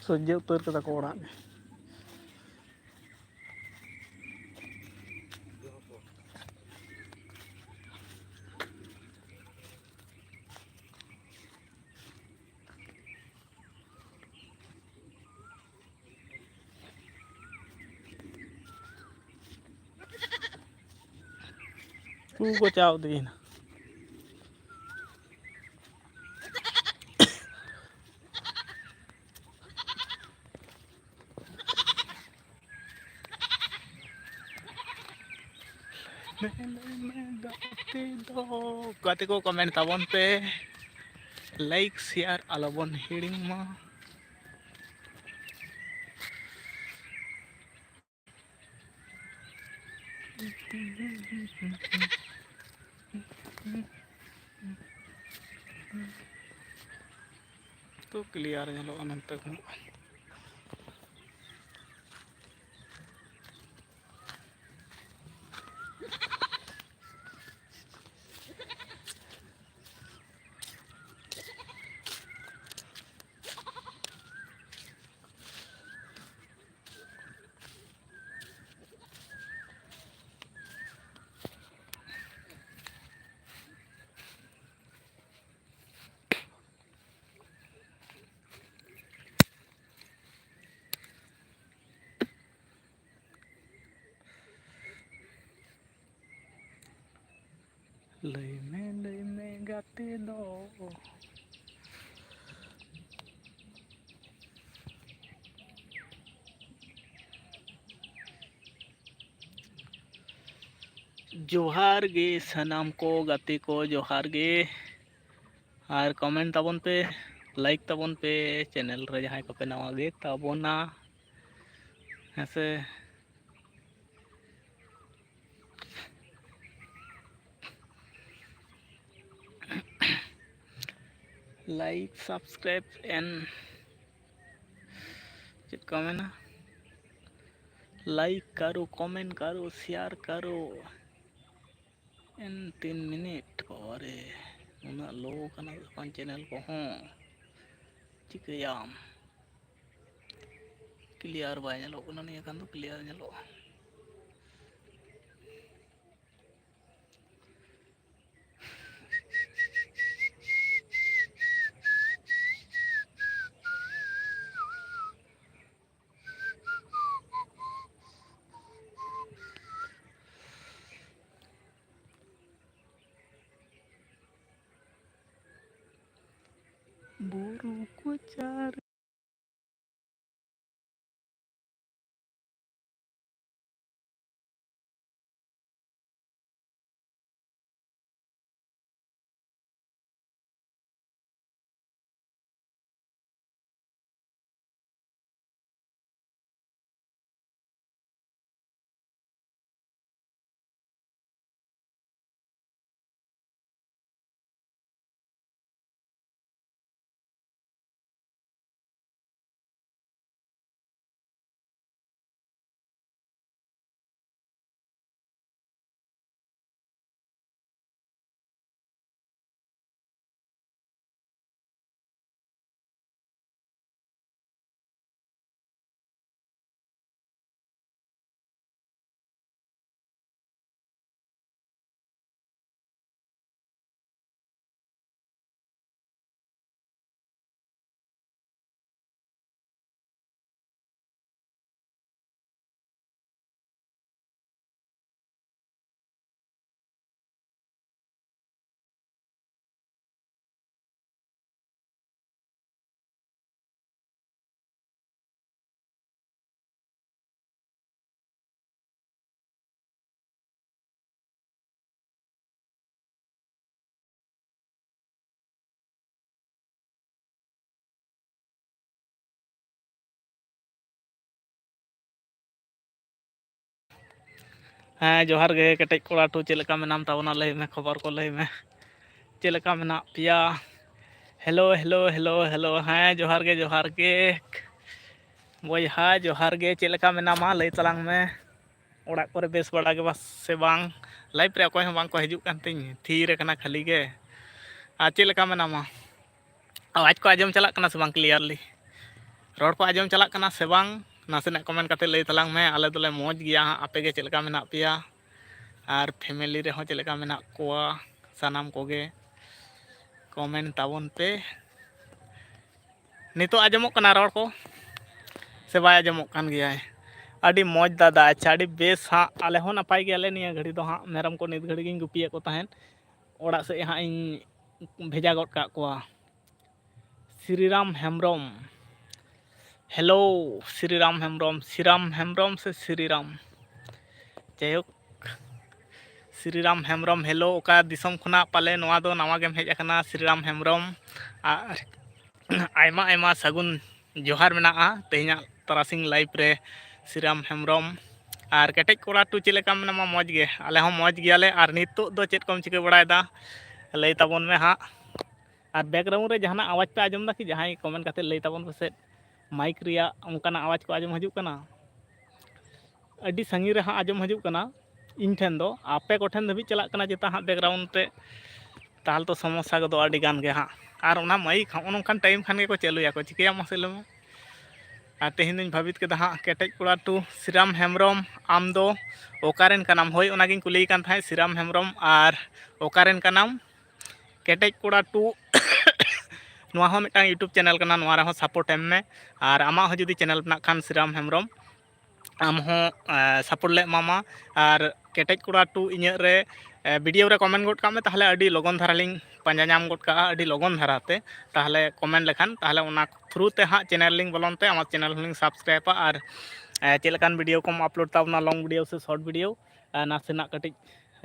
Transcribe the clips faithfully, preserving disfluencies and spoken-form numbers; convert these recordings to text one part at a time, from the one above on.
ᱥᱚᱡᱷᱮ ᱩᱛᱟᱹᱨ ᱠᱟᱫᱟ ᱠᱚ ᱚᱲᱟᱜ᱾ ᱩᱱᱠᱩ ᱠᱚ ᱪᱟᱣ ᱤᱫᱤᱭᱮᱱᱟ᱾ ᱜᱟᱛᱮ ᱠᱚ comment ᱛᱟᱵᱚᱱ ᱯᱮ, like share ᱟᱞᱚᱵᱚᱱ ᱦᱤᱲᱤᱧ ᱢᱟ᱾ ᱛᱚ clear ᱧᱮᱞᱚᱜᱼᱟ ᱱᱚᱱᱛᱮ ᱠᱷᱚᱱᱟᱜ᱾ ᱞᱟᱹᱭ ᱢᱮ, ᱞᱟᱹᱭ ᱢᱮ ᱜᱟᱛᱮ ᱫᱚ᱾ ᱡᱚᱦᱟᱨ ᱜᱮ ᱥᱟᱱᱟᱢ ᱠᱚ ᱜᱟᱛᱮ ᱠᱚ, ᱡᱚᱦᱟᱨ ᱜᱮ᱾ ᱟᱨ comment ᱛᱟᱵᱚᱱ ᱯᱮ, like ᱛᱟᱵᱚᱱ ᱯᱮ, channel ᱨᱮ ᱡᱟᱦᱟᱸᱭ ᱠᱚᱯᱮ ᱱᱟᱣᱟ ᱜᱮ ᱛᱟᱵᱚᱱᱟ, ᱦᱮᱸ ᱥᱮ᱾ Like, subscribe and ᱪᱮᱫ ᱠᱚ ᱢᱮᱱᱟ, like ᱠᱟᱨᱳ, comment ᱠᱟᱨᱳ, share ᱠᱟᱨᱳ᱾ ᱮᱱ ᱛᱤᱱ ᱢᱤᱱᱤᱴ ᱵᱟᱵᱟᱨᱮ, ᱩᱱᱟᱹᱜ low ᱠᱟᱱᱟ ᱵᱟᱝ channel ᱠᱚᱦᱚᱸ, ᱪᱤᱠᱟᱹᱭᱟᱢ? ᱠᱞᱤᱭᱟᱨ ᱵᱟᱭ ᱧᱮᱞᱚᱜ ᱠᱟᱱᱟ, ᱱᱤᱭᱟᱹ ᱠᱷᱟᱱ ᱫᱚ ᱠᱞᱤᱭᱟᱨ ᱧᱮᱞᱚᱜᱼᱟ᱾ ᱵᱩᱨᱩ ᱠᱚᱪᱟᱨ᱾ ᱦᱮᱸ, ᱡᱚᱦᱟᱨ ᱜᱮ ᱠᱮᱴᱮᱡ ᱠᱚᱲᱟ ᱴᱩ, ᱪᱮᱫ ᱞᱮᱠᱟ ᱢᱮᱱᱟᱢ ᱛᱟᱵᱚᱱᱟ? ᱞᱟᱹᱭ ᱢᱮ, ᱠᱷᱚᱵᱚᱨ ᱠᱚ ᱞᱟᱹᱭ ᱢᱮ, ᱪᱮᱫ ᱞᱮᱠᱟ ᱢᱮᱱᱟᱜ ᱯᱮᱭᱟ? Hello, hello, hello, hello. ᱦᱮᱸ, ᱡᱚᱦᱟᱨ ᱜᱮ, ᱡᱚᱦᱟᱨ ᱜᱮ ᱵᱚᱭᱦᱟ, ᱡᱚᱦᱟᱨ ᱜᱮ᱾ ᱪᱮᱫ ᱞᱮᱠᱟ ᱢᱮᱱᱟᱢᱟ? ᱞᱟᱹᱭ ᱛᱟᱞᱟᱝ ᱢᱮ, ᱚᱲᱟᱜ ᱠᱚᱨᱮ ᱵᱮᱥ ᱵᱟᱲᱟ ᱜᱮ ᱵᱟᱥ ᱥᱮ ᱵᱟᱝ? ᱞᱟᱭᱤᱵᱷ ᱨᱮ ᱚᱠᱚᱭ ᱦᱚᱸ ᱵᱟᱝ ᱠᱚ ᱦᱤᱡᱩᱜ ᱠᱟᱱ ᱛᱤᱧ, ᱛᱷᱤᱨ ᱟᱠᱟᱱᱟ ᱠᱷᱟᱹᱞᱤ ᱜᱮ᱾ ᱟᱨ ᱪᱮᱫ ᱞᱮᱠᱟ ᱢᱮᱱᱟᱢᱟ? ᱟᱣᱟᱡᱽ ᱠᱚ ᱟᱸᱡᱚᱢ ᱪᱟᱞᱟᱜ ᱠᱟᱱᱟ ᱥᱮ ᱵᱟᱝ ᱠᱞᱤᱭᱟᱨᱞᱤ? ᱨᱚᱲ ᱠᱚ ᱟᱸᱡᱚᱢ ᱪᱟᱞᱟᱜ ᱠᱟᱱᱟ ᱥᱮ ᱵᱟᱝ? ᱱᱟᱥᱮᱱᱟᱜ ᱠᱚᱢᱮᱱᱴ ᱠᱟᱛᱮ ᱞᱟᱹᱭ ᱛᱟᱞᱟᱝ ᱢᱮ᱾ ᱟᱞᱮ ᱫᱚᱞᱮ ᱢᱚᱡᱽ ᱜᱮᱭᱟ ᱦᱟᱸᱜ, ᱟᱯᱮ ᱜᱮ ᱪᱮᱫ ᱞᱮᱠᱟ ᱢᱮᱱᱟᱜ ᱯᱮᱭᱟ ᱟᱨ ᱯᱷᱮᱢᱮᱞᱤ ᱨᱮᱦᱚᱸ ᱪᱮᱫ ᱞᱮᱠᱟ ᱢᱮᱱᱟᱜ ᱠᱚᱣᱟ ᱥᱟᱱᱟᱢ ᱠᱚᱜᱮ ᱠᱚᱢᱮᱱᱴ ᱛᱟᱵᱚᱱ ᱯᱮ᱾ ᱱᱤᱛᱚᱜ ᱟᱸᱡᱚᱢᱚᱜ ᱠᱟᱱᱟ ᱨᱚᱲ ᱠᱚ ᱥᱮ ᱵᱟᱭ ᱟᱸᱡᱚᱢᱚᱜ ᱠᱟᱱ ᱜᱮᱭᱟ? ᱟᱹᱰᱤ ᱢᱚᱡᱽ ᱫᱟᱫᱟ, ᱟᱪᱪᱷᱟ, ᱟᱹᱰᱤ ᱵᱮᱥ ᱦᱟᱸᱜ, ᱟᱞᱮ ᱦᱚᱸ ᱱᱟᱯᱟᱭ ᱜᱮᱭᱟᱞᱮ ᱱᱤᱭᱟᱹ ᱜᱷᱟᱹᱲᱤ ᱫᱚ ᱦᱟᱸᱜ᱾ ᱢᱮᱨᱚᱢ ᱠᱚ ᱱᱤᱛ ᱜᱷᱟᱹᱲᱤ ᱜᱤᱧ ᱜᱩᱯᱤᱭᱮᱫ ᱠᱚ ᱛᱟᱦᱮᱸᱫ, ᱚᱲᱟᱜ ᱥᱮᱫ ᱦᱟᱸᱜ ᱤᱧ ᱵᱷᱮᱡᱟ ᱜᱚᱫ ᱠᱟᱜ ᱠᱚᱣᱟ᱾ ᱥᱨᱤᱨᱟᱢ ᱦᱮᱢᱵᱨᱚᱢ, ᱦᱮᱞᱳ ᱥᱨᱤᱨᱟᱢ ᱦᱮᱢᱵᱨᱚᱢ, ᱥᱨᱤᱨᱟᱢ ᱦᱮᱢᱵᱨᱚᱢ ᱥᱮ ᱥᱨᱤᱨᱟᱢ? ᱡᱟᱭᱦᱳᱠ, ᱥᱨᱤᱨᱟᱢ ᱦᱮᱢᱵᱨᱚᱢ, ᱦᱮᱞᱳ, ᱚᱠᱟ ᱫᱤᱥᱚᱢ ᱠᱷᱚᱱᱟᱜ ᱯᱟᱞᱮ ᱱᱚᱣᱟ ᱫᱚ ᱱᱟᱣᱟ ᱜᱮᱢ ᱦᱮᱡ ᱟᱠᱟᱱᱟ ᱥᱨᱤᱨᱟᱢ ᱦᱮᱢᱵᱨᱚᱢ? ᱟᱨ ᱟᱭᱢᱟ ᱟᱭᱢᱟ ᱥᱟᱹᱜᱩᱱ ᱡᱚᱦᱟᱨ ᱢᱮᱱᱟᱜᱼᱟ ᱛᱮᱦᱮᱧᱟᱜ ᱛᱟᱨᱟᱥᱤᱧ ᱞᱟᱭᱤᱵᱷ ᱨᱮ ᱥᱨᱤᱨᱟᱢ ᱦᱮᱢᱵᱨᱚᱢ᱾ ᱟᱨ ᱠᱮᱴᱮᱡ ᱠᱚᱲᱟ ᱴᱩ ᱪᱮᱫ ᱞᱮᱠᱟ ᱢᱮᱱᱟᱢᱟ? ᱢᱚᱡᱽ ᱜᱮ? ᱟᱞᱮ ᱦᱚᱸ ᱢᱚᱡᱽ ᱜᱮᱭᱟᱞᱮ᱾ ᱟᱨ ᱱᱤᱛᱚᱜ ᱫᱚ ᱪᱮᱫ ᱠᱚᱢ ᱪᱤᱠᱟᱹ ᱵᱟᱲᱟᱭᱮᱫᱟ ᱞᱟᱹᱭ ᱛᱟᱵᱚᱱ ᱢᱮ ᱦᱟᱸᱜ᱾ ᱟᱨ ᱵᱮᱠᱜᱨᱟᱣᱩᱱᱰ ᱨᱮ ᱡᱟᱦᱟᱱᱟᱜ ᱟᱣᱟᱡᱽ ᱯᱮ ᱟᱸᱡᱚᱢ ᱮᱫᱟ ᱠᱤ? ᱡᱟᱦᱟᱸᱭ ᱠᱚᱢᱮᱱᱴ ᱠᱟᱛᱮ ᱞᱟᱹᱭ ᱛᱟᱵᱚᱱ ᱯᱮᱥᱮ, ᱢᱟᱭᱤᱠ ᱨᱮᱭᱟᱜ ᱚᱱᱠᱟᱱᱟᱜ ᱟᱣᱟᱡᱽ ᱠᱚ ᱟᱸᱡᱚᱢ ᱦᱤᱡᱩᱜ ᱠᱟᱱᱟ? ᱟᱹᱰᱤ ᱥᱟᱺᱜᱤᱧ ᱨᱮ ᱦᱟᱸᱜ ᱟᱸᱡᱚᱢ ᱦᱤᱡᱩᱜ ᱠᱟᱱᱟ ᱤᱧ ᱴᱷᱮᱱ ᱫᱚ, ᱟᱯᱮ ᱠᱚᱴᱷᱮᱱ ᱫᱷᱟᱹᱵᱤᱡ ᱪᱟᱞᱟᱜ ᱠᱟᱱᱟ ᱪᱮᱛᱟ ᱦᱟᱸᱜ ᱵᱮᱠᱜᱨᱟᱣᱩᱱᱰ ᱛᱮ? ᱛᱟᱦᱚᱞᱮ ᱛᱚ ᱥᱚᱢᱚᱥᱥᱟ ᱜᱚᱫᱚᱜᱼᱟ ᱟᱹᱰᱤ ᱜᱟᱱ ᱜᱮ ᱦᱟᱸᱜ᱾ ᱟᱨ ᱚᱱᱟ ᱢᱟᱭᱤᱠ ᱦᱚᱸᱜᱼᱚ ᱱᱚᱝᱠᱟᱱ ᱴᱟᱭᱤᱢ ᱠᱷᱟᱱ ᱜᱮᱠᱚ ᱪᱟᱹᱞᱩᱭᱟᱠᱚ, ᱪᱤᱠᱟᱹᱭᱟᱢ ᱢᱟᱥᱮ ᱞᱟᱹᱭ ᱢᱮ? ᱟᱨ ᱛᱮᱦᱮᱧ ᱫᱚᱧ ᱵᱷᱟᱹᱵᱤᱛ ᱠᱮᱫᱟ ᱦᱟᱸᱜ, ᱠᱮᱴᱮᱡ ᱠᱚᱲᱟ ᱴᱩ ᱥᱨᱤᱨᱟᱢ ᱦᱮᱢᱵᱨᱚᱢ, ᱟᱢ ᱫᱚ ᱚᱠᱟᱨᱮᱱ ᱠᱟᱱᱟᱢ? ᱦᱳᱭ, ᱚᱱᱟᱜᱤᱧ ᱠᱩᱞᱤᱭᱮ ᱠᱟᱱ ᱛᱟᱦᱮᱸᱫ, ᱥᱨᱤᱨᱟᱢ ᱦᱮᱢᱵᱨᱚᱢ, ᱟᱨ ᱚᱠᱟᱨᱮᱱ ᱠᱟᱱᱟᱢ? ᱠᱮᱴᱮᱡ ᱠᱚᱲᱟ ᱴᱩ ᱱᱚᱣᱟ ᱦᱚᱸ ᱢᱤᱫᱴᱟᱝ YouTube ᱪᱮᱱᱮᱞ ᱠᱟᱱᱟ, ᱱᱚᱣᱟ ᱨᱮᱦᱚᱸ ᱥᱟᱯᱳᱨᱴ ᱮᱢ ᱢᱮ᱾ ᱟᱨ ᱟᱢᱟᱜ ᱦᱚᱸ ᱡᱩᱫᱤ ᱪᱮᱱᱮᱞ ᱢᱮᱱᱟᱜ ᱠᱷᱟᱱ ᱥᱨᱤᱨᱟᱢ ᱦᱮᱢᱵᱨᱚᱢ, ᱟᱢ ᱦᱚᱸ ᱥᱟᱯᱳᱨᱴ ᱞᱮ ᱮᱢᱟᱢᱟ᱾ ᱟᱨ ᱠᱮᱴᱮᱡ ᱠᱚᱲᱟ ᱴᱩ ᱤᱧᱟᱹᱜ ᱨᱮ ᱵᱷᱤᱰᱤᱭᱳ ᱨᱮ ᱠᱚᱢᱮᱱᱴ ᱜᱚᱫ ᱠᱟᱜ ᱢᱮ, ᱛᱟᱦᱚᱞᱮ ᱟᱹᱰᱤ ᱞᱚᱜᱚᱱ ᱫᱷᱟᱨᱟ ᱞᱤᱧ ᱯᱟᱸᱡᱟ ᱧᱟᱢ ᱜᱚᱫ ᱠᱟᱜᱼᱟ, ᱟᱹᱰᱤ ᱞᱚᱜᱚᱱ ᱫᱷᱟᱨᱟ ᱛᱮ᱾ ᱛᱟᱦᱚᱞᱮ ᱠᱚᱢᱮᱱᱴ ᱞᱮᱠᱷᱟᱱ ᱛᱟᱦᱚᱞᱮ ᱚᱱᱟ ᱛᱷᱨᱩ ᱛᱮ ᱦᱟᱸᱜ ᱪᱮᱱᱮᱞ ᱞᱤᱧ ᱵᱚᱞᱚᱱ ᱛᱮ ᱟᱢᱟᱜ ᱪᱮᱱᱮᱞ ᱦᱚᱸᱞᱤᱧ ᱥᱟᱵᱥᱠᱨᱟᱭᱤᱵᱟ᱾ ᱟᱨ ᱪᱮᱫ ᱞᱮᱠᱟᱱ ᱵᱷᱤᱰᱤᱭᱳ ᱠᱚᱢ ᱟᱯᱞᱳᱰ ᱛᱟᱵᱚᱱᱟ, ᱞᱚᱝ ᱵᱷᱤᱰᱤᱭᱳ ᱥᱮ ᱥᱚᱨᱴ ᱵᱷᱤᱰᱤᱭᱳ, ᱱᱟᱥᱮᱱᱟᱜ ᱠᱟᱹᱴᱤᱡ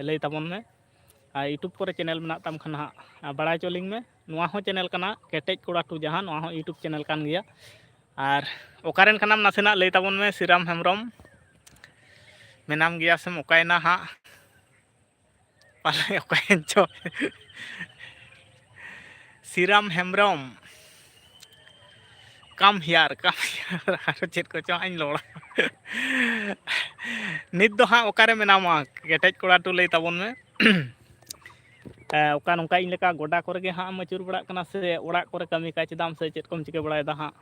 ᱞᱟᱹᱭ ᱛᱟᱵᱚᱱ ᱢᱮ᱾ ᱟᱨ YouTube ᱠᱚᱨᱮ ᱪᱮᱱᱮᱞ ᱢᱮᱱᱟᱜ ᱛᱟᱢ ᱠᱷᱟᱱ ᱦᱟᱸᱜ ᱵᱟᱲᱟᱭ ᱦᱚᱪᱚ ᱞᱤᱧ ᱢᱮ᱾ ᱱᱚᱣᱟ ᱦᱚᱸ ᱪᱮᱱᱮᱞ ᱠᱟᱱᱟ ᱠᱮᱴᱮᱡ ᱠᱚᱲᱟ ᱴᱩ, ᱡᱟᱦᱟᱸ ᱱᱚᱣᱟ ᱦᱚᱸ YouTube ᱪᱮᱱᱮᱞ ᱠᱟᱱ ᱜᱮᱭᱟ᱾ ᱟᱨ ᱚᱠᱟᱨᱮᱱ ᱠᱟᱱᱟᱢ ᱱᱟᱥᱮᱱᱟᱜ ᱞᱟᱹᱭ ᱛᱟᱵᱚᱱ ᱢᱮ ᱥᱨᱤᱨᱟᱢ ᱦᱮᱢᱵᱨᱚᱢ? ᱢᱮᱱᱟᱢ ᱜᱮᱭᱟ ᱥᱮᱢ ᱚᱠᱟᱭᱮᱱᱟ ᱦᱟᱸᱜ? ᱯᱟᱞᱮ ᱚᱠᱟᱭᱮᱱ ᱪᱚ᱾ Sriram Hembrom, come here, come here. ᱟᱨᱚ ᱪᱮᱫ ᱠᱚᱪᱚ ᱦᱟᱸᱜ ᱤᱧ ᱨᱚᱲᱟ᱾ ᱱᱤᱛ ᱫᱚ ᱦᱟᱸᱜ ᱚᱠᱟᱨᱮ ᱢᱮᱱᱟᱢᱟ? ᱠᱮᱴᱮᱡ ᱠᱚᱲᱟ ᱴᱩ ᱞᱟᱹᱭ ᱛᱟᱵᱚᱱ ᱢᱮ᱾ ᱚᱠᱟ ᱱᱚᱝᱠᱟ ᱤᱧ ᱞᱮᱠᱟ ᱜᱚᱰᱟ ᱠᱚᱨᱮ ᱜᱮ ᱦᱟᱸᱜ ᱮᱢ ᱟᱹᱪᱩᱨ ᱵᱟᱲᱟᱜ ᱠᱟᱱᱟ ᱥᱮ ᱚᱲᱟᱜ ᱠᱚᱨᱮ ᱠᱟᱹᱢᱤ ᱠᱟᱡᱽ ᱫᱟᱢ ᱥᱮ ᱪᱮᱫ ᱠᱚᱢ ᱪᱤᱠᱟᱹ ᱵᱟᱲᱟᱭᱮᱫᱟ ᱦᱟᱸᱜ?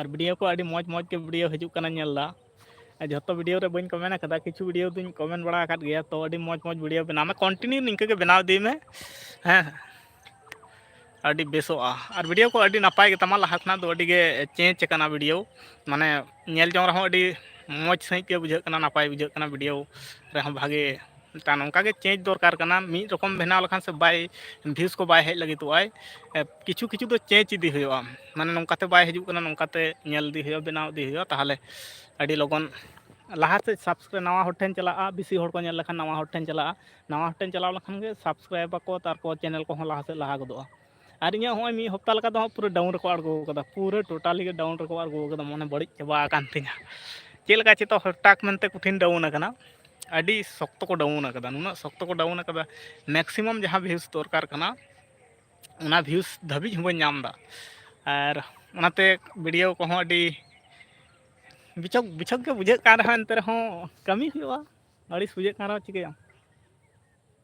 ᱟᱨ ᱵᱷᱤᱰᱤᱭᱳ ᱠᱚ ᱟᱹᱰᱤ ᱢᱚᱡᱽ ᱢᱚᱡᱽ ᱜᱮ ᱵᱷᱤᱰᱤᱭᱳ ᱦᱤᱡᱩᱜ ᱠᱟᱱᱟ, ᱧᱮᱞ ᱫᱟ᱾ ᱟᱨ ᱡᱷᱚᱛᱚ ᱵᱷᱤᱰᱤᱭᱳ ᱨᱮ ᱵᱟᱹᱧ ᱠᱚᱢᱮᱱᱴ ᱟᱠᱟᱫᱟ, ᱠᱤᱪᱷᱩ ᱵᱷᱤᱰᱤᱭᱳ ᱫᱚᱧ ᱠᱚᱢᱮᱱᱴ ᱵᱟᱲᱟ ᱟᱠᱟᱫ ᱜᱮᱭᱟ᱾ ᱛᱚ ᱟᱹᱰᱤ ᱢᱚᱡᱽ ᱢᱚᱡᱽ ᱵᱷᱤᱰᱤᱭᱳ ᱵᱮᱱᱟᱣ ᱢᱮ, ᱠᱚᱱᱴᱤᱱᱤᱭᱩ ᱱᱤᱝᱠᱟᱹ ᱜᱮ ᱵᱮᱱᱟᱣ ᱤᱫᱤ ᱢᱮ᱾ ᱦᱮᱸ, ᱟᱹᱰᱤ ᱵᱮᱥᱚᱜᱼᱟ᱾ ᱟᱨ ᱵᱷᱤᱰᱤᱭᱳ ᱠᱚ ᱟᱹᱰᱤ ᱱᱟᱯᱟᱭ ᱜᱮᱛᱟᱢᱟ, ᱞᱟᱦᱟ ᱠᱷᱚᱱᱟᱜ ᱫᱚ ᱟᱹᱰᱤ ᱜᱮ ᱪᱮᱧᱡᱽ ᱟᱠᱟᱱᱟ ᱵᱷᱤᱰᱤᱭᱳ, ᱢᱟᱱᱮ ᱧᱮᱞ ᱡᱚᱝ ᱨᱮᱦᱚᱸ ᱟᱹᱰᱤ ᱢᱚᱡᱽ ᱥᱟᱺᱦᱤᱡ ᱜᱮ ᱵᱩᱡᱷᱟᱹᱜ ᱠᱟᱱᱟ, ᱱᱟᱯᱟᱭ ᱵᱩᱡᱷᱟᱹᱜ ᱠᱟᱱᱟ ᱵᱷᱤᱰᱤᱭᱳ ᱨᱮᱦᱚᱸ ᱵᱷᱟᱜᱮ᱾ ᱢᱤᱫᱴᱟᱝ ᱱᱚᱝᱠᱟ ᱜᱮ ᱪᱮᱧᱡᱽ ᱫᱚᱨᱠᱟᱨ ᱠᱟᱱᱟ, ᱢᱤᱫ ᱨᱚᱠᱚᱢ ᱵᱮᱱᱟᱣ ᱞᱮᱠᱷᱟᱱ ᱥᱮ ᱵᱟᱭ, ᱵᱷᱤᱭᱩᱥ ᱠᱚ ᱵᱟᱭ ᱦᱮᱡ ᱞᱟᱹᱜᱤᱫᱚᱜᱼᱟᱭ᱾ ᱮ, ᱠᱤᱪᱷᱩ ᱠᱤᱪᱷᱩ ᱫᱚ ᱪᱮᱧᱡᱽ ᱤᱫᱤ ᱦᱩᱭᱩᱜᱼᱟ, ᱢᱟᱱᱮ ᱱᱚᱝᱠᱟᱛᱮ ᱵᱟᱭ ᱦᱤᱡᱩᱜ ᱠᱟᱱᱟ, ᱱᱚᱝᱠᱟᱛᱮ ᱧᱮᱞ ᱤᱫᱤ ᱦᱩᱭᱩᱜᱼᱟ, ᱵᱮᱱᱟᱣ ᱤᱫᱤ ᱦᱩᱭᱩᱜᱼᱟ, ᱛᱟᱦᱚᱞᱮ ᱟᱹᱰᱤ ᱞᱚᱜᱚᱱ ᱞᱟᱦᱟ ᱥᱮᱫ ᱥᱟᱵᱥᱠᱨᱟᱭᱤᱵ, ᱱᱟᱣᱟ ᱦᱚᱲ ᱴᱷᱮᱱ ᱪᱟᱞᱟᱜᱼᱟ, ᱵᱮᱥᱤ ᱦᱚᱲ ᱠᱚ ᱧᱮᱞ ᱞᱮᱠᱷᱟᱱ ᱱᱟᱣᱟ ᱦᱚᱲ ᱴᱷᱮᱱ ᱪᱟᱞᱟᱜᱼᱟ, ᱱᱟᱣᱟ ᱦᱚᱲ ᱴᱷᱮᱱ ᱪᱟᱞᱟᱣ ᱞᱮᱠᱷᱟᱱ ᱜᱮ ᱥᱟᱵᱥᱠᱨᱟᱭᱤᱵ ᱟᱠᱚ, ᱛᱟᱨᱯᱚᱨ ᱪᱮᱱᱮᱞ ᱠᱚᱦᱚᱸ ᱞᱟᱦᱟ ᱥᱮᱫ ᱞᱟᱦᱟ ᱜᱚᱫᱚᱜᱼᱟ᱾ ᱟᱨ ᱤᱧᱟᱹᱜ ᱦᱚᱸᱜᱼᱚᱭ ᱢᱤᱫ ᱦᱚᱯᱛᱟ ᱞᱮᱠᱟ ᱫᱚ ᱦᱟᱸᱜ ᱯᱩᱨᱟᱹ ᱰᱟᱣᱩᱱ ᱨᱮᱠᱚ ᱟᱬᱜᱚ ᱟᱠᱟᱫᱟ, ᱯᱩᱨᱟᱹ ᱴᱳᱴᱟᱞᱤ ᱜᱮ ᱰᱟᱣᱩᱱ ᱨᱮᱠᱚ ᱟᱬᱜᱚ ᱟᱠᱟᱫᱟ, ᱢᱚᱱᱮ ᱵᱟᱹᱲᱤᱡ ᱪᱟᱵᱟ ᱟᱠᱟᱱ ᱛᱤᱧᱟ᱾ ᱪᱮᱫ ᱞᱮᱠᱟ ᱪᱮᱛᱚ ᱦᱚᱴᱟᱠ ᱢᱮᱱᱛᱮ ᱠᱚᱴᱷᱤᱱ ᱰᱟᱣᱩᱱ ᱟᱠᱟᱱᱟ, ᱟᱹᱰᱤ ᱥᱚᱠᱛᱚ ᱠᱚ ᱰᱟᱣᱩᱱ ᱟᱠᱟᱫᱟ, ᱱᱩᱱᱟᱹᱜ ᱥᱚᱠᱛᱚ ᱠᱚ ᱰᱟᱣᱩᱱ ᱟᱠᱟᱫᱟ, ᱢᱮᱠᱥᱤᱢᱟᱢ ᱡᱟᱦᱟᱸ ᱵᱷᱤᱭᱩᱥ ᱫᱚᱨᱠᱟᱨ ᱠᱟᱱᱟ ᱚᱱᱟ ᱵᱷᱤᱭᱩᱥ ᱫᱷᱟᱹᱵᱤᱡ ᱦᱚᱸ ᱵᱟᱹᱧ ᱧᱟᱢ ᱮᱫᱟ᱾ ᱟᱨ ᱚᱱᱟᱛᱮ ᱵᱷᱤᱰᱤᱭᱳ ᱠᱚᱦᱚᱸ ᱟᱹᱰᱤ ᱵᱤᱪᱷᱚᱠ ᱵᱤᱪᱷᱚᱠ ᱜᱮ ᱵᱩᱡᱷᱟᱹᱜ ᱠᱟᱱ ᱨᱮᱦᱚᱸ, ᱮᱱᱛᱮ ᱨᱮᱦᱚᱸ ᱠᱟᱹᱢᱤ ᱦᱩᱭᱩᱜᱼᱟ, ᱟᱹᱲᱤᱥ ᱵᱩᱡᱷᱟᱹᱜ ᱠᱟᱱ ᱨᱮᱦᱚᱸ ᱪᱤᱠᱟᱹᱭᱟᱢ?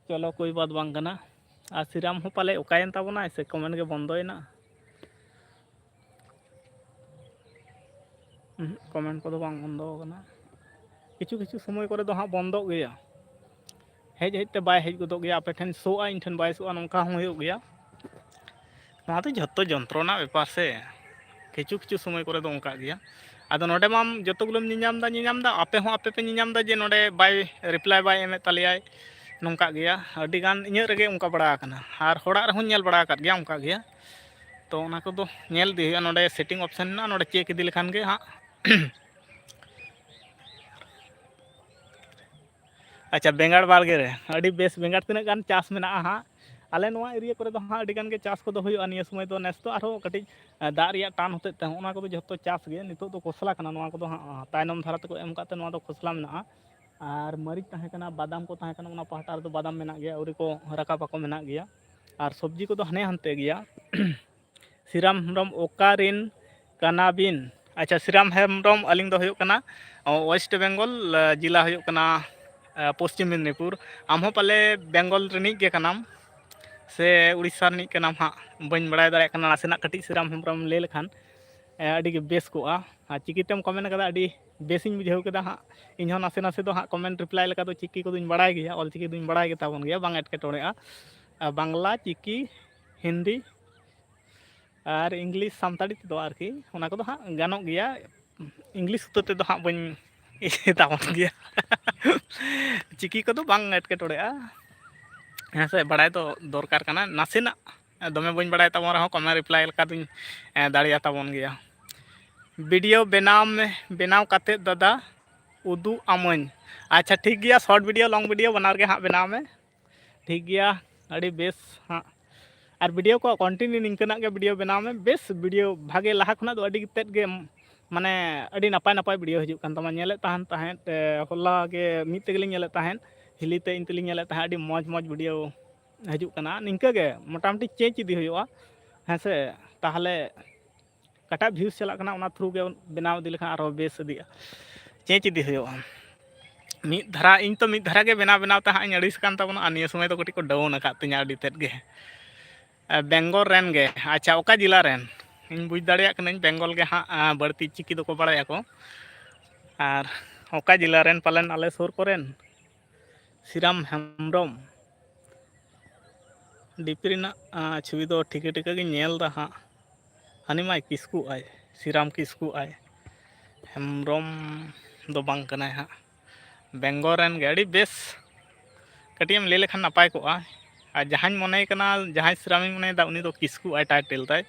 ᱪᱚᱞᱚ, ᱠᱳᱭ ᱵᱟᱛ ᱵᱟᱝ ᱠᱟᱱᱟ᱾ ᱟᱨ ᱥᱤᱨᱟᱢ ᱦᱚᱸ ᱯᱟᱞᱮ ᱚᱠᱟᱭᱮᱱ ᱛᱟᱵᱚᱱᱟᱭ ᱥᱮ ᱠᱚᱢᱮᱱᱴ ᱜᱮ ᱵᱚᱱᱫᱚᱭᱮᱱᱟ? ᱩᱦᱩᱸ, ᱠᱚᱢᱮᱱᱴ ᱠᱚᱫᱚ ᱵᱟᱝ ᱵᱚᱱᱫᱚ ᱟᱠᱟᱱᱟ᱾ ᱠᱤᱪᱷᱩ ᱠᱤᱪᱷᱩ ᱥᱚᱢᱚᱭ ᱠᱚᱨᱮ ᱫᱚ ᱦᱟᱸᱜ ᱵᱚᱱᱫᱚᱜ ᱜᱮᱭᱟ, ᱦᱮᱡ ᱦᱮᱡ ᱛᱮ ᱵᱟᱭ ᱦᱮᱡ ᱜᱚᱫᱚᱜ ᱜᱮᱭᱟ, ᱟᱯᱮ ᱴᱷᱮᱱ ᱥᱳᱜᱼᱟ, ᱤᱧ ᱴᱷᱮᱱ ᱵᱟᱭ ᱥᱳᱜᱼᱟ, ᱱᱚᱝᱠᱟ ᱦᱚᱸ ᱦᱩᱭᱩᱜ ᱜᱮᱭᱟ᱾ ᱱᱚᱣᱟ ᱫᱚ ᱡᱷᱚᱛᱚ ᱡᱚᱱᱛᱨᱚ ᱨᱮᱱᱟᱜ ᱵᱮᱯᱟᱨ ᱥᱮ, ᱠᱤᱪᱷᱩ ᱠᱤᱪᱷᱩ ᱥᱚᱢᱚᱭ ᱠᱚᱨᱮ ᱫᱚ ᱚᱱᱠᱟᱜ ᱜᱮᱭᱟ᱾ ᱟᱫᱚ ᱱᱚᱰᱮ ᱢᱟᱢ ᱡᱚᱛᱚ ᱜᱩᱞᱳᱢ ᱧᱮᱧᱟᱢ ᱮᱫᱟ, ᱧᱮᱧᱟᱢ ᱮᱫᱟ, ᱟᱯᱮ ᱦᱚᱸ ᱟᱯᱮ ᱯᱮ ᱧᱮᱧᱟᱢ ᱮᱫᱟ ᱡᱮ ᱱᱚᱰᱮ ᱵᱟᱭ ᱨᱤᱯᱞᱟᱭ ᱵᱟᱭ ᱮᱢᱮᱫ ᱛᱟᱞᱮᱭᱟᱭ, ᱱᱚᱝᱠᱟᱜ ᱜᱮᱭᱟ᱾ ᱟᱹᱰᱤ ᱜᱟᱱ ᱤᱧᱟᱹᱜ ᱨᱮᱜᱮ ᱚᱱᱠᱟ ᱵᱟᱲᱟ ᱟᱠᱟᱱᱟ, ᱟᱨ ᱦᱚᱲᱟᱜ ᱨᱮᱦᱚᱸ ᱧᱮᱞ ᱵᱟᱲᱟ ᱟᱠᱟᱫ ᱜᱮᱭᱟ ᱚᱱᱠᱟ ᱜᱮᱭᱟ᱾ ᱛᱚ ᱚᱱᱟ ᱠᱚᱫᱚ ᱧᱮᱞ ᱤᱫᱤ ᱦᱩᱭᱩᱜᱼᱟ, ᱱᱚᱰᱮ ᱥᱮᱴᱤᱝ ᱚᱯᱥᱮᱱ ᱢᱮᱱᱟᱜᱼᱟ, ᱱᱚᱰᱮ ᱪᱮᱠ ᱤᱫᱤ ᱞᱮᱠᱷᱟᱱ ᱜᱮ ᱦᱟᱸᱜ᱾ ᱟᱪᱪᱷᱟ, ᱵᱮᱸᱜᱟᱲ ᱵᱟᱲᱜᱮ ᱨᱮ ᱟᱹᱰᱤ ᱵᱮᱥ ᱵᱮᱸᱜᱟᱲ ᱛᱤᱱᱟᱹᱜ ᱜᱟᱱ ᱪᱟᱥ ᱢᱮᱱᱟᱜᱼᱟ ᱦᱟᱸᱜ᱾ ᱟᱞᱮ ᱱᱚᱣᱟ ᱮᱨᱤᱭᱟ ᱠᱚᱨᱮ ᱫᱚ ᱦᱟᱸᱜ ᱟᱹᱰᱤ ᱜᱟᱱ ᱜᱮ ᱪᱟᱥ ᱠᱚᱫᱚ ᱦᱩᱭᱩᱜᱼᱟ ᱱᱤᱭᱟᱹ ᱥᱚᱢᱚᱭ ᱫᱚ, ᱱᱮᱥ ᱫᱚ ᱟᱨᱦᱚᱸ ᱠᱟᱹᱴᱤᱡ, ᱮ, ᱫᱟᱜ ᱨᱮᱭᱟᱜ ᱴᱟᱱ ᱦᱚᱛᱮᱡ ᱛᱮ ᱚᱱᱟ ᱠᱚᱫᱚ ᱡᱷᱚᱛᱚ ᱪᱟᱥ ᱜᱮ᱾ ᱱᱤᱛᱚᱜ ᱫᱚ ᱠᱷᱚᱥᱞᱟ ᱠᱟᱱᱟ, ᱱᱚᱣᱟ ᱠᱚᱫᱚ ᱦᱟᱸᱜ ᱛᱟᱭᱱᱚᱢ ᱫᱷᱟᱨᱟ ᱛᱮᱠᱚ ᱮᱢ ᱠᱟᱜ ᱛᱮ ᱱᱚᱣᱟ ᱫᱚ ᱠᱷᱚᱥᱞᱟ ᱢᱮᱱᱟᱜᱼᱟ᱾ ᱟᱨ ᱢᱟᱹᱨᱤᱪ ᱛᱟᱦᱮᱸ ᱠᱟᱱᱟ, ᱵᱟᱫᱟᱢ ᱠᱚ ᱛᱟᱦᱮᱸ ᱠᱟᱱᱟ, ᱚᱱᱟ ᱯᱟᱦᱴᱟ ᱨᱮᱫᱚ ᱵᱟᱫᱟᱢ ᱢᱮᱱᱟᱜ ᱜᱮᱭᱟ, ᱟᱹᱣᱨᱤ ᱠᱚ ᱨᱟᱠᱟᱵ ᱟᱠᱚ, ᱢᱮᱱᱟᱜ ᱜᱮᱭᱟ᱾ ᱟᱨ ᱥᱚᱵᱽᱡᱤ ᱠᱚᱫᱚ ᱦᱟᱱᱮ ᱦᱟᱱᱛᱮ ᱜᱮᱭᱟ᱾ ᱥᱤᱨᱟᱢ ᱦᱮᱢᱵᱨᱚᱢ, ᱚᱠᱟ ᱨᱮᱱ ᱠᱟᱱᱟ ᱵᱤᱱ? ᱟᱪᱪᱷᱟ, ᱥᱤᱨᱟᱢ ᱦᱮᱢᱵᱨᱚᱢ, ᱟᱹᱞᱤᱧ ᱫᱚ ᱦᱩᱭᱩᱜ ᱠᱟᱱᱟ, ᱚ, ᱳᱭᱮᱥᱴ ᱵᱮᱝᱜᱚᱞ, ᱟ, ᱡᱮᱞᱟ ᱦᱩᱭᱩᱜ ᱠᱟᱱᱟ, ᱟ, ᱯᱚᱥᱪᱤᱢ ᱢᱮᱫᱽᱱᱤᱯᱩᱨ᱾ ᱟᱢ ᱦᱚᱸ ᱯᱟᱞᱮ ᱵᱮᱝᱜᱚᱞ ᱨᱤᱱᱤᱡ ᱜᱮ ᱠᱟᱱᱟᱢ ᱥᱮ ᱩᱲᱤᱥᱥᱟ ᱨᱤᱱᱤᱡ ᱠᱟᱱᱟᱢ ᱦᱟᱸᱜ, ᱵᱟᱹᱧ ᱵᱟᱲᱟᱭ ᱫᱟᱲᱮᱭᱟᱜ ᱠᱟᱱᱟ᱾ ᱱᱟᱥᱮᱱᱟᱜ ᱠᱟᱹᱴᱤᱡ ᱥᱤᱨᱟᱢ ᱦᱮᱢᱵᱨᱚᱢ ᱞᱟᱹᱭ ᱞᱮᱠᱷᱟᱱ, ᱟᱹᱰᱤ ᱜᱮ ᱵᱮᱥ ᱠᱚᱜᱼᱟ᱾ ᱟᱨ ᱪᱤᱠᱤ ᱛᱮᱢ comment ᱟᱠᱟᱫᱟ, ᱟᱹᱰᱤ ᱵᱮᱥᱤᱧ ᱵᱩᱡᱷᱟᱹᱣ ᱠᱮᱫᱟ ᱦᱟᱸᱜ᱾ ᱤᱧ ᱦᱚᱸ ᱱᱟᱥᱮ ᱱᱟᱥᱮ ᱫᱚ ᱦᱟᱸᱜ comment reply ᱞᱮᱠᱟ ᱫᱚ ᱪᱤᱠᱤ ᱠᱚᱫᱚᱧ ᱵᱟᱲᱟᱭ ᱜᱮᱭᱟ, ᱚᱞ ᱪᱤᱠᱤ ᱫᱚᱧ ᱵᱟᱲᱟᱭ ᱜᱮ ᱛᱟᱵᱚᱱ ᱜᱮᱭᱟ, ᱵᱟᱝ ᱮᱴᱠᱮᱴᱚᱬᱮᱜᱼᱟ᱾ ᱟᱨ ᱵᱟᱝᱞᱟ, ᱪᱤᱠᱤ, ᱦᱤᱱᱫᱤ ᱟᱨ English, ᱥᱟᱱᱛᱟᱲᱤ ᱛᱮᱫᱚ ᱟᱨᱠᱤ ᱚᱱᱟ ᱠᱚᱫᱚ ᱦᱟᱸᱜ ᱜᱟᱱᱚᱜ ᱜᱮᱭᱟ᱾ English ᱩᱛᱟᱹᱨ ᱛᱮᱫᱚ ᱦᱟᱸᱜ ᱵᱟᱹᱧ ᱤᱭᱟᱹ ᱛᱟᱵᱚᱱ ᱜᱮᱭᱟ᱾ ᱪᱤᱠᱤ ᱠᱚᱫᱚ ᱵᱟᱝ ᱮᱴᱠᱮᱴᱚᱬᱮᱜᱼᱟ, ᱦᱮᱸ ᱥᱮ? ᱵᱟᱲᱟᱭ ᱫᱚ ᱫᱚᱨᱠᱟᱨ ᱠᱟᱱᱟ ᱱᱟᱥᱮᱱᱟᱜ᱾ ᱫᱚᱢᱮ ᱵᱟᱹᱧ ᱵᱟᱲᱟᱭ ᱛᱟᱵᱚᱱ ᱨᱮᱦᱚᱸ comment reply ᱞᱮᱠᱟ ᱫᱚᱧ, ᱮ, ᱫᱟᱲᱮᱭᱟ ᱛᱟᱵᱚᱱ ᱜᱮᱭᱟ᱾ video ᱵᱮᱱᱟᱣ ᱢᱮ, ᱵᱮᱱᱟᱣ ᱠᱟᱛᱮᱫ ᱫᱟᱫᱟ ᱩᱫᱩᱜ ᱟᱢᱟᱹᱧ᱾ ᱟᱪᱪᱷᱟ, ᱴᱷᱤᱠ ᱜᱮᱭᱟ, short video, long video ᱵᱟᱱᱟᱨ ᱜᱮ ᱦᱟᱸᱜ ᱵᱮᱱᱟᱣ ᱢᱮ᱾ ᱴᱷᱤᱠ ᱜᱮᱭᱟ, ᱟᱹᱰᱤ ᱵᱮᱥ ᱦᱟᱸᱜ᱾ ᱟᱨ video ᱠᱚ continue ᱱᱤᱝᱠᱟᱹᱱᱟᱜ ᱜᱮ video ᱵᱮᱱᱟᱣ ᱢᱮ, ᱵᱮᱥ video ᱵᱷᱟᱜᱮ, ᱞᱟᱦᱟ ᱠᱷᱚᱱᱟᱜ ᱫᱚ ᱟᱹᱰᱤ ᱛᱮᱫ ᱜᱮ, ᱢᱟᱱᱮ, ᱟᱹᱰᱤ ᱱᱟᱯᱟᱭ ᱱᱟᱯᱟᱭ video ᱦᱤᱡᱩᱜ ᱠᱟᱱ ᱛᱟᱢᱟ᱾ ᱧᱮᱞᱮᱫ ᱛᱟᱦᱮᱱ ᱛᱟᱦᱮᱸᱫ, ᱮ, ᱦᱚᱞᱟ ᱜᱮ ᱢᱤᱫ ᱛᱮᱜᱮᱞᱤᱧ ᱧᱮᱞᱮᱫ ᱛᱟᱦᱮᱸᱫ, ᱦᱤᱞᱤ ᱛᱮ ᱤᱧ ᱛᱮᱞᱤᱧ ᱧᱮᱞᱮᱫ ᱛᱟᱦᱮᱸᱫ, ᱟᱹᱰᱤ ᱢᱚᱡᱽ ᱢᱚᱡᱽ video ᱦᱤᱡᱩᱜ ᱠᱟᱱᱟ᱾ ᱱᱤᱝᱠᱟᱹ ᱜᱮ ᱢᱚᱴᱟᱢᱩᱴᱤ change ᱤᱫᱤ ᱦᱩᱭᱩᱜᱼᱟ, ᱦᱮᱸ ᱥᱮ? ᱛᱟᱦᱚᱞᱮ ᱚᱠᱟᱴᱟᱜ views ᱪᱟᱞᱟᱜ ᱠᱟᱱᱟ, ᱚᱱᱟ through ᱜᱮ ᱵᱮᱱᱟᱣ ᱤᱫᱤ ᱞᱮᱠᱷᱟᱱ ᱟᱨᱦᱚᱸ ᱵᱮᱥ ᱤᱫᱤᱜᱼᱟ, change ᱤᱫᱤ ᱦᱩᱭᱩᱜᱼᱟ᱾ ᱢᱤᱫ ᱫᱷᱟᱨᱟ, ᱤᱧ ᱛᱚ ᱢᱤᱫ ᱫᱷᱟᱨᱟ ᱜᱮ ᱵᱮᱱᱟᱣ ᱵᱮᱱᱟᱣ ᱛᱮ ᱦᱟᱸᱜ ᱤᱧ ᱟᱹᱲᱤᱥ ᱠᱟᱱ ᱛᱟᱵᱚᱱᱟ, ᱟᱨ ᱱᱤᱭᱟᱹ ᱥᱚᱢᱚᱭ ᱫᱚ ᱠᱟᱹᱴᱤᱡ ᱠᱚ down ᱟᱠᱟᱫ ᱛᱤᱧᱟ ᱟᱹᱰᱤ ᱛᱮᱫ ᱜᱮ᱾ ᱮ, ᱵᱮᱝᱜᱚᱞ ᱨᱮᱱ ᱜᱮ᱾ ᱟᱪᱪᱷᱟ, ᱚᱠᱟ ᱡᱮᱞᱟ ᱨᱮᱱ? ᱤᱧ ᱵᱩᱡᱽ ᱫᱟᱲᱮᱭᱟᱜ ᱠᱟᱹᱱᱟᱹᱧ ᱵᱮᱝᱜᱚᱞ ᱜᱮ ᱦᱟᱸᱜ, ᱟ, ᱵᱟᱹᱲᱛᱤ ᱪᱤᱠᱤ ᱫᱚᱠᱚ ᱵᱟᱲᱟᱭᱟᱠᱚ᱾ ᱟᱨ ᱚᱠᱟ ᱡᱮᱞᱟ ᱨᱮᱱ ᱯᱟᱞᱮᱱ ᱟᱞᱮ ᱥᱩᱨ ᱠᱚᱨᱮᱱ? ᱥᱤᱨᱟᱢ ᱦᱮᱢᱵᱨᱚᱢ᱾ DP ᱨᱮᱱᱟᱜ, ᱟ, ᱪᱷᱚᱵᱤ ᱫᱚ ᱴᱷᱤᱠᱟᱹ ᱴᱷᱤᱠᱟᱹ ᱜᱤᱧ ᱧᱮᱞ ᱮᱫᱟ ᱦᱟᱸᱜ᱾ ᱦᱟᱹᱱᱤ ᱢᱟᱭ ᱠᱤᱥᱠᱩ ᱟᱭ, ᱥᱤᱨᱟᱢ ᱠᱤᱥᱠᱩ ᱟᱭ, ᱦᱮᱢᱵᱨᱚᱢ ᱫᱚ ᱵᱟᱝ ᱠᱟᱱᱟᱭ ᱦᱟᱸᱜ᱾ ᱵᱮᱝᱜᱚᱞ ᱨᱮᱱ ᱜᱮ, ᱟᱹᱰᱤ ᱵᱮᱥ᱾ ᱠᱟᱹᱴᱤᱡ ᱮᱢ ᱞᱟᱹᱭ ᱞᱮᱠᱷᱟᱱ ᱱᱟᱯᱟᱭ ᱠᱚᱜᱼᱟ᱾ ᱟᱨ ᱡᱟᱦᱟᱸᱧ ᱢᱚᱱᱮᱭ ᱠᱟᱱᱟ, ᱡᱟᱦᱟᱸᱭ ᱥᱤᱨᱟᱢᱤᱧ ᱢᱚᱱᱮᱭᱮᱫᱟ, ᱩᱱᱤ ᱫᱚ ᱠᱤᱥᱠᱩ ᱟᱭ title ᱛᱟᱭ᱾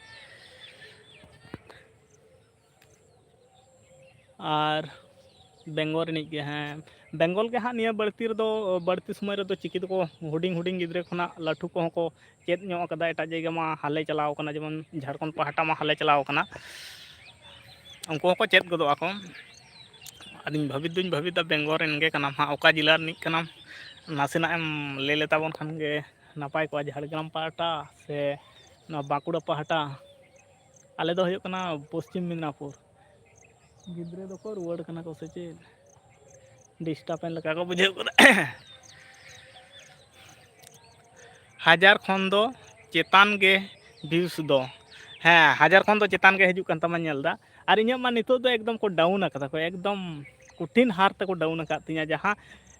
ᱟᱨ ᱵᱮᱝᱜᱚᱞ ᱨᱤᱱᱤᱡ ᱜᱮ, ᱦᱮᱸ, ᱵᱮᱝᱜᱚᱞ ᱜᱮ ᱦᱟᱸᱜ ᱱᱤᱭᱟᱹ ᱵᱟᱹᱲᱛᱤ ᱨᱮᱫᱚ, ᱵᱟᱹᱲᱛᱤ ᱥᱚᱢᱚᱭ ᱨᱮᱫᱚ ᱪᱤᱠᱤ ᱫᱚᱠᱚ ᱦᱩᱰᱤᱧ ᱦᱩᱰᱤᱧ ᱜᱤᱫᱽᱨᱟᱹ ᱠᱷᱚᱱᱟᱜ ᱞᱟᱹᱴᱷᱩ ᱠᱚᱦᱚᱸ ᱠᱚ ᱪᱮᱫ ᱧᱚᱜ ᱟᱠᱟᱫᱟ᱾ ᱮᱴᱟᱜ ᱡᱟᱭᱜᱟ ᱢᱟ ᱦᱟᱞᱮ ᱪᱟᱞᱟᱣ ᱠᱟᱱᱟ, ᱡᱮᱢᱚᱱ ᱡᱷᱟᱲᱠᱷᱚᱸᱰ ᱯᱟᱦᱴᱟ ᱢᱟ ᱦᱟᱞᱮ ᱪᱟᱞᱟᱣ ᱠᱟᱱᱟ᱾ ᱩᱱᱠᱩ ᱦᱚᱸᱠᱚ ᱪᱮᱫ ᱜᱚᱫᱚᱜ ᱟᱠᱚ᱾ ᱟᱫᱚᱧ ᱵᱷᱟᱹᱵᱤᱛ ᱫᱩᱧ ᱵᱷᱟᱹᱵᱤᱛᱟ ᱵᱮᱝᱜᱚᱞ ᱨᱮᱱ ᱜᱮ ᱠᱟᱱᱟᱢ ᱦᱟᱸᱜ, ᱚᱠᱟ ᱡᱮᱞᱟ ᱨᱤᱱᱤᱡ ᱠᱟᱱᱟᱢ, ᱱᱟᱥᱮᱱᱟᱜ ᱮᱢ ᱞᱟᱹᱭ ᱞᱮᱛᱟ ᱵᱚᱱ ᱠᱷᱟᱱ ᱜᱮ ᱱᱟᱯᱟᱭ ᱠᱚᱜᱼᱟ᱾ ᱡᱷᱟᱲᱜᱨᱟᱢ ᱯᱟᱦᱴᱟ ᱥᱮ ᱱᱚᱣᱟ ᱵᱟᱸᱠᱩᱲᱟ ᱯᱟᱦᱴᱟ? ᱟᱞᱮ ᱫᱚ ᱦᱩᱭᱩᱜ ᱠᱟᱱᱟ ᱯᱚᱥᱪᱤᱢ ᱢᱮᱫᱽᱱᱟᱯᱩᱨ᱾ ᱜᱤᱫᱽᱨᱟᱹ ᱫᱚᱠᱚ ᱨᱩᱣᱟᱹᱲ ᱠᱟᱱᱟ ᱠᱚ ᱥᱮ ᱪᱮᱫ? Disturb ᱮᱱ ᱞᱮᱠᱟ ᱠᱚ ᱵᱩᱡᱷᱟᱹᱣ ᱠᱟᱫᱟ᱾ ᱦᱟᱡᱟᱨ ᱠᱷᱚᱱ ᱫᱚ ᱪᱮᱛᱟᱱ ᱜᱮ views ᱫᱚ᱾ ᱦᱮᱸ, ᱦᱟᱡᱟᱨ ᱠᱷᱚᱱ ᱫᱚ ᱪᱮᱛᱟᱱ ᱜᱮ ᱦᱤᱡᱩᱜ ᱠᱟᱱ ᱛᱟᱢᱟ, ᱧᱮᱞ ᱫᱟ᱾ ᱟᱨ ᱤᱧᱟᱹᱜ ᱢᱟ ᱱᱤᱛᱚᱜ ᱫᱚ ᱮᱠᱫᱚᱢ ᱠᱚ ᱰᱟᱣᱩᱱ ᱟᱠᱟᱫᱟ ᱠᱚ, ᱮᱠᱫᱚᱢ ᱠᱚᱴᱷᱤᱱ ᱦᱟᱨ ᱛᱮᱠᱚ ᱰᱟᱣᱩᱱ ᱟᱠᱟᱫ ᱛᱤᱧᱟᱹ᱾ ᱡᱟᱦᱟᱸ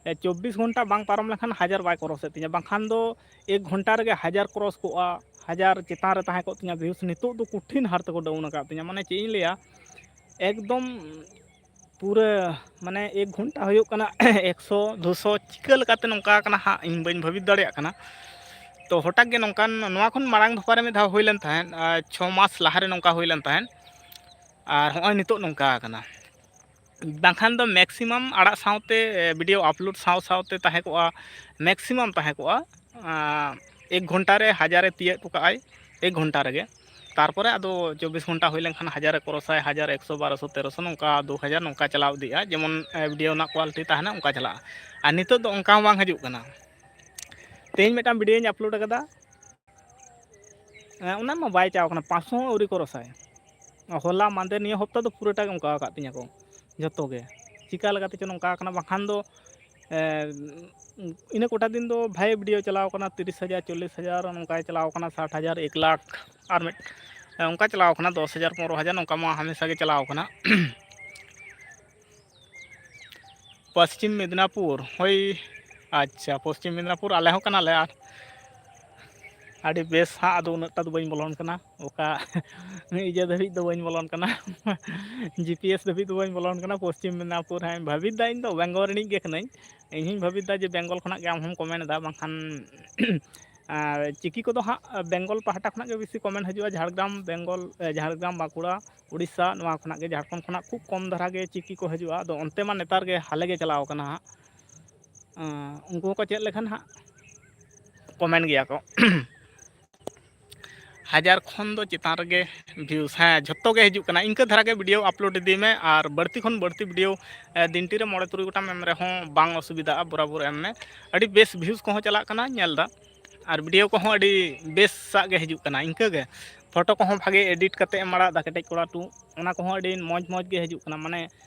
ᱮ, ᱪᱚᱵᱵᱤᱥ ᱜᱷᱚᱱᱴᱟ ᱵᱟᱝ ᱯᱟᱨᱚᱢ ᱞᱮᱠᱷᱟᱱ ᱦᱟᱡᱟᱨ ᱵᱟᱭ ᱠᱨᱚᱥᱮᱫ ᱛᱤᱧᱟᱹ, ᱵᱟᱝᱠᱷᱟᱱ ᱫᱚ ᱮᱠ ᱜᱷᱚᱱᱴᱟ ᱨᱮᱜᱮ ᱦᱟᱡᱟᱨ ᱠᱨᱚᱥ ᱠᱚᱜᱼᱟ, ᱦᱟᱡᱟᱨ ᱪᱮᱛᱟᱱ ᱨᱮ ᱛᱟᱦᱮᱸ ᱠᱚᱜ ᱛᱤᱧᱟᱹ ᱵᱷᱤᱭᱩᱥ᱾ ᱱᱤᱛᱚᱜ ᱫᱚ ᱠᱚᱴᱷᱤᱱ ᱦᱟᱨ ᱛᱮᱠᱚ ᱰᱟᱣᱩᱱ ᱟᱠᱟᱫ ᱛᱤᱧᱟᱹ, ᱢᱟᱱᱮ ᱪᱮᱫ ᱤᱧ ᱞᱟᱹᱭᱟ, ᱮᱠᱫᱚᱢ ᱯᱩᱨᱟᱹ ᱢᱟᱱᱮ ᱮᱠ ᱜᱷᱚᱱᱴᱟ ᱦᱩᱭᱩᱜ ᱠᱟᱱᱟ ᱮᱠᱥᱚ ᱫᱩᱥᱚ ᱪᱤᱠᱟᱹ ᱞᱮᱠᱟᱛᱮ ᱱᱚᱝᱠᱟ ᱠᱟᱱᱟ ᱦᱟᱸᱜ, ᱤᱧ ᱵᱟᱹᱧ ᱵᱷᱟᱹᱵᱤᱛ ᱫᱟᱲᱮᱭᱟᱜ ᱠᱟᱱᱟ᱾ ᱛᱚ ᱦᱚᱴᱟᱛ ᱜᱮ ᱱᱚᱝᱠᱟᱱ, ᱱᱚᱣᱟ ᱠᱷᱚᱱ ᱢᱟᱲᱟᱝ ᱫᱷᱟᱯᱟ ᱨᱮ ᱢᱤᱫ ᱫᱷᱟᱣ ᱦᱩᱭ ᱞᱮᱱ ᱛᱟᱦᱮᱸᱫ, ᱟᱨ ᱪᱷᱚ ᱢᱟᱥ ᱞᱟᱦᱟᱨᱮ ᱱᱚᱝᱠᱟ ᱦᱩᱭ ᱞᱮᱱ ᱛᱟᱦᱮᱸᱫ, ᱟᱨ ᱦᱚᱸᱜᱼᱚᱭ ᱱᱤᱛᱚᱜ ᱱᱚᱝᱠᱟ ᱟᱠᱟᱱᱟ᱾ ᱵᱟᱝᱠᱷᱟᱱ ᱫᱚ ᱢᱮᱠᱥᱤᱢᱟᱢ ᱟᱲᱟᱜ ᱥᱟᱶᱛᱮ, ᱵᱷᱤᱰᱤᱭᱳ ᱟᱯᱞᱳᱰ ᱥᱟᱶ ᱥᱟᱶᱛᱮ ᱛᱟᱦᱮᱸ ᱠᱚᱜᱼᱟ, ᱢᱮᱠᱥᱤᱢᱟᱢ ᱛᱟᱦᱮᱸ ᱠᱚᱜᱼᱟ, ᱟᱸ, ᱮᱠ ᱜᱷᱚᱱᱴᱟ ᱨᱮ ᱦᱟᱡᱟᱨᱮ ᱛᱤᱭᱟᱹᱜ ᱦᱚᱴᱚ ᱠᱟᱜᱼᱟᱭ, ᱮᱠ ᱜᱷᱚᱱᱴᱟ ᱨᱮᱜᱮ᱾ ᱛᱟᱨᱯᱚᱨᱮ ᱟᱫᱚ ᱪᱚᱵᱵᱤᱥ ᱜᱷᱚᱱᱴᱟ ᱦᱩᱭ ᱞᱮᱱᱠᱷᱟᱱ ᱦᱟᱡᱟᱨᱮ ᱠᱨᱚᱥᱟᱭ, ᱦᱟᱡᱟᱨ, ᱮᱠᱥᱚ, ᱵᱟᱨᱚᱥᱚ, ᱛᱮᱨᱚᱥᱚ, ᱱᱚᱝᱠᱟ ᱫᱩ ᱦᱟᱡᱟᱨ ᱱᱚᱝᱠᱟ ᱪᱟᱞᱟᱣ ᱤᱫᱤᱜᱼᱟ, ᱡᱮᱢᱚᱱ, ᱮ, ᱵᱷᱤᱰᱤᱭᱳ ᱨᱮᱱᱟᱜ ᱠᱳᱣᱟᱞᱤᱴᱤ ᱛᱟᱦᱮᱱᱟ, ᱚᱱᱠᱟ ᱪᱟᱞᱟᱜᱼᱟ᱾ ᱟᱨ ᱱᱤᱛᱚᱜ ᱫᱚ ᱚᱱᱠᱟ ᱦᱚᱸ ᱵᱟᱝ ᱦᱤᱡᱩᱜ ᱠᱟᱱᱟ᱾ ᱛᱮᱦᱮᱧ ᱢᱤᱫᱴᱟᱝ ᱵᱷᱤᱰᱤᱭᱳᱧ ᱟᱯᱞᱳᱰ ᱟᱠᱟᱫᱟ, ᱮ, ᱚᱱᱟ ᱢᱟ ᱵᱟᱭ ᱪᱟᱣ ᱠᱟᱱᱟ, ᱯᱟᱸᱪᱥᱚ ᱦᱚᱸ ᱟᱹᱣᱨᱤ ᱠᱨᱚᱥᱟᱭ᱾ ᱦᱚᱞᱟ ᱢᱟᱸᱫᱮᱨ ᱱᱤᱭᱟᱹ ᱦᱚᱯᱛᱟ ᱫᱚ ᱯᱩᱨᱟᱹᱴᱟ ᱜᱮ ᱚᱱᱠᱟ ᱟᱠᱟᱫ ᱛᱤᱧᱟᱹ ᱠᱚ ᱡᱷᱚᱛᱚ ᱜᱮ, ᱪᱤᱠᱟ ᱞᱮᱠᱟᱛᱮ ᱪᱚ ᱱᱚᱝᱠᱟ ᱟᱠᱟᱱᱟ᱾ ᱵᱟᱠᱷᱟᱱ ᱫᱚ, ᱮ, ᱤᱱᱟᱹ ᱠᱚᱴᱟ ᱫᱤᱱ ᱫᱚ ᱵᱷᱟᱭᱮ ᱵᱷᱤᱰᱤᱭᱳ ᱪᱟᱞᱟᱣ ᱠᱟᱱᱟ, ᱛᱤᱨᱤᱥ ᱦᱟᱡᱟᱨ, ᱪᱚᱞᱞᱤᱥ ᱦᱟᱡᱟᱨ, ᱱᱚᱝᱠᱟᱭ ᱪᱟᱞᱟᱣ ᱠᱟᱱᱟ, ᱥᱟᱴ ᱦᱟᱡᱟᱨ, ᱮᱠ ᱞᱟᱠᱷ, ᱟᱨ ᱢᱤᱫ, ᱮ, ᱚᱱᱠᱟ ᱪᱟᱞᱟᱣ ᱠᱟᱱᱟ, ᱫᱚᱥ ᱦᱟᱡᱟᱨ, ᱯᱚᱱᱨᱚ ᱦᱟᱡᱟᱨ, ᱱᱚᱝᱠᱟ ᱢᱟ ᱦᱟᱢᱮᱥᱟ ᱜᱮ ᱪᱟᱞᱟᱣ ᱠᱟᱱᱟ᱾ ᱯᱚᱥᱪᱤᱢ ᱢᱮᱫᱽᱱᱟᱯᱩᱨ, ᱦᱳᱭ, ᱟᱪᱪᱷᱟ, ᱯᱚᱥᱪᱤᱢ ᱢᱮᱫᱽᱱᱟᱯᱩᱨ ᱟᱞᱮ ᱦᱚᱸ ᱠᱟᱱᱟᱞᱮ᱾ ᱟᱨ ᱟᱹᱰᱤ ᱵᱮᱥ ᱦᱟᱸᱜ, ᱟᱫᱚ ᱩᱱᱟᱹᱜ ᱴᱟ ᱫᱚ ᱵᱟᱹᱧ ᱵᱚᱞᱚᱱ ᱠᱟᱱᱟ, ᱚᱠᱟ ᱤᱭᱟᱹ ᱫᱷᱟᱹᱵᱤᱡ ᱫᱚ ᱵᱟᱹᱧ ᱵᱚᱞᱚᱱ ᱠᱟᱱᱟ, ᱡᱤ ᱯᱤ ᱮᱥ ᱫᱷᱟᱹᱵᱤᱡ ᱫᱚ ᱵᱟᱹᱧ ᱵᱚᱞᱚᱱ ᱠᱟᱱᱟ᱾ ᱯᱚᱥᱪᱤᱢ ᱢᱮᱫᱽᱱᱟᱯᱩᱨ ᱦᱟᱸᱜ ᱤᱧ ᱵᱷᱟᱹᱵᱤᱛ ᱫᱟ, ᱤᱧ ᱫᱚ ᱵᱮᱝᱜᱚᱞ ᱨᱤᱱᱤᱡ ᱜᱮ ᱠᱟᱹᱱᱟᱹᱧ᱾ ᱤᱧ ᱦᱚᱸᱧ ᱵᱷᱟᱹᱵᱤᱛ ᱫᱟ ᱡᱮ ᱵᱮᱝᱜᱚᱞ ᱠᱷᱚᱱᱟᱜ ᱜᱮ ᱟᱢ ᱦᱚᱸᱢ ᱠᱚᱢᱮᱱᱴ ᱮᱫᱟ, ᱵᱟᱝᱠᱷᱟᱱ ᱟᱨ ᱪᱤᱠᱤ ᱠᱚᱫᱚ ᱦᱟᱸᱜ ᱵᱮᱝᱜᱚᱞ ᱯᱟᱦᱴᱟ ᱠᱷᱚᱱᱟᱜ ᱜᱮ ᱵᱮᱥᱤ ᱠᱚᱢᱮᱱᱴ ᱦᱤᱡᱩᱜᱼᱟ, ᱡᱷᱟᱲᱜᱨᱟᱢ ᱵᱮᱝᱜᱚᱞ, ᱮ, ᱡᱷᱟᱲᱜᱨᱟᱢ, ᱵᱟᱸᱠᱩᱲᱟ, ᱩᱲᱤᱥᱥᱟ, ᱱᱚᱣᱟ ᱠᱷᱚᱱᱟᱜ ᱜᱮ, ᱡᱷᱟᱲᱠᱷᱚᱸᱰ ᱠᱷᱚᱱᱟᱜ ᱠᱷᱩᱵ ᱠᱚᱢ ᱫᱷᱟᱨᱟ ᱜᱮ ᱪᱤᱠᱤ ᱠᱚ ᱦᱤᱡᱩᱜᱼᱟ᱾ ᱟᱫᱚ ᱚᱱᱛᱮ ᱢᱟ ᱱᱮᱛᱟᱨ ᱜᱮ ᱦᱟᱞᱮ ᱜᱮ ᱪᱟᱞᱟᱣ ᱠᱟᱱᱟ ᱦᱟᱸᱜ᱾ ᱟᱸ, ᱩᱱᱠᱩ ᱦᱚᱸᱠᱚ ᱪᱮᱫ ᱞᱮᱠᱷᱟᱱ ᱦᱟᱸᱜ ᱠᱚᱢᱮᱱᱴ ᱜᱮᱭᱟ ᱠᱚ᱾ ᱦᱟᱡᱟᱨ ᱠᱷᱚᱱ ᱫᱚ ᱪᱮᱛᱟᱱ ᱨᱮᱜᱮ ᱵᱷᱤᱭᱩᱥ, ᱦᱮᱸ, ᱡᱷᱚᱛᱚ ᱜᱮ ᱦᱤᱡᱩᱜ ᱠᱟᱱᱟ᱾ ᱤᱱᱠᱟᱹ ᱫᱷᱟᱨᱟ ᱜᱮ ᱵᱷᱤᱰᱤᱭᱳ ᱟᱯᱞᱳᱰ ᱤᱫᱤ ᱢᱮ, ᱟᱨ ᱵᱟᱹᱲᱛᱤ ᱠᱷᱚᱱ ᱵᱟᱹᱲᱛᱤ ᱵᱷᱤᱰᱤᱭᱳ, ᱮ, ᱫᱤᱱᱴᱤ ᱨᱮ ᱢᱚᱬᱮ ᱛᱩᱨᱩᱭ ᱜᱚᱴᱟᱝ ᱮᱢ ᱨᱮᱦᱚᱸ ᱵᱟᱝ ᱚᱥᱩᱵᱤᱫᱷᱟᱜᱼᱟ, ᱵᱚᱨᱟᱵᱚᱨ ᱮᱢ ᱢᱮ᱾ ᱟᱹᱰᱤ ᱵᱮᱥ ᱵᱷᱤᱭᱩᱥ ᱠᱚᱦᱚᱸ ᱪᱟᱞᱟᱜ ᱠᱟᱱᱟ, ᱧᱮᱞ ᱫᱟ, ᱟᱨ ᱵᱷᱤᱰᱤᱭᱳ ᱠᱚᱦᱚᱸ ᱟᱹᱰᱤ ᱵᱮᱥᱟᱜ ᱜᱮ ᱦᱤᱡᱩᱜ ᱠᱟᱱᱟ᱾ ᱤᱱᱠᱟᱹ ᱜᱮ ᱯᱷᱳᱴᱳ ᱠᱚᱦᱚᱸ ᱵᱷᱟᱜᱮ ᱮᱰᱤᱴ ᱠᱟᱛᱮ ᱮᱢ ᱟᱲᱟᱜ ᱫᱟ, ᱠᱮᱴᱮᱡ ᱠᱚᱲᱟ ᱴᱩ, ᱚᱱᱟ ᱠᱚᱦᱚᱸ ᱟᱹᱰᱤ ᱢᱚᱡᱽ ᱢᱚᱡᱽ ᱜᱮ ᱦᱤᱡᱩᱜ ᱠᱟᱱᱟ, ᱢᱟᱱᱮ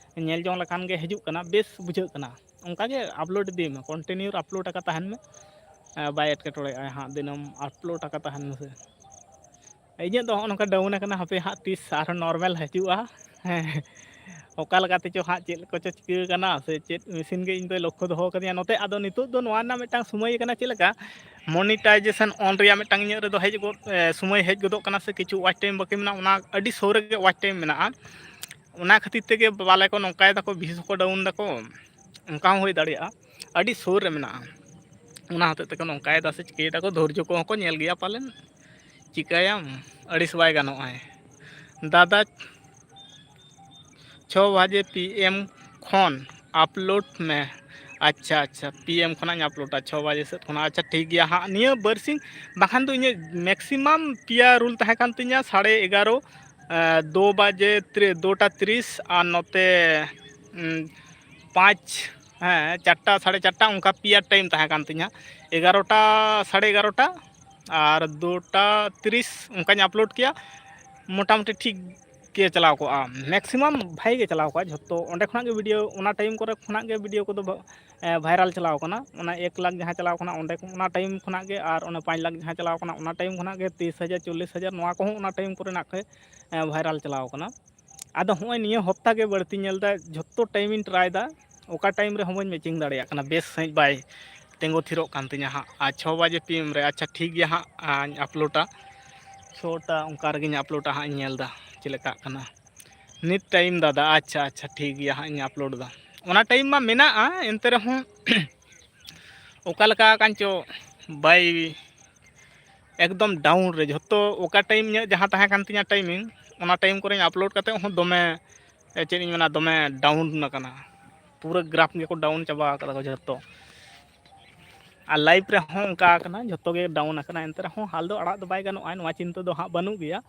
ᱧᱮᱞ ᱡᱚᱝ ᱞᱮᱠᱟᱱ ᱜᱮ ᱦᱤᱡᱩᱜ ᱠᱟᱱᱟ, ᱵᱮᱥ ᱵᱩᱡᱷᱟᱹᱜ ᱠᱟᱱᱟ᱾ ᱚᱱᱠᱟ ᱜᱮ ᱟᱯᱞᱳᱰ ᱤᱫᱤ ᱢᱮ, ᱠᱚᱱᱴᱤᱱᱤᱭᱩ ᱟᱯᱞᱳᱰ ᱟᱠᱟ ᱛᱟᱦᱮᱱ ᱢᱮ, ᱮ, ᱵᱟᱭ ᱮᱴᱠᱮᱴᱚᱬᱮᱜᱼᱟ ᱦᱟᱸᱜ, ᱫᱤᱱᱟᱹᱢ ᱟᱯᱞᱳᱰ ᱟᱠᱟ ᱛᱟᱦᱮᱱ ᱢᱮᱥᱮ᱾ ᱤᱧᱟᱹᱜ ᱫᱚ ᱦᱚᱸᱜᱼᱚ ᱱᱚᱝᱠᱟ ᱰᱟᱣᱩᱱ ᱟᱠᱟᱱᱟ, ᱦᱟᱯᱮ ᱦᱟᱸᱜ ᱛᱤᱥ ᱟᱨᱦᱚᱸ ᱱᱚᱨᱢᱟᱞ ᱦᱤᱡᱩᱜᱼᱟ᱾ ᱦᱮᱸ, ᱚᱠᱟ ᱞᱮᱠᱟ ᱛᱮᱪᱚ ᱦᱟᱸᱜ ᱪᱮᱫ ᱠᱚᱪᱚ ᱪᱤᱠᱟᱹ ᱟᱠᱟᱱᱟ ᱥᱮ ᱪᱮᱫ ᱢᱮᱥᱤᱱ ᱜᱮ ᱤᱧ ᱫᱚᱭ ᱞᱚᱠᱠᱷᱚ ᱫᱚᱦᱚ ᱟᱠᱟᱫᱤᱧᱟ᱾ ᱱᱚᱛᱮ ᱟᱫᱚ ᱱᱤᱛᱚᱜ ᱫᱚ ᱱᱚᱣᱟ ᱨᱮᱱᱟᱜ ᱢᱤᱫᱴᱟᱝ ᱥᱚᱢᱚᱭ ᱠᱟᱱᱟ, ᱪᱮᱫ ᱞᱮᱠᱟ ᱢᱚᱱᱤᱴᱟᱭᱡᱮᱥᱚᱱ ᱚᱱ ᱨᱮᱭᱟᱜ ᱢᱤᱫᱴᱟᱝ ᱤᱧᱟᱹᱜ ᱨᱮᱫᱚ ᱦᱮᱡ ᱜᱚᱫ, ᱮ, ᱥᱚᱢᱚᱭ ᱦᱮᱡ ᱜᱚᱫᱚᱜ ᱠᱟᱱᱟ ᱥᱮ ᱠᱤᱪᱷᱩ ᱣᱟᱪ ᱴᱟᱭᱤᱢ ᱵᱟᱹᱠᱤ ᱢᱮᱱᱟᱜᱼᱟ, ᱚᱱᱟ ᱟᱹᱰᱤ ᱥᱩᱨ ᱨᱮᱜᱮ ᱣᱟᱪ ᱴᱟᱭᱤᱢ ᱢᱮᱱᱟᱜᱼᱟ᱾ ᱚᱱᱟ ᱠᱷᱟᱹᱛᱤᱨ ᱛᱮᱜᱮ ᱯᱟᱞᱮ ᱠᱚ ᱱᱚᱝᱠᱟᱭ ᱫᱟᱠᱚ, ᱵᱷᱤᱭᱩᱥ ᱦᱚᱸᱠᱚ ᱰᱟᱣᱩᱱ ᱫᱟᱠᱚ, ᱚᱱᱠᱟ ᱦᱚᱸ ᱦᱩᱭ ᱫᱟᱲᱮᱭᱟᱜᱼᱟ᱾ ᱟᱹᱰᱤ ᱥᱩᱨ ᱨᱮ ᱢᱮᱱᱟᱜᱼᱟ, ᱚᱱᱟ ᱦᱚᱛᱮᱡ ᱛᱮᱠᱚ ᱱᱚᱝᱠᱟᱭ ᱫᱟ ᱥᱮ ᱪᱤᱠᱟᱹᱭ ᱫᱟᱠᱚ, ᱫᱷᱳᱨᱡᱚ ᱠᱚᱦᱚᱸ ᱠᱚ ᱧᱮᱞ ᱜᱮᱭᱟ ᱯᱟᱞᱮᱱ᱾ ᱪᱤᱠᱟᱹᱭᱟᱢ, ᱟᱹᱲᱤᱥ ᱵᱟᱭ ᱜᱟᱱᱚᱜᱼᱟᱭ᱾ ᱫᱟᱫᱟ, ᱪᱷᱚ ᱵᱟᱡᱮ ᱯᱤ ᱮᱢ ᱠᱷᱚᱱ ᱟᱯᱞᱳᱰ ᱢᱮ᱾ ᱟᱪᱪᱷᱟ, ᱟᱪᱪᱷᱟ, ᱯᱤ ᱮᱢ ᱠᱷᱚᱱᱟᱜ ᱤᱧ ᱟᱯᱞᱳᱰᱟ, ᱪᱷᱚ ᱵᱟᱡᱮ ᱥᱮᱫ ᱠᱷᱚᱱᱟᱜ᱾ ᱟᱪᱪᱷᱟ, ᱴᱷᱤᱠ ᱜᱮᱭᱟ ᱦᱟᱸᱜ, ᱱᱤᱭᱟᱹ ᱵᱟᱨᱥᱤᱧ ᱵᱟᱠᱷᱟᱱ ᱫᱚ ᱤᱧᱟᱹᱜ ᱢᱮᱠᱥᱤᱢᱟᱢ ᱯᱮᱭᱟ ᱨᱩᱞ ᱛᱟᱦᱮᱸ ᱠᱟᱱ ᱛᱤᱧᱟᱹ, ᱥᱟᱲᱮ ᱮᱜᱟᱨᱚ, ᱮ, ᱫᱩ ᱵᱟᱡᱮ ᱛᱨᱤ-, ᱫᱩᱴᱟ ᱛᱤᱨᱤᱥ ᱟᱨ ᱱᱚᱛᱮ, ᱩᱸ, ᱯᱟᱸᱪ, ᱦᱮᱸ, ᱪᱟᱨᱴᱟ, ᱥᱟᱲᱮ ᱪᱟᱨᱴᱟ, ᱚᱱᱠᱟ ᱯᱮᱭᱟ ᱴᱟᱭᱤᱢ ᱛᱟᱦᱮᱸ ᱠᱟᱱ ᱛᱤᱧᱟᱹ, ᱮᱜᱟᱨᱚᱴᱟ, ᱥᱟᱲᱮ ᱮᱜᱟᱨᱚᱴᱟ ᱟᱨ ᱫᱩᱴᱟ ᱛᱤᱨᱤᱥ ᱚᱱᱠᱟᱧ ᱟᱯᱞᱳᱰ ᱠᱮᱭᱟ᱾ ᱢᱚᱴᱟᱢᱩᱴᱤ ᱴᱷᱤᱠ ᱜᱮ ᱪᱟᱞᱟᱣ ᱠᱚᱜᱼᱟ, ᱢᱮᱠᱥᱤᱢᱟᱢ ᱵᱷᱟᱜᱮ ᱜᱮ ᱪᱟᱞᱟᱣ ᱠᱚᱜᱼᱟ ᱡᱷᱚᱛᱚ᱾ ᱚᱸᱰᱮ ᱠᱷᱚᱱᱟᱜ ᱜᱮ ᱵᱷᱤᱰᱤᱭᱳ, ᱚᱱᱟ ᱴᱟᱭᱤᱢ ᱠᱚᱨᱮ ᱠᱷᱚᱱᱟᱜ ᱜᱮ ᱵᱷᱤᱰᱤᱭᱳ ᱠᱚᱫᱚ ᱵᱷᱟ-, ᱮ, ᱵᱷᱟᱭᱨᱟᱞ ᱪᱟᱞᱟᱣ ᱠᱟᱱᱟ᱾ ᱚᱱᱟ ᱮᱠ ᱞᱟᱠᱷ ᱡᱟᱦᱟᱸ ᱪᱟᱞᱟᱣ ᱠᱟᱱᱟ, ᱚᱸᱰᱮ, ᱚᱱᱟ ᱴᱟᱭᱤᱢ ᱠᱷᱚᱱᱟᱜ ᱜᱮ, ᱟᱨ ᱚᱱᱟ ᱯᱟᱸᱪ ᱞᱟᱠᱷ ᱡᱟᱦᱟᱸ ᱪᱟᱞᱟᱣ ᱠᱟᱱᱟ, ᱚᱱᱟ ᱴᱟᱭᱤᱢ ᱠᱷᱚᱱᱟᱜ ᱜᱮ ᱛᱤᱨᱤᱥ ᱦᱟᱡᱟᱨ, ᱪᱚᱞᱞᱤᱥ ᱦᱟᱡᱟᱨ, ᱱᱚᱣᱟ ᱠᱚᱦᱚᱸ ᱚᱱᱟ ᱴᱟᱭᱤᱢ ᱠᱚᱨᱮᱱᱟᱜ ᱜᱮ, ᱮ, ᱵᱷᱟᱭᱨᱟᱞ ᱪᱟᱞᱟᱣ ᱠᱟᱱᱟ᱾ ᱟᱫᱚ ᱦᱚᱸᱜᱼᱚᱭ ᱱᱤᱭᱟᱹ ᱦᱚᱯᱛᱟ ᱜᱮ ᱵᱟᱹᱲᱛᱤᱧ ᱧᱮᱞ ᱮᱫᱟ, ᱡᱷᱚᱛᱚ ᱴᱟᱭᱤᱢᱤᱧ ᱴᱨᱟᱭ ᱮᱫᱟ, ᱚᱠᱟ ᱴᱟᱭᱤᱢ ᱨᱮᱦᱚᱸ ᱵᱟᱹᱧ ᱢᱮᱪᱤᱝ ᱫᱟᱲᱮᱭᱟᱜ ᱠᱟᱱᱟ, ᱵᱮᱥ ᱥᱟᱺᱦᱤᱡ ᱵᱟᱭ ᱛᱤᱸᱜᱩ ᱛᱷᱤᱨᱚᱜ ᱠᱟᱱ ᱛᱤᱧᱟᱹ ᱦᱟᱸᱜ᱾ ᱟᱨ ᱪᱷᱚ ᱵᱟᱡᱮ ᱯᱤ ᱮᱢ ᱨᱮ, ᱟᱪᱪᱷᱟ, ᱴᱷᱤᱠ ᱜᱮᱭᱟ ᱦᱟᱸᱜ, ᱟᱧ ᱟᱯᱞᱳᱰᱟ᱾ ᱪᱷᱚᱴᱟ ᱚᱱᱠᱟ ᱨᱮᱜᱮᱧ ᱟᱯᱞᱳᱰᱟ ᱦᱟᱸᱜ, ᱤᱧ ᱧᱮᱞ ᱮᱫᱟ ᱪᱮᱫ ᱞᱮᱠᱟᱜ ᱠᱟᱱᱟ ᱱᱤᱛ ᱴᱟᱭᱤᱢ, ᱫᱟᱫᱟ᱾ ᱟᱪᱪᱷᱟ, ᱟᱪᱪᱷᱟ, ᱴᱷᱤᱠ ᱜᱮᱭᱟ ᱦᱟᱸᱜ, ᱤᱧ ᱟᱯᱞᱳᱰ ᱮᱫᱟ᱾ ᱚᱱᱟ ᱴᱟᱭᱤᱢ ᱢᱟ ᱢᱮᱱᱟᱜᱼᱟ, ᱮᱱᱛᱮ ᱨᱮᱦᱚᱸ ᱚᱠᱟ ᱞᱮᱠᱟ ᱟᱠᱟᱱ ᱪᱚ, ᱵᱟᱭ, ᱮᱠᱫᱚᱢ ᱰᱟᱣᱩᱱ ᱨᱮ ᱡᱷᱚᱛᱚ᱾ ᱚᱠᱟ ᱴᱟᱭᱤᱢ ᱤᱧᱟᱹᱜ ᱡᱟᱦᱟᱸ ᱛᱟᱦᱮᱸ ᱠᱟᱱ ᱛᱤᱧᱟᱹ ᱴᱟᱭᱤᱢᱤᱝ, ᱚᱱᱟ ᱴᱟᱭᱤᱢ ᱠᱚᱨᱮᱧ ᱟᱯᱞᱳᱰ ᱠᱟᱛᱮ ᱦᱚᱸ ᱫᱚᱢᱮ, ᱮ, ᱪᱮᱫ ᱤᱧ ᱢᱮᱱᱟ, ᱫᱚᱢᱮ ᱰᱟᱣᱩᱱ ᱟᱠᱟᱱᱟ᱾ ᱯᱩᱨᱟᱹ ᱜᱨᱟᱯᱷ ᱜᱮᱠᱚ ᱰᱟᱣᱩᱱ ᱪᱟᱵᱟ ᱟᱠᱟᱫᱟ ᱠᱚ ᱡᱷᱚᱛᱚ᱾ ᱟᱨ ᱞᱟᱭᱤᱵᱷ ᱨᱮᱦᱚᱸ ᱚᱱᱠᱟ ᱟᱠᱟᱱᱟ, ᱡᱷᱚᱛᱚ ᱜᱮ ᱰᱟᱣᱩᱱ ᱟᱠᱟᱱᱟ᱾ ᱮᱱᱛᱮ ᱨᱮᱦᱚᱸ ᱦᱟᱞ ᱫᱚ ᱟᱲᱟᱜ ᱫᱚ ᱵᱟᱭ ᱜᱟᱱᱚᱜᱼᱟ, ᱱᱚᱣᱟ ᱪᱤᱱᱛᱟᱹ ᱫᱚ ᱦᱟᱸᱜ ᱵᱟᱹᱱᱩᱜ ᱜᱮᱭᱟ᱾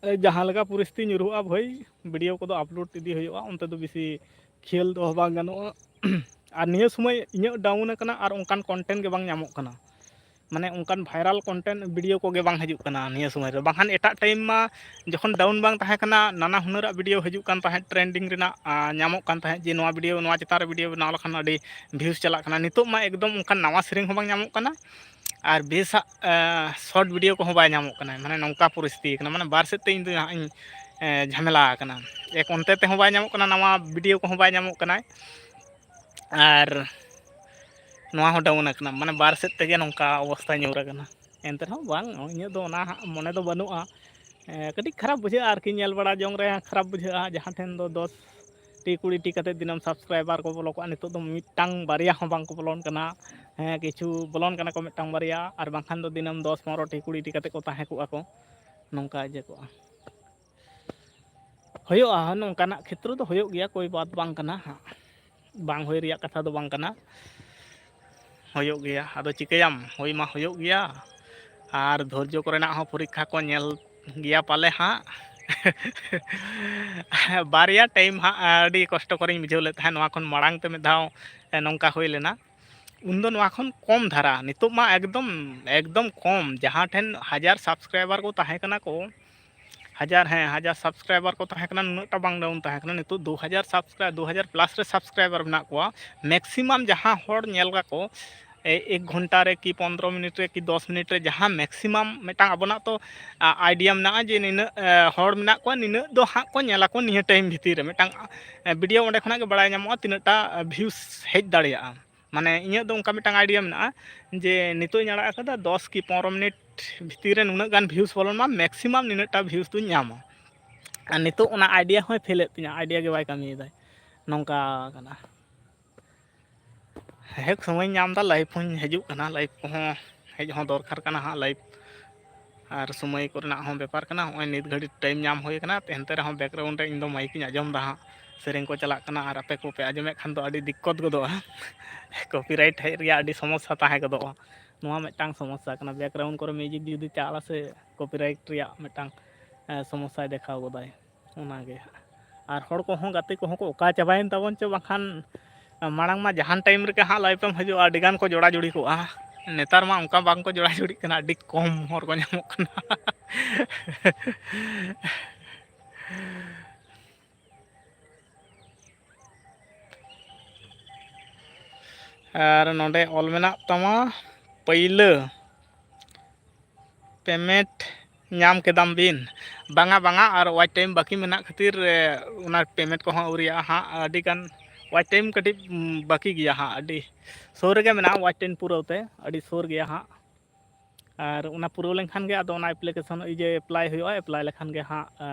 ᱮ, ᱡᱟᱦᱟᱸ ᱞᱮᱠᱟ ᱯᱚᱨᱤᱥᱛᱷᱤᱛᱤ ᱧᱩᱨᱦᱩᱜᱼᱟ ᱵᱷᱟᱹᱭ, ᱵᱷᱤᱰᱤᱭᱳ ᱠᱚᱫᱚ ᱟᱯᱞᱳᱰ ᱤᱫᱤ ᱦᱩᱭᱩᱜᱼᱟ, ᱚᱱᱛᱮ ᱫᱚ ᱵᱮᱥᱤ ᱠᱷᱮᱞ ᱫᱚ ᱵᱟᱝ ᱜᱟᱱᱚᱜᱼᱟ᱾ ᱟᱨ ᱱᱤᱭᱟᱹ ᱥᱚᱢᱚᱭ ᱤᱧᱟᱹᱜ ᱰᱟᱣᱩᱱ ᱟᱠᱟᱱᱟ ᱟᱨ ᱚᱱᱠᱟᱱ ᱠᱚᱱᱴᱮᱱᱴ ᱜᱮ ᱵᱟᱝ ᱧᱟᱢᱚᱜ ᱠᱟᱱᱟ᱾ ᱢᱟᱱᱮ ᱚᱱᱠᱟᱱ viral content video ᱠᱚᱜᱮ ᱵᱟᱝ ᱦᱤᱡᱩᱜ ᱠᱟᱱᱟ ᱱᱤᱭᱟᱹ ᱥᱚᱢᱚᱭ ᱨᱮ᱾ ᱵᱟᱝᱠᱷᱟᱱ ᱮᱴᱟᱜ time ᱢᱟ ᱡᱚᱠᱷᱚᱱ down ᱵᱟᱝ ᱛᱟᱦᱮᱸ ᱠᱟᱱᱟ, ᱱᱟᱱᱟ ᱦᱩᱱᱟᱹᱨᱟᱜ video ᱦᱤᱡᱩᱜ ᱠᱟᱱ ᱛᱟᱦᱮᱸᱫ, trending ᱨᱮᱱᱟᱜ, ᱟ, ᱧᱟᱢᱚᱜ ᱠᱟᱱ ᱛᱟᱦᱮᱸᱫ ᱡᱮ ᱱᱚᱣᱟ video, ᱱᱚᱣᱟ ᱪᱮᱛᱟᱱ ᱨᱮ video ᱵᱮᱱᱟᱣ ᱞᱮᱠᱷᱟᱱ ᱟᱹᱰᱤ views ᱪᱟᱞᱟᱜ ᱠᱟᱱᱟ᱾ ᱱᱤᱛᱚᱜ ᱢᱟ ᱮᱠᱫᱚᱢ ᱚᱱᱠᱟᱱ ᱱᱟᱣᱟ ᱥᱮᱨᱮᱧ ᱦᱚᱸ ᱵᱟᱝ ᱧᱟᱢᱚᱜ ᱠᱟᱱᱟ ᱟᱨ ᱵᱮᱥᱟᱜ, ᱟ, short video ᱠᱚᱦᱚᱸ ᱵᱟᱭ ᱧᱟᱢᱚᱜ ᱠᱟᱱᱟ᱾ ᱢᱟᱱᱮ ᱱᱚᱝᱠᱟ ᱯᱚᱨᱤᱥᱛᱷᱤᱛᱤ ᱠᱟᱱᱟ᱾ ᱢᱟᱱᱮ ᱵᱟᱨ ᱥᱮᱫ ᱛᱮ ᱤᱧ ᱫᱚ ᱱᱟᱦᱟᱜ ᱤᱧ, ᱮ, ᱡᱷᱟᱢᱮᱞᱟ ᱟᱠᱟᱱᱟ᱾ ᱮᱠ ᱚᱱᱛᱮ ᱛᱮᱦᱚᱸ ᱵᱟᱭ ᱧᱟᱢᱚᱜ ᱠᱟᱱᱟ, ᱱᱟᱣᱟ video ᱠᱚᱦᱚᱸ ᱵᱟᱭ ᱧᱟᱢᱚᱜ ᱠᱟᱱᱟ᱾ ᱟᱨ ᱱᱚᱣᱟ ᱦᱚᱸ down ᱟᱠᱟᱱᱟ᱾ ᱢᱟᱱᱮ ᱵᱟᱨ ᱥᱮᱫ ᱛᱮᱜᱮ ᱱᱚᱝᱠᱟ ᱚᱵᱚᱥᱛᱷᱟ ᱧᱩᱨ ᱟᱠᱟᱱᱟ᱾ ᱮᱱᱛᱮ ᱨᱮᱦᱚᱸ ᱵᱟᱝ, ᱤᱧᱟᱹᱜ ᱫᱚ ᱚᱱᱟ ᱦᱟᱸᱜ ᱢᱚᱱᱮ ᱫᱚ ᱵᱟᱹᱱᱩᱜᱼᱟ᱾ ᱮᱸ, ᱠᱟᱹᱴᱤᱡ ᱠᱷᱟᱨᱟᱯ ᱵᱩᱡᱷᱟᱹᱜᱼᱟ ᱟᱨᱠᱤ, ᱧᱮᱞ ᱵᱟᱲᱟ ᱡᱚᱝ ᱨᱮ ᱠᱷᱟᱨᱟᱯ ᱵᱩᱡᱷᱟᱹᱜᱼᱟ᱾ ᱡᱟᱦᱟᱸ ᱴᱷᱮᱱ ᱫᱚ ᱫᱚᱥ ᱴᱤ, ᱠᱩᱲᱤ ᱴᱤ ᱠᱟᱛᱮ ᱫᱤᱱᱟᱹᱢ subscriber ᱠᱚ ᱵᱚᱞᱚ ᱠᱚᱜᱼᱟ, ᱱᱤᱛᱚᱜ ᱫᱚ ᱢᱤᱫᱴᱟᱝ ᱵᱟᱨᱭᱟ ᱦᱚᱸ ᱵᱟᱝ ᱠᱚ ᱵᱚᱞᱚᱱ ᱠᱟᱱᱟ᱾ ᱦᱮᱸ, ᱠᱤᱪᱷᱩ ᱵᱚᱞᱚᱱ ᱠᱟᱱᱟ ᱠᱚ ᱢᱤᱫᱴᱟᱝ ᱵᱟᱨᱭᱟ, ᱟᱨ ᱵᱟᱝᱠᱷᱟᱱ ᱫᱚ ᱫᱤᱱᱟᱹᱢ ᱫᱚᱥ, ᱯᱚᱱᱨᱚ ᱴᱤ, ᱠᱩᱲᱤ ᱴᱤ ᱠᱟᱛᱮ ᱠᱚ ᱛᱟᱦᱮᱸ ᱠᱚᱜᱼᱟ ᱠᱚ, ᱱᱚᱝᱠᱟ ᱤᱭᱟᱹ ᱠᱚᱜᱼᱟ᱾ ᱦᱩᱭᱩᱜᱼᱟ, ᱱᱚᱝᱠᱟᱱᱟᱜ ᱠᱷᱮᱛᱨᱚ ᱫᱚ ᱦᱩᱭᱩᱜ ᱜᱮᱭᱟ, ᱠᱳᱭ ᱵᱟᱛ ᱵᱟᱝ ᱠᱟᱱᱟ ᱦᱟᱸᱜ, ᱵᱟᱝ ᱦᱩᱭ ᱨᱮᱭᱟᱜ ᱠᱟᱛᱷᱟ ᱫᱚ ᱵᱟᱝ ᱠᱟᱱᱟ, ᱦᱩᱭᱩᱜ ᱜᱮᱭᱟ᱾ ᱟᱫᱚ ᱪᱤᱠᱟᱹᱭᱟᱢ, ᱦᱩᱭ ᱢᱟ ᱦᱩᱭᱩᱜ ᱜᱮᱭᱟ, ᱟᱨ ᱫᱷᱳᱨᱡᱚ ᱠᱚᱨᱮᱱᱟᱜ ᱦᱚᱸ ᱯᱚᱨᱤᱠᱠᱷᱟ ᱠᱚ ᱧᱮᱞ ᱜᱮᱭᱟ ᱯᱟᱞᱮ ᱦᱟᱸᱜ᱾ ᱵᱟᱨᱭᱟ time ᱦᱟᱸᱜ ᱟᱹᱰᱤ ᱠᱚᱥᱴᱚ ᱠᱚᱨᱮᱧ ᱵᱩᱡᱷᱟᱹᱣ ᱞᱮᱫ ᱛᱟᱦᱮᱸᱫ ᱱᱚᱣᱟ ᱠᱷᱚᱱ ᱢᱟᱲᱟᱝ ᱛᱮ ᱢᱤᱫ ᱫᱷᱟᱣ, ᱮ, ᱱᱚᱝᱠᱟ ᱦᱩᱭ ᱞᱮᱱᱟ᱾ ᱩᱱᱫᱚ ᱱᱚᱣᱟ ᱠᱷᱚᱱ ᱠᱚᱢ ᱫᱷᱟᱨᱟ, ᱱᱤᱛᱚᱜ ᱢᱟ ᱮᱠᱫᱚᱢ, ᱮᱠᱫᱚᱢ ᱠᱚᱢ, ᱡᱟᱦᱟᱸ ᱴᱷᱮᱱ ᱦᱟᱡᱟᱨ subscriber ᱠᱚ ᱛᱟᱦᱮᱸ ᱠᱟᱱᱟ ᱠᱚ, ᱦᱟᱡᱟᱨ, ᱦᱮᱸ, ᱦᱟᱡᱟᱨ subscriber ᱠᱚ ᱛᱟᱦᱮᱸ ᱠᱟᱱᱟ, ᱱᱩᱱᱟᱹᱜ ᱴᱟ ᱵᱟᱝ down ᱛᱟᱦᱮᱸ ᱠᱟᱱᱟ᱾ ᱱᱤᱛᱚᱜ ᱫᱩ ᱦᱟᱡᱟᱨ subscribe, ᱫᱩ ᱦᱟᱡᱟᱨ plus ᱨᱮ subscriber ᱢᱮᱱᱟᱜ ᱠᱚᱣᱟ᱾ Maximum ᱡᱟᱦᱟᱸ ᱦᱚᱲ ᱧᱮᱞ ᱠᱟᱠᱚ, ᱮ, ᱮᱠ ᱜᱷᱚᱱᱴᱟ ᱨᱮ ᱠᱤ ᱯᱚᱱᱫᱽᱨᱚ ᱢᱤᱱᱤᱴ ᱨᱮ ᱠᱤ ᱫᱚᱥ ᱢᱤᱱᱤᱴ ᱨᱮ ᱡᱟᱦᱟᱸ maximum ᱢᱤᱫᱴᱟᱝ ᱟᱵᱚᱱᱟᱜ ᱛᱚ, ᱟ, idea ᱢᱮᱱᱟᱜᱼᱟ ᱡᱮ ᱱᱤᱱᱟᱹᱜ, ᱮ, ᱦᱚᱲ ᱢᱮᱱᱟᱜ ᱠᱚᱣᱟ, ᱱᱤᱱᱟᱹᱜ ᱫᱚ ᱦᱟᱸᱜ ᱠᱚ ᱧᱮᱞᱟᱠᱚ ᱱᱤᱭᱟᱹ time ᱵᱷᱤᱛᱤᱨ ᱨᱮ᱾ ᱢᱤᱫᱴᱟᱝ, ᱮ, video ᱚᱸᱰᱮ ᱠᱷᱚᱱᱟᱜ ᱜᱮ ᱵᱟᱲᱟᱭ ᱧᱟᱢᱚᱜᱼᱟ ᱛᱤᱱᱟᱹᱜ ᱴᱟ, ᱮ, views ᱦᱮᱡ ᱫᱟᱲᱮᱭᱟᱜᱼᱟ᱾ ᱢᱟᱱᱮ ᱤᱧᱟᱹᱜ ᱫᱚ ᱚᱱᱠᱟ ᱢᱤᱫᱴᱟᱝ idea ᱢᱮᱱᱟᱜᱼᱟ ᱡᱮ ᱱᱤᱛᱚᱜ ᱤᱧ ᱟᱲᱟᱜ ᱟᱠᱟᱫᱟ, ᱫᱚᱥ ᱠᱤ ᱯᱚᱱᱨᱚ ᱢᱤᱱᱤᱴ ᱵᱷᱤᱛᱤᱨ ᱨᱮ ᱱᱩᱱᱟᱹᱜ ᱜᱟᱱ views ᱵᱚᱞᱚᱱ ᱢᱟ, maximum ᱱᱤᱱᱟᱹᱜ ᱴᱟ views ᱫᱚᱧ ᱧᱟᱢᱟ᱾ ᱟᱨ ᱱᱤᱛᱚᱜ ᱚᱱᱟ idea ᱦᱚᱸᱭ fail ᱮᱫ ᱛᱤᱧᱟ, idea ᱜᱮ ᱵᱟᱭ ᱠᱟᱹᱢᱤᱭᱮᱫᱟᱭ, ᱱᱚᱝᱠᱟ ᱠᱟᱱᱟ᱾ ᱡᱟᱭᱦᱳᱠ, ᱥᱚᱢᱚᱭᱤᱧ ᱧᱟᱢ ᱮᱫᱟ, live ᱦᱚᱸᱧ ᱦᱤᱡᱩᱜ ᱠᱟᱱᱟ, live ᱠᱚᱦᱚᱸ ᱦᱮᱡ ᱦᱚᱸ ᱫᱚᱨᱠᱟᱨ ᱠᱟᱱᱟ ᱦᱟᱸᱜ, live ᱟᱨ ᱥᱚᱢᱚᱭ ᱠᱚᱨᱮᱱᱟᱜ ᱦᱚᱸ ᱵᱮᱯᱟᱨ ᱠᱟᱱᱟ᱾ ᱦᱚᱸᱜᱼᱚᱭ ᱱᱤᱛ ᱜᱷᱟᱹᱲᱤᱡ time ᱧᱟᱢ ᱦᱩᱭ ᱠᱟᱱᱟ, ᱮᱱᱛᱮ ᱨᱮᱦᱚᱸ background ᱨᱮ ᱤᱧ ᱫᱚ mic ᱤᱧ ᱟᱸᱡᱚᱢ ᱮᱫᱟ ᱦᱟᱸᱜ, ᱥᱮᱨᱮᱧ ᱠᱚ ᱪᱟᱞᱟᱜ ᱠᱟᱱᱟ, ᱟᱨ ᱟᱯᱮ ᱠᱚᱯᱮ ᱟᱸᱡᱚᱢᱮᱫ ᱠᱷᱟᱱ ᱫᱚ ᱟᱹᱰᱤ ᱫᱤᱠᱠᱚᱛ ᱜᱚᱫᱚᱜᱼᱟ᱾ Copyright ᱦᱮᱡ ᱨᱮᱭᱟᱜ ᱟᱹᱰᱤ ᱥᱚᱢᱚᱥᱥᱟ ᱛᱟᱦᱮᱸ ᱜᱚᱫᱚᱜᱼᱟ, ᱱᱚᱣᱟ ᱢᱤᱫᱴᱟᱝ ᱥᱚᱢᱚᱥᱥᱟ ᱠᱟᱱᱟ᱾ Background ᱠᱚᱨᱮ music ᱡᱩᱫᱤ ᱪᱟᱞᱟ ᱥᱮ copyright ᱨᱮᱭᱟᱜ ᱢᱤᱫᱴᱟᱝ, ᱮ, ᱥᱚᱢᱚᱥᱥᱟᱭ ᱫᱮᱠᱷᱟᱣ ᱜᱚᱫᱟᱭ᱾ ᱚᱱᱟᱜᱮ᱾ ᱟᱨ ᱦᱚᱲ ᱠᱚᱦᱚᱸ, ᱜᱟᱛᱮ ᱠᱚᱦᱚᱸ ᱠᱚ ᱚᱠᱟ ᱪᱟᱵᱟᱭᱮᱱ ᱛᱟᱵᱚᱱ ᱪᱚ, ᱵᱟᱝᱠᱷᱟᱱ ᱢᱟᱲᱟᱝ ᱢᱟ ᱡᱟᱦᱟᱱ time ᱨᱮᱜᱮ ᱦᱟᱸᱜ live ᱮᱢ ᱦᱤᱡᱩᱜᱼᱟ, ᱟᱹᱰᱤ ᱜᱟᱱ ᱠᱚ ᱡᱚᱲᱟ ᱡᱩᱲᱤ ᱠᱚᱜᱼᱟ᱾ ᱱᱮᱛᱟᱨ ᱢᱟ ᱚᱱᱠᱟ ᱵᱟᱝ ᱠᱚ ᱡᱚᱲᱟ ᱡᱩᱲᱤᱜ ᱠᱟᱱᱟ, ᱟᱹᱰᱤ ᱠᱚᱢ ᱦᱚᱲ ᱠᱚ ᱧᱟᱢᱚᱜ ᱠᱟᱱᱟ᱾ ᱟᱨ ᱱᱚᱰᱮ ᱚᱞ ᱢᱮᱱᱟᱜ ᱛᱟᱢᱟ ᱯᱟᱹᱭᱞᱟᱹ ᱯᱮᱢᱮᱱᱴ ᱧᱟᱢ ᱠᱮᱫᱟᱢ ᱵᱤᱱ? ᱵᱟᱝᱟ, ᱵᱟᱝᱟ, ᱟᱨ ᱣᱟᱪ ᱴᱟᱭᱤᱢ ᱵᱟᱹᱠᱤ ᱢᱮᱱᱟᱜ ᱠᱷᱟᱹᱛᱤᱨ, ᱮ, ᱚᱱᱟ ᱯᱮᱢᱮᱱᱴ ᱠᱚᱦᱚᱸ ᱟᱹᱣᱨᱤᱭᱟᱜᱼᱟ ᱦᱟᱸᱜ᱾ ᱟᱹᱰᱤ ᱜᱟᱱ ᱣᱟᱪ ᱴᱟᱭᱤᱢ ᱠᱟᱹᱴᱤᱡ, ᱩᱢ, ᱵᱟᱹᱠᱤ ᱜᱮᱭᱟ ᱦᱟᱸᱜ᱾ ᱟᱹᱰᱤ ᱥᱩᱨ ᱨᱮᱜᱮ ᱢᱮᱱᱟᱜᱼᱟ ᱣᱟᱪ ᱴᱟᱭᱤᱢ ᱯᱩᱨᱟᱹᱣ ᱛᱮ, ᱟᱹᱰᱤ ᱥᱩᱨ ᱜᱮᱭᱟ ᱦᱟᱸᱜ᱾ ᱟᱨ ᱚᱱᱟ ᱯᱩᱨᱟᱹᱣ ᱞᱮᱱᱠᱷᱟᱱ ᱜᱮ ᱟᱫᱚ ᱚᱱᱟ ᱮᱯᱞᱤᱠᱮᱥᱚᱱ ᱤᱭᱟᱹ ᱮᱯᱞᱟᱭ ᱦᱩᱭᱩᱜᱼᱟ᱾ ᱮᱯᱞᱟᱭ ᱞᱮᱠᱷᱟᱱ ᱜᱮ ᱦᱟᱸᱜ, ᱟ,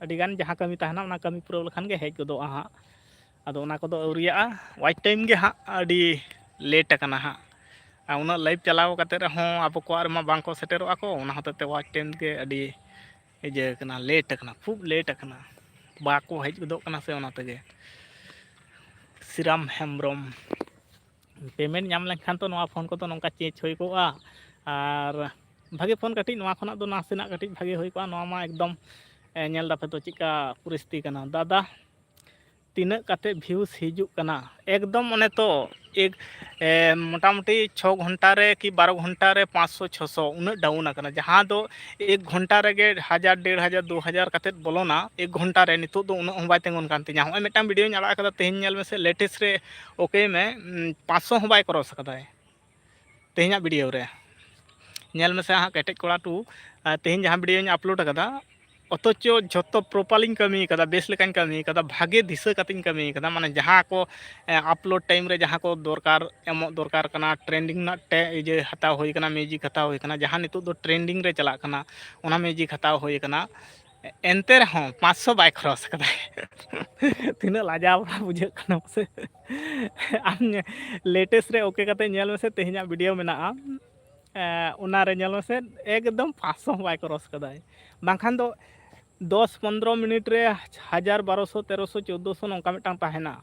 ᱟᱹᱰᱤ ᱜᱟᱱ ᱡᱟᱦᱟᱸ ᱠᱟᱹᱢᱤ ᱛᱟᱦᱮᱱᱟ ᱚᱱᱟ ᱠᱟᱹᱢᱤ ᱯᱩᱨᱟᱹᱣ ᱞᱮᱠᱷᱟᱱ ᱜᱮ ᱦᱮᱡ ᱜᱚᱫᱚᱜᱼᱟ ᱦᱟᱸᱜ᱾ ᱟᱫᱚ ᱚᱱᱟ ᱠᱚᱫᱚ ᱟᱹᱣᱨᱤᱭᱟᱜᱼᱟ, ᱣᱟᱪ ᱴᱟᱭᱤᱢ ᱜᱮ ᱦᱟᱸᱜ ᱟᱹᱰᱤ ᱞᱮᱴ ᱟᱠᱟᱱᱟ ᱦᱟᱸᱜ᱾ ᱟᱨ ᱩᱱᱟᱹᱜ ᱞᱟᱭᱤᱵᱷ ᱪᱟᱞᱟᱣ ᱠᱟᱛᱮ ᱨᱮᱦᱚᱸ ᱟᱵᱚ ᱠᱚᱣᱟᱜ ᱨᱮᱢᱟ ᱵᱟᱝ ᱠᱚ ᱥᱮᱴᱮᱨᱚᱜᱼᱟ ᱠᱚ, ᱚᱱᱟ ᱦᱚᱛᱮᱡ ᱛᱮ ᱣᱟᱪ ᱴᱟᱭᱤᱢ ᱜᱮ ᱟᱹᱰᱤ ᱤᱭᱟᱹ ᱠᱟᱱᱟ, ᱞᱮᱴ ᱟᱠᱟᱱᱟ, ᱠᱷᱩᱵ ᱞᱮᱴ ᱟᱠᱟᱱᱟ, ᱵᱟᱠᱚ ᱦᱮᱡ ᱜᱚᱫᱚᱜ ᱠᱟᱱᱟ ᱥᱮ, ᱚᱱᱟ ᱛᱮᱜᱮ᱾ ᱥᱤᱨᱟᱢ ᱦᱮᱢᱵᱨᱚᱢ, ᱯᱮᱢᱮᱱᱴ ᱧᱟᱢ ᱞᱮᱱᱠᱷᱟᱱ ᱛᱚ ᱱᱚᱣᱟ ᱯᱷᱳᱱ ᱠᱚᱫᱚ ᱱᱚᱝᱠᱟ ᱪᱮᱧᱡᱽ ᱦᱩᱭ ᱠᱚᱜᱼᱟ, ᱟᱨ ᱵᱷᱟᱜᱮ ᱯᱷᱳᱱ ᱠᱟᱹᱴᱤᱡ ᱱᱚᱣᱟ ᱠᱷᱚᱱᱟᱜ ᱫᱚ ᱱᱟᱥᱮᱱᱟᱜ ᱠᱟᱹᱴᱤᱡ ᱵᱷᱟᱜᱮ ᱦᱩᱭ ᱠᱚᱜᱼᱟ᱾ ᱱᱚᱣᱟ ᱢᱟ ᱮᱠᱫᱚᱢ, ᱮ, ᱧᱮᱞ ᱫᱟᱯᱮ ᱛᱚ ᱪᱮᱫᱠᱟ ᱯᱚᱨᱤᱥᱛᱷᱤᱛᱤ ᱠᱟᱱᱟ᱾ ᱫᱟᱫᱟ, ᱛᱤᱱᱟᱹᱜ ᱠᱟᱛᱮ ᱵᱷᱤᱭᱩᱥ ᱦᱤᱡᱩᱜ ᱠᱟᱱᱟ? ᱮᱠᱫᱚᱢ ᱚᱱᱮ ᱛᱚ, ᱮᱠ, ᱮ, ᱢᱚᱴᱟᱢᱩᱴᱤ ᱪᱷᱚ ᱜᱷᱚᱱᱴᱟ ᱨᱮ ᱠᱤ ᱵᱟᱨᱚ ᱜᱷᱚᱱᱴᱟ ᱨᱮ ᱯᱟᱸᱪᱥᱚ ᱪᱷᱚᱥᱚ ᱩᱱᱟᱹᱜ ᱰᱟᱣᱩᱱ ᱟᱠᱟᱱᱟ, ᱡᱟᱦᱟᱸ ᱫᱚ ᱮᱠ ᱜᱷᱚᱱᱴᱟ ᱨᱮᱜᱮ ᱦᱟᱡᱟᱨ, ᱰᱮᱲ ᱦᱟᱡᱟᱨ, ᱫᱩ ᱦᱟᱡᱟᱨ ᱠᱟᱛᱮᱫ ᱵᱚᱞᱚᱱᱟ ᱮᱠ ᱜᱷᱚᱱᱴᱟ ᱨᱮ᱾ ᱱᱤᱛᱚᱜ ᱫᱚ ᱩᱱᱟᱹᱜ ᱦᱚᱸ ᱵᱟᱭ ᱛᱤᱸᱜᱩᱱ ᱠᱟᱱ ᱛᱤᱧᱟᱹ᱾ ᱦᱚᱸᱜᱼᱚᱭ ᱢᱤᱫᱴᱟᱝ ᱵᱷᱤᱰᱤᱭᱳᱧ ᱟᱲᱟᱜ ᱟᱠᱟᱫᱟ ᱛᱮᱦᱮᱧ, ᱧᱮᱞ ᱢᱮᱥᱮ, ᱞᱮᱴᱮᱥᱴ ᱨᱮ ᱳᱠᱮ ᱢᱮ, ᱩᱢ, ᱯᱟᱸᱪᱥᱚ ᱦᱚᱸ ᱵᱟᱭ ᱠᱨᱚᱥ ᱟᱠᱟᱫᱟᱭ ᱛᱮᱦᱮᱧᱟᱜ ᱵᱷᱤᱰᱤᱭᱳ ᱨᱮ᱾ ᱧᱮᱞ ᱢᱮᱥᱮ ᱦᱟᱸᱜ, ᱠᱮᱴᱮᱡ ᱠᱚᱲᱟ ᱴᱩ, ᱟᱨ ᱛᱮᱦᱮᱧ ᱡᱟᱦᱟᱸ ᱵᱷᱤᱰᱤᱭᱳᱧ ᱟᱯᱞᱳᱰ ᱟᱠᱟᱫᱟ, ᱚᱛᱷᱚᱪᱚ ᱡᱷᱚᱛᱚ ᱯᱨᱚᱯᱟᱨᱞᱤᱧ ᱠᱟᱹᱢᱤ ᱟᱠᱟᱫᱟ, ᱵᱮᱥ ᱞᱮᱠᱟᱧ ᱠᱟᱹᱢᱤ ᱟᱠᱟᱫᱟ, ᱵᱷᱟᱜᱮ ᱫᱤᱥᱟᱹ ᱠᱟᱛᱮᱧ ᱠᱟᱹᱢᱤ ᱟᱠᱟᱫᱟ᱾ ᱢᱟᱱᱮ ᱡᱟᱦᱟᱸ ᱠᱚ, ᱮ, ᱟᱯᱞᱳᱰ ᱴᱟᱭᱤᱢ ᱨᱮ ᱡᱟᱦᱟᱸ ᱠᱚ ᱫᱚᱨᱠᱟᱨ, ᱮᱢᱚᱜ ᱫᱚᱨᱠᱟᱨ ᱠᱟᱱᱟ, ᱴᱨᱮᱱᱰᱤᱝ ᱨᱮᱱᱟᱜ ᱴᱮ-, ᱤᱭᱟᱹ ᱦᱟᱛᱟᱣ ᱦᱩᱭ ᱟᱠᱟᱱᱟ, ᱢᱤᱣᱡᱤᱠ ᱦᱟᱛᱟᱣ ᱦᱩᱭ ᱟᱠᱟᱱᱟ, ᱡᱟᱦᱟᱸ ᱱᱤᱛᱚᱜ ᱫᱚ ᱴᱨᱮᱱᱰᱤᱝ ᱨᱮ ᱪᱟᱞᱟᱜ ᱠᱟᱱᱟ, ᱚᱱᱟ ᱢᱤᱣᱡᱤᱠ ᱦᱟᱛᱟᱣ ᱦᱩᱭ ᱟᱠᱟᱱᱟ᱾ ᱮᱱᱛᱮ ᱨᱮᱦᱚᱸ ᱯᱟᱸᱪᱥᱚ ᱵᱟᱭ ᱠᱷᱚᱨᱚᱪ ᱟᱠᱟᱫᱟᱭ᱾ ᱛᱤᱱᱟᱹᱜ ᱞᱟᱡᱟᱣ ᱵᱟᱲᱟ ᱵᱩᱡᱷᱟᱹᱜ ᱠᱟᱱᱟ ᱢᱟᱥᱮ᱾ ᱟᱢ ᱞᱮᱴᱮᱥᱴ ᱨᱮ ᱳᱠᱮ ᱠᱟᱛᱮ ᱧᱮᱞ ᱢᱮᱥᱮ, ᱛᱮᱦᱮᱧᱟᱜ ᱵᱷᱤᱰᱤᱭᱳ ᱢᱮᱱᱟᱜᱼᱟ, ᱮ, ᱚᱱᱟᱨᱮ ᱧᱮᱞ ᱢᱮᱥᱮ, ᱮᱠᱫᱚᱢ ᱯᱟᱸᱪᱥᱚ ᱦᱚᱸ ᱵᱟᱭ ᱠᱨᱚᱥ ᱠᱟᱫᱟᱭ᱾ ᱵᱟᱝᱠᱷᱟᱱ ᱫᱚ ᱫᱚᱥ ᱯᱚᱱᱫᱽᱨᱚ ᱢᱤᱱᱤᱴ ᱨᱮ ᱦᱟᱡᱟᱨ, ᱵᱟᱨᱚᱥᱚ, ᱛᱮᱨᱚᱥᱚ, ᱪᱳᱫᱽᱫᱳᱥᱚ ᱱᱚᱝᱠᱟ ᱢᱤᱫᱴᱟᱝ ᱛᱟᱦᱮᱱᱟ᱾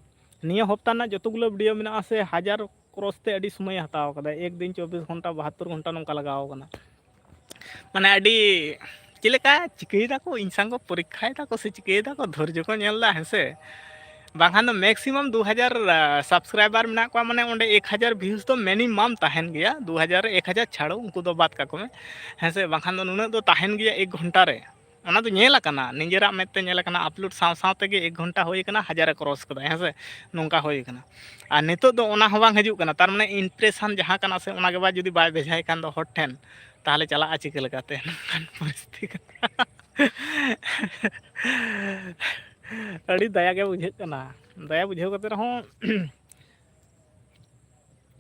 ᱱᱤᱭᱟᱹ ᱦᱚᱯᱛᱟ ᱨᱮᱱᱟᱜ ᱡᱚᱛᱚᱜᱩᱞᱳ ᱵᱷᱤᱰᱤᱭᱳ ᱢᱮᱱᱟᱜᱼᱟ ᱥᱮ, ᱦᱟᱡᱟᱨ ᱠᱨᱚᱥ ᱛᱮ ᱟᱹᱰᱤ ᱥᱚᱢᱚᱭᱮ ᱦᱟᱛᱟᱣ ᱠᱟᱫᱟ, ᱮᱠ ᱫᱤᱱ ᱪᱚᱵᱵᱤᱥ ᱜᱷᱚᱱᱴᱟ, ᱵᱟᱦᱟᱛᱛᱳᱨ ᱜᱷᱚᱱᱴᱟ ᱱᱚᱝᱠᱟ ᱞᱟᱜᱟᱣ ᱠᱟᱱᱟ᱾ ᱢᱟᱱᱮ ᱟᱹᱰᱤ ᱪᱮᱫ ᱞᱮᱠᱟ ᱪᱤᱠᱟᱹᱭ ᱫᱟᱠᱚ, ᱤᱧ ᱥᱟᱝ ᱠᱚ ᱯᱚᱨᱤᱠᱠᱷᱟᱭ ᱫᱟᱠᱚ ᱥᱮ ᱪᱤᱠᱟᱹᱭ ᱫᱟᱠᱚ, ᱫᱷᱳᱨᱡᱚ ᱠᱚ ᱧᱮᱞ ᱫᱟ, ᱦᱮᱸ ᱥᱮ᱾ ᱵᱟᱝᱠᱷᱟᱱ ᱫᱚ maximum ᱫᱩ ᱦᱟᱡᱟᱨ subscriber ᱢᱮᱱᱟᱜ ᱠᱚᱣᱟ, ᱢᱟᱱᱮ ᱚᱸᱰᱮ ᱮᱠ ᱦᱟᱡᱟᱨ views ᱫᱚ minimum ᱛᱟᱦᱮᱱ ᱜᱮᱭᱟ, ᱫᱩ ᱦᱟᱡᱟᱨ ᱮᱠ ᱦᱟᱡᱟᱨ ᱪᱷᱟᱲᱚ, ᱩᱱᱠᱩ ᱫᱚ ᱵᱟᱫ ᱠᱟᱠᱚ ᱢᱮ, ᱦᱮᱸ ᱥᱮ? ᱵᱟᱝᱠᱷᱟᱱ ᱫᱚ ᱱᱩᱱᱟᱹᱜ ᱫᱚ ᱛᱟᱦᱮᱱ ᱜᱮᱭᱟ ᱮᱠ ᱜᱷᱚᱱᱴᱟ ᱨᱮ᱾ ᱚᱱᱟ ᱫᱚ ᱧᱮᱞ ᱟᱠᱟᱱᱟ, ᱱᱤᱡᱮᱨᱟᱜ ᱢᱮᱫ ᱛᱮ ᱧᱮᱞ ᱟᱠᱟᱱᱟ, upload ᱥᱟᱶ ᱥᱟᱶ ᱛᱮᱜᱮ ᱮᱠ ᱜᱷᱚᱱᱴᱟ ᱦᱩᱭ ᱟᱠᱟᱱᱟ, ᱦᱟᱡᱟᱨᱮ cross ᱠᱟᱫᱟ, ᱦᱮᱸ ᱥᱮ? ᱱᱚᱝᱠᱟ ᱦᱩᱭ ᱟᱠᱟᱱᱟ᱾ ᱟᱨ ᱱᱤᱛᱚᱜ ᱫᱚ ᱚᱱᱟ ᱦᱚᱸ ᱵᱟᱝ ᱦᱤᱡᱩᱜ ᱠᱟᱱᱟ, ᱛᱟᱨ ᱢᱟᱱᱮ impression ᱡᱟᱦᱟᱸ ᱠᱟᱱᱟ ᱥᱮ, ᱚᱱᱟ ᱜᱮ ᱵᱟ ᱡᱩᱫᱤ ᱵᱟᱭ ᱵᱷᱮᱡᱟᱭ ᱠᱷᱟᱱ ᱫᱚ ᱦᱚᱲ ᱴᱷᱮᱱ, ᱛᱟᱦᱚᱞᱮ ᱪᱟᱞᱟᱜᱼᱟ ᱪᱤᱠᱟᱹ ᱞᱮᱠᱟᱛᱮ? ᱱᱚᱝᱠᱟᱱ ᱯᱚᱨᱤᱥᱛᱷᱤᱛᱤ ᱠᱟᱱᱟ᱾ ᱟᱹᱰᱤ ᱫᱟᱭᱟ ᱜᱮ ᱵᱩᱡᱷᱟᱹᱜ ᱠᱟᱱᱟ, ᱫᱟᱭᱟ ᱵᱩᱡᱷᱟᱹᱣ ᱠᱟᱛᱮ ᱨᱮᱦᱚᱸ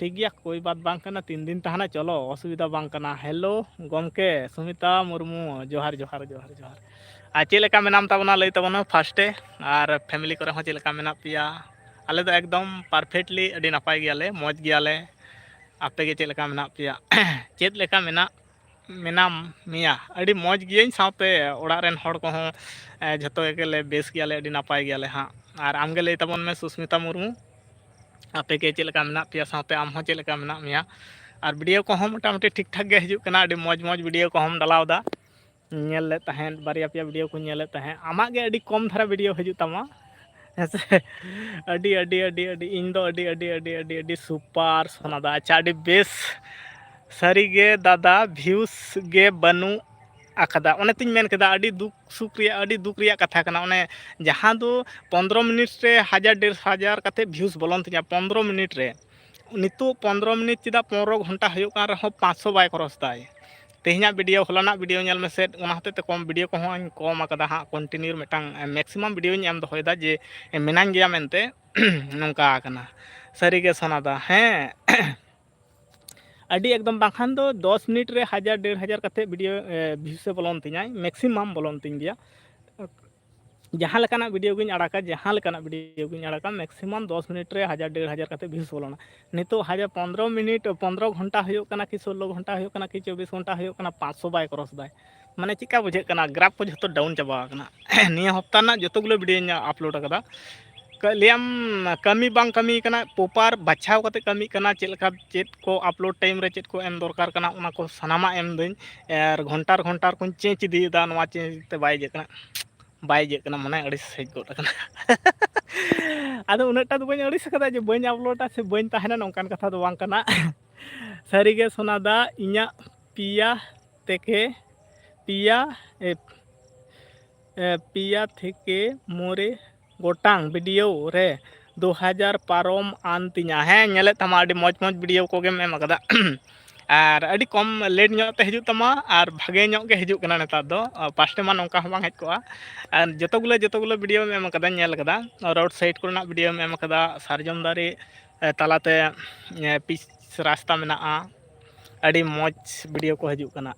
ᱴᱷᱤᱠ ᱜᱮᱭᱟ, ᱠᱳᱭ ᱵᱟᱛ ᱵᱟᱝ ᱠᱟᱱᱟ, ᱛᱤᱱ ᱫᱤᱱ ᱛᱟᱦᱮᱱᱟ, ᱪᱚᱞᱚ, ᱚᱥᱩᱵᱤᱫᱷᱟ ᱵᱟᱝ ᱠᱟᱱᱟ᱾ ᱦᱮᱞᱳ ᱜᱚᱢᱠᱮ ᱥᱩᱢᱤᱛᱟ ᱢᱩᱨᱢᱩ, ᱡᱚᱦᱟᱨ, ᱡᱚᱦᱟᱨ, ᱡᱚᱦᱟᱨ, ᱡᱚᱦᱟᱨ᱾ ᱟᱨ ᱪᱮᱫ ᱞᱮᱠᱟ ᱢᱮᱱᱟᱢ ᱛᱟᱵᱚᱱᱟ, ᱞᱟᱹᱭ ᱛᱟᱵᱚᱱ ᱢᱮ first ᱮ, ᱟᱨ family ᱠᱚᱨᱮ ᱦᱚᱸ ᱪᱮᱫ ᱞᱮᱠᱟ ᱢᱮᱱᱟᱜ ᱯᱮᱭᱟ? ᱟᱞᱮ ᱫᱚ ᱮᱠᱫᱚᱢ perfectly ᱟᱹᱰᱤ ᱱᱟᱯᱟᱭ ᱜᱮᱭᱟᱞᱮ, ᱢᱚᱡᱽ ᱜᱮᱭᱟᱞᱮ᱾ ᱟᱯᱮ ᱜᱮ ᱪᱮᱫ ᱞᱮᱠᱟ ᱢᱮᱱᱟᱜ ᱯᱮᱭᱟ? ᱪᱮᱫ ᱞᱮᱠᱟ ᱢᱮᱱᱟᱜ, ᱢᱮᱱᱟᱢ, ᱢᱮᱭᱟ? ᱟᱹᱰᱤ ᱢᱚᱡᱽ ᱜᱮᱭᱟᱹᱧ, ᱥᱟᱶᱛᱮ ᱚᱲᱟᱜ ᱨᱮᱱ ᱦᱚᱲ ᱠᱚᱦᱚᱸ, ᱮ, ᱡᱷᱚᱛᱚ ᱜᱮᱞᱮ ᱵᱮᱥ ᱜᱮᱭᱟᱞᱮ, ᱟᱹᱰᱤ ᱱᱟᱯᱟᱭ ᱜᱮᱭᱟᱞᱮ ᱦᱟᱸᱜ᱾ ᱟᱨ ᱟᱢᱜᱮ ᱞᱟᱹᱭ ᱛᱟᱵᱚᱱ ᱢᱮ, ᱥᱩᱥᱢᱤᱛᱟ ᱢᱩᱨᱢᱩ, ᱟᱯᱮ ᱜᱮ ᱪᱮᱫ ᱞᱮᱠᱟ ᱢᱮᱱᱟᱜ ᱯᱮᱭᱟ, ᱥᱟᱶᱛᱮ ᱟᱢ ᱦᱚᱸ ᱪᱮᱫ ᱞᱮᱠᱟ ᱢᱮᱱᱟᱜ ᱢᱮᱭᱟ? ᱟᱨ video ᱠᱚᱦᱚᱸ ᱢᱚᱴᱟᱢᱩᱴᱤ ᱴᱷᱤᱠ ᱴᱷᱟᱠ ᱜᱮ ᱦᱤᱡᱩᱜ ᱠᱟᱱᱟ, ᱟᱹᱰᱤ ᱢᱚᱡᱽ ᱢᱚᱡᱽ video ᱠᱚᱦᱚᱸᱢ ᱰᱟᱞᱟᱣ ᱮᱫᱟ, ᱧᱮᱞ ᱞᱮᱫ ᱛᱟᱦᱮᱸᱫ, ᱵᱟᱨᱭᱟ ᱯᱮᱭᱟ video ᱠᱚᱧ ᱧᱮᱞᱮᱫ ᱛᱟᱦᱮᱸᱫ᱾ ᱟᱢᱟᱜ ᱜᱮ ᱟᱹᱰᱤ ᱠᱚᱢ ᱫᱷᱟᱨᱟ video ᱦᱤᱡᱩᱜ ᱛᱟᱢᱟ, ᱦᱮᱸ ᱥᱮ? ᱟᱹᱰᱤ, ᱟᱹᱰᱤ, ᱟᱹᱰᱤ, ᱟᱹᱰᱤ, ᱤᱧ ᱫᱚ ᱟᱹᱰᱤ, ᱟᱹᱰᱤ, ᱟᱹᱰᱤ, ᱟᱹᱰᱤ, ᱟᱹᱰᱤ super ᱥᱚᱱᱟ ᱫᱟ᱾ ᱟᱪᱪᱷᱟ, ᱟᱹᱰᱤ ᱵᱮᱥ᱾ ᱥᱟᱹᱨᱤ ᱜᱮ ᱫᱟᱫᱟ, views ᱜᱮ ᱵᱟᱹᱱᱩᱜ ᱟᱠᱟᱫᱟ᱾ ᱚᱱᱮ ᱛᱚᱧ ᱢᱮᱱ ᱠᱮᱫᱟ, ᱟᱹᱰᱤ ᱫᱩᱠ ᱥᱩᱠ ᱨᱮᱭᱟᱜ, ᱟᱹᱰᱤ ᱫᱩᱠ ᱨᱮᱭᱟᱜ ᱠᱟᱛᱷᱟ ᱠᱟᱱᱟ᱾ ᱚᱱᱮ ᱡᱟᱦᱟᱸ ᱫᱚ ᱯᱚᱱᱫᱽᱨᱚ ᱢᱤᱱᱤᱴ ᱨᱮ ᱦᱟᱡᱟᱨ ᱰᱮᱲ ᱦᱟᱡᱟᱨ ᱠᱟᱛᱮ views ᱵᱚᱞᱚᱱ ᱛᱤᱧᱟ, ᱯᱚᱱᱫᱽᱨᱚ ᱢᱤᱱᱤᱴ ᱨᱮ᱾ ᱱᱤᱛᱚᱜ ᱯᱚᱱᱫᱽᱨᱚ ᱢᱤᱱᱤᱴ ᱪᱮᱫᱟᱜ ᱯᱚᱱᱨᱚ ᱜᱷᱚᱱᱴᱟ ᱦᱩᱭᱩᱜ ᱠᱟᱱ ᱨᱮᱦᱚᱸ ᱯᱟᱸᱪᱥᱚ ᱵᱟᱭ ᱠᱨᱚᱥ ᱫᱟᱭ᱾ ᱛᱮᱦᱮᱧᱟᱜ video, ᱦᱚᱞᱟᱱᱟᱜ video ᱧᱮᱞ ᱢᱮᱥᱮ, ᱚᱱᱟ ᱦᱚᱛᱮᱡ ᱛᱮ ᱠᱚᱢ, video ᱠᱚᱦᱚᱸᱧ ᱠᱚᱢ ᱟᱠᱟᱫᱟ ᱦᱟᱸᱜ᱾ Continue ᱢᱤᱫᱴᱟᱝ maximum videoᱧ ᱮᱢ ᱫᱚᱦᱚᱭᱮᱫᱟ ᱡᱮ ᱢᱮᱱᱟᱧ ᱜᱮᱭᱟ ᱢᱮᱱᱛᱮ᱾ ᱱᱚᱝᱠᱟ ᱟᱠᱟᱱᱟ᱾ ᱥᱟᱹᱨᱤᱜᱮ ᱥᱚᱱᱟ ᱫᱟ, ᱦᱮᱸ᱾ ᱟᱹᱰᱤ ᱮᱠᱫᱚᱢ, ᱵᱟᱝᱠᱷᱟᱱ ᱫᱚ ᱫᱚᱥ ᱢᱤᱱᱤᱴ ᱨᱮ ᱦᱟᱡᱟᱨ ᱰᱮᱲ ᱦᱟᱡᱟᱨ ᱠᱟᱛᱮ video, ᱮ, views ᱮ ᱵᱚᱞᱚᱱ ᱛᱤᱧᱟᱹ, maximum ᱵᱚᱞᱚᱱ ᱛᱤᱧ ᱜᱮᱭᱟ᱾ ᱡᱟᱦᱟᱸ ᱞᱮᱠᱟᱱᱟᱜ video ᱜᱤᱧ ᱟᱲᱟᱜᱟ, ᱡᱟᱦᱟᱸ ᱞᱮᱠᱟᱱᱟᱜ video ᱜᱤᱧ ᱟᱲᱟᱜᱟ, maximum ᱫᱚᱥ ᱢᱤᱱᱤᱴ ᱨᱮ ᱦᱟᱡᱟᱨ ᱰᱮᱲ ᱦᱟᱡᱟᱨ ᱠᱟᱛᱮ views ᱵᱚᱞᱚᱱᱟ᱾ ᱱᱤᱛᱚᱜ ᱦᱟᱡᱟᱨ, ᱯᱚᱱᱫᱽᱨᱚ ᱢᱤᱱᱤᱴ, ᱯᱚᱱᱫᱽᱨᱚ ᱜᱷᱚᱱᱴᱟ ᱦᱩᱭᱩᱜ ᱠᱟᱱᱟ ᱠᱤ ᱥᱳᱞᱞᱳ ᱜᱷᱚᱱᱴᱟ ᱦᱩᱭᱩᱜ ᱠᱟᱱᱟ ᱠᱤ ᱪᱚᱵᱵᱤᱥ ᱜᱷᱚᱱᱴᱟ ᱦᱩᱭᱩᱜ ᱠᱟᱱᱟ, ᱯᱟᱸᱪᱥᱚ ᱵᱟᱭ ᱠᱨᱚᱥ ᱫᱟᱭ᱾ ᱢᱟᱱᱮ ᱪᱮᱫᱠᱟ ᱵᱩᱡᱷᱟᱹᱜ ᱠᱟᱱᱟ, graph ᱠᱚ ᱡᱷᱚᱛᱚ down ᱪᱟᱵᱟ ᱟᱠᱟᱱᱟ᱾ ᱱᱤᱭᱟᱹ ᱦᱚᱯᱛᱟ ᱨᱮᱱᱟᱜ ᱡᱚᱛᱚ ᱜᱩᱞᱳ videoᱧ upload ᱟᱠᱟᱫᱟ᱾ ᱠᱟ-, ᱞᱟᱹᱭᱟᱢ ᱠᱟᱹᱢᱤ ᱵᱟᱝ ᱠᱟᱹᱢᱤ ᱠᱟᱱᱟ, proper ᱵᱟᱪᱷᱟᱣ ᱠᱟᱛᱮ ᱠᱟᱹᱢᱤ ᱠᱟᱱᱟ, ᱪᱮᱫ ᱞᱮᱠᱟ ᱪᱮᱫ ᱠᱚ upload time ᱨᱮ ᱪᱮᱫ ᱠᱚ ᱮᱢ ᱫᱚᱨᱠᱟᱨ ᱠᱟᱱᱟ, ᱚᱱᱟ ᱠᱚ ᱥᱟᱱᱟᱢᱟᱜ ᱮᱢ ᱫᱟᱹᱧ᱾ ᱟᱨ ᱜᱷᱚᱱᱴᱟᱨ ᱜᱷᱚᱱᱴᱟᱨ ᱠᱚᱧ change ᱤᱫᱤᱭᱮᱫᱟ, ᱱᱚᱣᱟ change ᱛᱮ ᱵᱟᱭ ᱤᱭᱟᱹᱜ ᱠᱟᱱᱟ᱾ ᱵᱟᱭ ᱤᱭᱟᱹᱜ ᱠᱟᱱᱟ, ᱢᱚᱱᱮ ᱟᱹᱲᱤᱥ ᱦᱮᱡ ᱜᱚᱫ ᱟᱠᱟᱱᱟ᱾ ᱟᱫᱚ ᱩᱱᱟᱹᱜᱴᱟ ᱫᱚ ᱵᱟᱹᱧ ᱟᱹᱲᱤᱥ ᱟᱠᱟᱫᱟ ᱡᱮ ᱵᱟᱹᱧ ᱟᱯᱞᱳᱰᱟ ᱥᱮ ᱵᱟᱹᱧ ᱛᱟᱦᱮᱱᱟ, ᱱᱚᱝᱠᱟᱱ ᱠᱟᱛᱷᱟ ᱫᱚ ᱵᱟᱝ ᱠᱟᱱᱟ᱾ ᱥᱟᱹᱨᱤᱜᱮ ᱥᱳᱱᱟᱫᱟ, ᱤᱧᱟᱹᱜ ᱯᱮᱭᱟ ᱛᱷᱮᱠᱮ ᱯᱮᱭᱟ ᱮ, ᱮ, ᱯᱮᱭᱟ ᱛᱷᱮᱠᱮ ᱢᱚᱬᱮ ᱜᱚᱴᱟᱝ ᱵᱷᱤᱰᱤᱭᱳ ᱨᱮ ᱫᱩ ᱦᱟᱡᱟᱨ ᱯᱟᱨᱚᱢ ᱟᱱ ᱛᱤᱧᱟ᱾ ᱦᱮᱸ, ᱧᱮᱞᱮᱫ ᱛᱟᱢᱟ, ᱟᱹᱰᱤ ᱢᱚᱡᱽ ᱢᱚᱡᱽ ᱵᱷᱤᱰᱤᱭᱳ ᱠᱚᱜᱮᱢ ᱮᱢ ᱟᱠᱟᱫᱟ᱾ ᱟᱨ ᱟᱹᱰᱤ ᱠᱚᱢ ᱞᱮᱴ ᱧᱚᱜ ᱛᱮ ᱦᱤᱡᱩᱜ ᱛᱟᱢᱟ, ᱟᱨ ᱵᱷᱟᱜᱮ ᱧᱚᱜ ᱜᱮ ᱦᱤᱡᱩᱜ ᱠᱟᱱᱟ ᱱᱮᱛᱟᱨ ᱫᱚ᱾ ᱯᱟᱥᱴᱮ ᱢᱟ ᱱᱚᱝᱠᱟ ᱦᱚᱸ ᱵᱟᱝ ᱦᱮᱡ ᱠᱚᱜᱼᱟ᱾ ᱟᱨ ᱡᱚᱛᱚ ᱜᱩᱞᱟᱹ, ᱡᱚᱛᱚ ᱜᱩᱞᱟᱹ ᱵᱷᱤᱰᱤᱭᱳᱢ ᱮᱢ ᱟᱠᱟᱫᱟ, ᱧᱮᱞ ᱟᱠᱟᱫᱟ᱾ ᱨᱳᱰ ᱥᱟᱭᱤᱰ ᱠᱚᱨᱮᱱᱟᱜ ᱵᱷᱤᱰᱤᱭᱳᱢ ᱮᱢ ᱟᱠᱟᱫᱟ, ᱥᱟᱨᱡᱚᱢ ᱫᱟᱨᱮ, ᱮ, ᱛᱟᱞᱟᱛᱮ, ᱮ, ᱯᱤᱪ ᱨᱟᱥᱛᱟ ᱢᱮᱱᱟᱜᱼᱟ᱾ ᱟᱹᱰᱤ ᱢᱚᱡᱽ ᱵᱷᱤᱰᱤᱭᱳ ᱠᱚ ᱦᱤᱡᱩᱜ ᱠᱟᱱᱟ᱾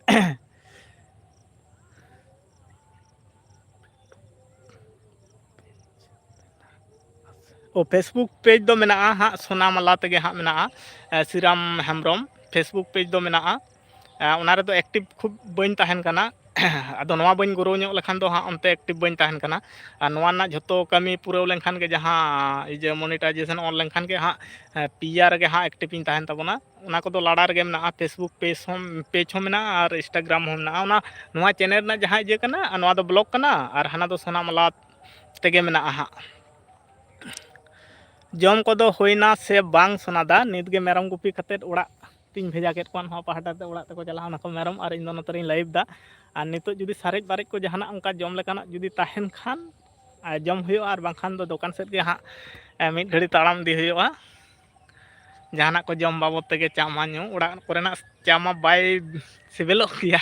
ᱳ, Facebook ᱯᱮᱡᱽ ᱫᱚ ᱢᱮᱱᱟᱜᱼᱟ ᱦᱟᱸᱜ, ᱥᱳᱱᱟᱢᱟᱞᱟ ᱛᱮᱜᱮ ᱦᱟᱸᱜ ᱢᱮᱱᱟᱜᱼᱟ, ᱮ, ᱥᱨᱤᱨᱟᱢ ᱦᱮᱢᱵᱨᱚᱢ Facebook ᱯᱮᱡᱽ ᱫᱚ ᱢᱮᱱᱟᱜᱼᱟ᱾ ᱮ, ᱚᱱᱟ ᱨᱮᱫᱚ ᱮᱠᱴᱤᱵᱷ ᱠᱷᱩᱵ ᱵᱟᱹᱧ ᱛᱟᱦᱮᱱ ᱠᱟᱱᱟ᱾ ᱟᱫᱚ ᱱᱚᱣᱟ ᱵᱟᱹᱧ ᱜᱨᱳ ᱧᱚᱜ ᱞᱮᱠᱷᱟᱱ ᱫᱚ ᱦᱟᱸᱜ ᱚᱱᱛᱮ ᱮᱠᱴᱤᱵᱷ ᱵᱟᱹᱧ ᱛᱟᱦᱮᱱ ᱠᱟᱱᱟ᱾ ᱟᱨ ᱱᱚᱣᱟ ᱨᱮᱱᱟᱜ ᱡᱷᱚᱛᱚ ᱠᱟᱹᱢᱤ ᱯᱩᱨᱟᱹᱣ ᱞᱮᱱᱠᱷᱟᱱ ᱜᱮ, ᱡᱟᱦᱟᱸ ᱤᱭᱟᱹ ᱢᱚᱱᱤᱴᱟᱭᱡᱮᱥᱚᱱ ᱚᱱ ᱞᱮᱱᱠᱷᱟᱱ ᱜᱮ ᱦᱟᱸᱜ, ᱮ, ᱯᱮᱭᱟ ᱨᱮᱜᱮ ᱦᱟᱸᱜ ᱮᱠᱴᱤᱵᱷ ᱤᱧ ᱛᱟᱦᱮᱱ ᱛᱟᱵᱚᱱᱟ᱾ ᱚᱱᱟ ᱠᱚᱫᱚ ᱞᱟᱲᱟ ᱨᱮᱜᱮ ᱢᱮᱱᱟᱜᱼᱟ᱾ Facebook ᱯᱮᱡᱽ ᱦᱚᱸ, ᱯᱮᱡᱽ ᱦᱚᱸ ᱢᱮᱱᱟᱜᱼᱟ ᱟᱨ Instagram ᱦᱚᱸ ᱢᱮᱱᱟᱜᱼᱟ᱾ ᱚᱱᱟ, ᱱᱚᱣᱟ ᱪᱮᱱᱮᱞ ᱨᱮᱱᱟᱜ ᱡᱟᱦᱟᱸ ᱤᱭᱟᱹ ᱠᱟᱱᱟ, ᱟᱨ ᱱᱚᱣᱟ ᱫᱚ ᱵᱞᱚᱠ ᱠᱟᱱᱟ, ᱟᱨ ᱦᱟᱱᱟ ᱫᱚ ᱥᱳᱱᱟᱢᱟᱞᱟ ᱛᱮᱜᱮ ᱢᱮᱱᱟᱜᱼᱟ ᱦᱟᱸᱜ᱾ ᱡᱚᱢ ᱠᱚᱫᱚ ᱦᱩᱭᱱᱟ ᱥᱮ ᱵᱟᱝ ᱥᱳᱱᱟᱫᱟ? ᱱᱤᱛ ᱜᱮ ᱢᱮᱨᱚᱢ ᱜᱩᱯᱤ ᱠᱟᱛᱮᱫ ᱚᱲᱟᱜ ᱛᱤᱧ ᱵᱷᱮᱡᱟ ᱠᱮᱫ ᱠᱚᱣᱟ᱾ ᱱᱚᱣᱟ ᱯᱟᱦᱴᱟ ᱛᱮ ᱚᱲᱟᱜ ᱛᱮᱠᱚ ᱪᱟᱞᱟᱣ ᱱᱟᱠᱚ ᱢᱮᱨᱚᱢ, ᱟᱨ ᱤᱧ ᱫᱚ ᱱᱚᱛᱮ ᱨᱤᱧ ᱞᱟᱭᱤᱵᱷ ᱫᱟ᱾ ᱟᱨ ᱱᱤᱛᱚᱜ ᱡᱩᱫᱤ ᱥᱟᱨᱮᱡ ᱵᱟᱨᱮᱡ ᱠᱚ ᱡᱟᱦᱟᱱᱟᱜ ᱚᱱᱠᱟ ᱡᱚᱢ ᱞᱮᱠᱟᱱᱟᱜ ᱡᱩᱫᱤ ᱛᱟᱦᱮᱱ ᱠᱷᱟᱱ, ᱟᱨ ᱡᱚᱢ ᱦᱩᱭᱩᱜᱼᱟ, ᱟᱨ ᱵᱟᱝᱠᱷᱟᱱ ᱫᱚ ᱫᱚᱠᱟᱱ ᱥᱮᱫ ᱜᱮ ᱦᱟᱸᱜ, ᱮ, ᱢᱤᱫ ᱜᱷᱟᱹᱲᱤ ᱛᱟᱲᱟᱢ ᱤᱫᱤ ᱦᱩᱭᱩᱜᱼᱟ᱾ ᱡᱟᱦᱟᱱᱟᱜ ᱠᱚ ᱡᱚᱢ ᱵᱟᱵᱚᱫ ᱛᱮᱜᱮ, ᱪᱟ ᱢᱟ ᱧᱩ, ᱚᱲᱟᱜ ᱠᱚᱨᱮᱱᱟᱜ ᱪᱟ ᱢᱟ ᱵᱟᱭ ᱥᱤᱵᱤᱞᱚᱜ ᱜᱮᱭᱟ᱾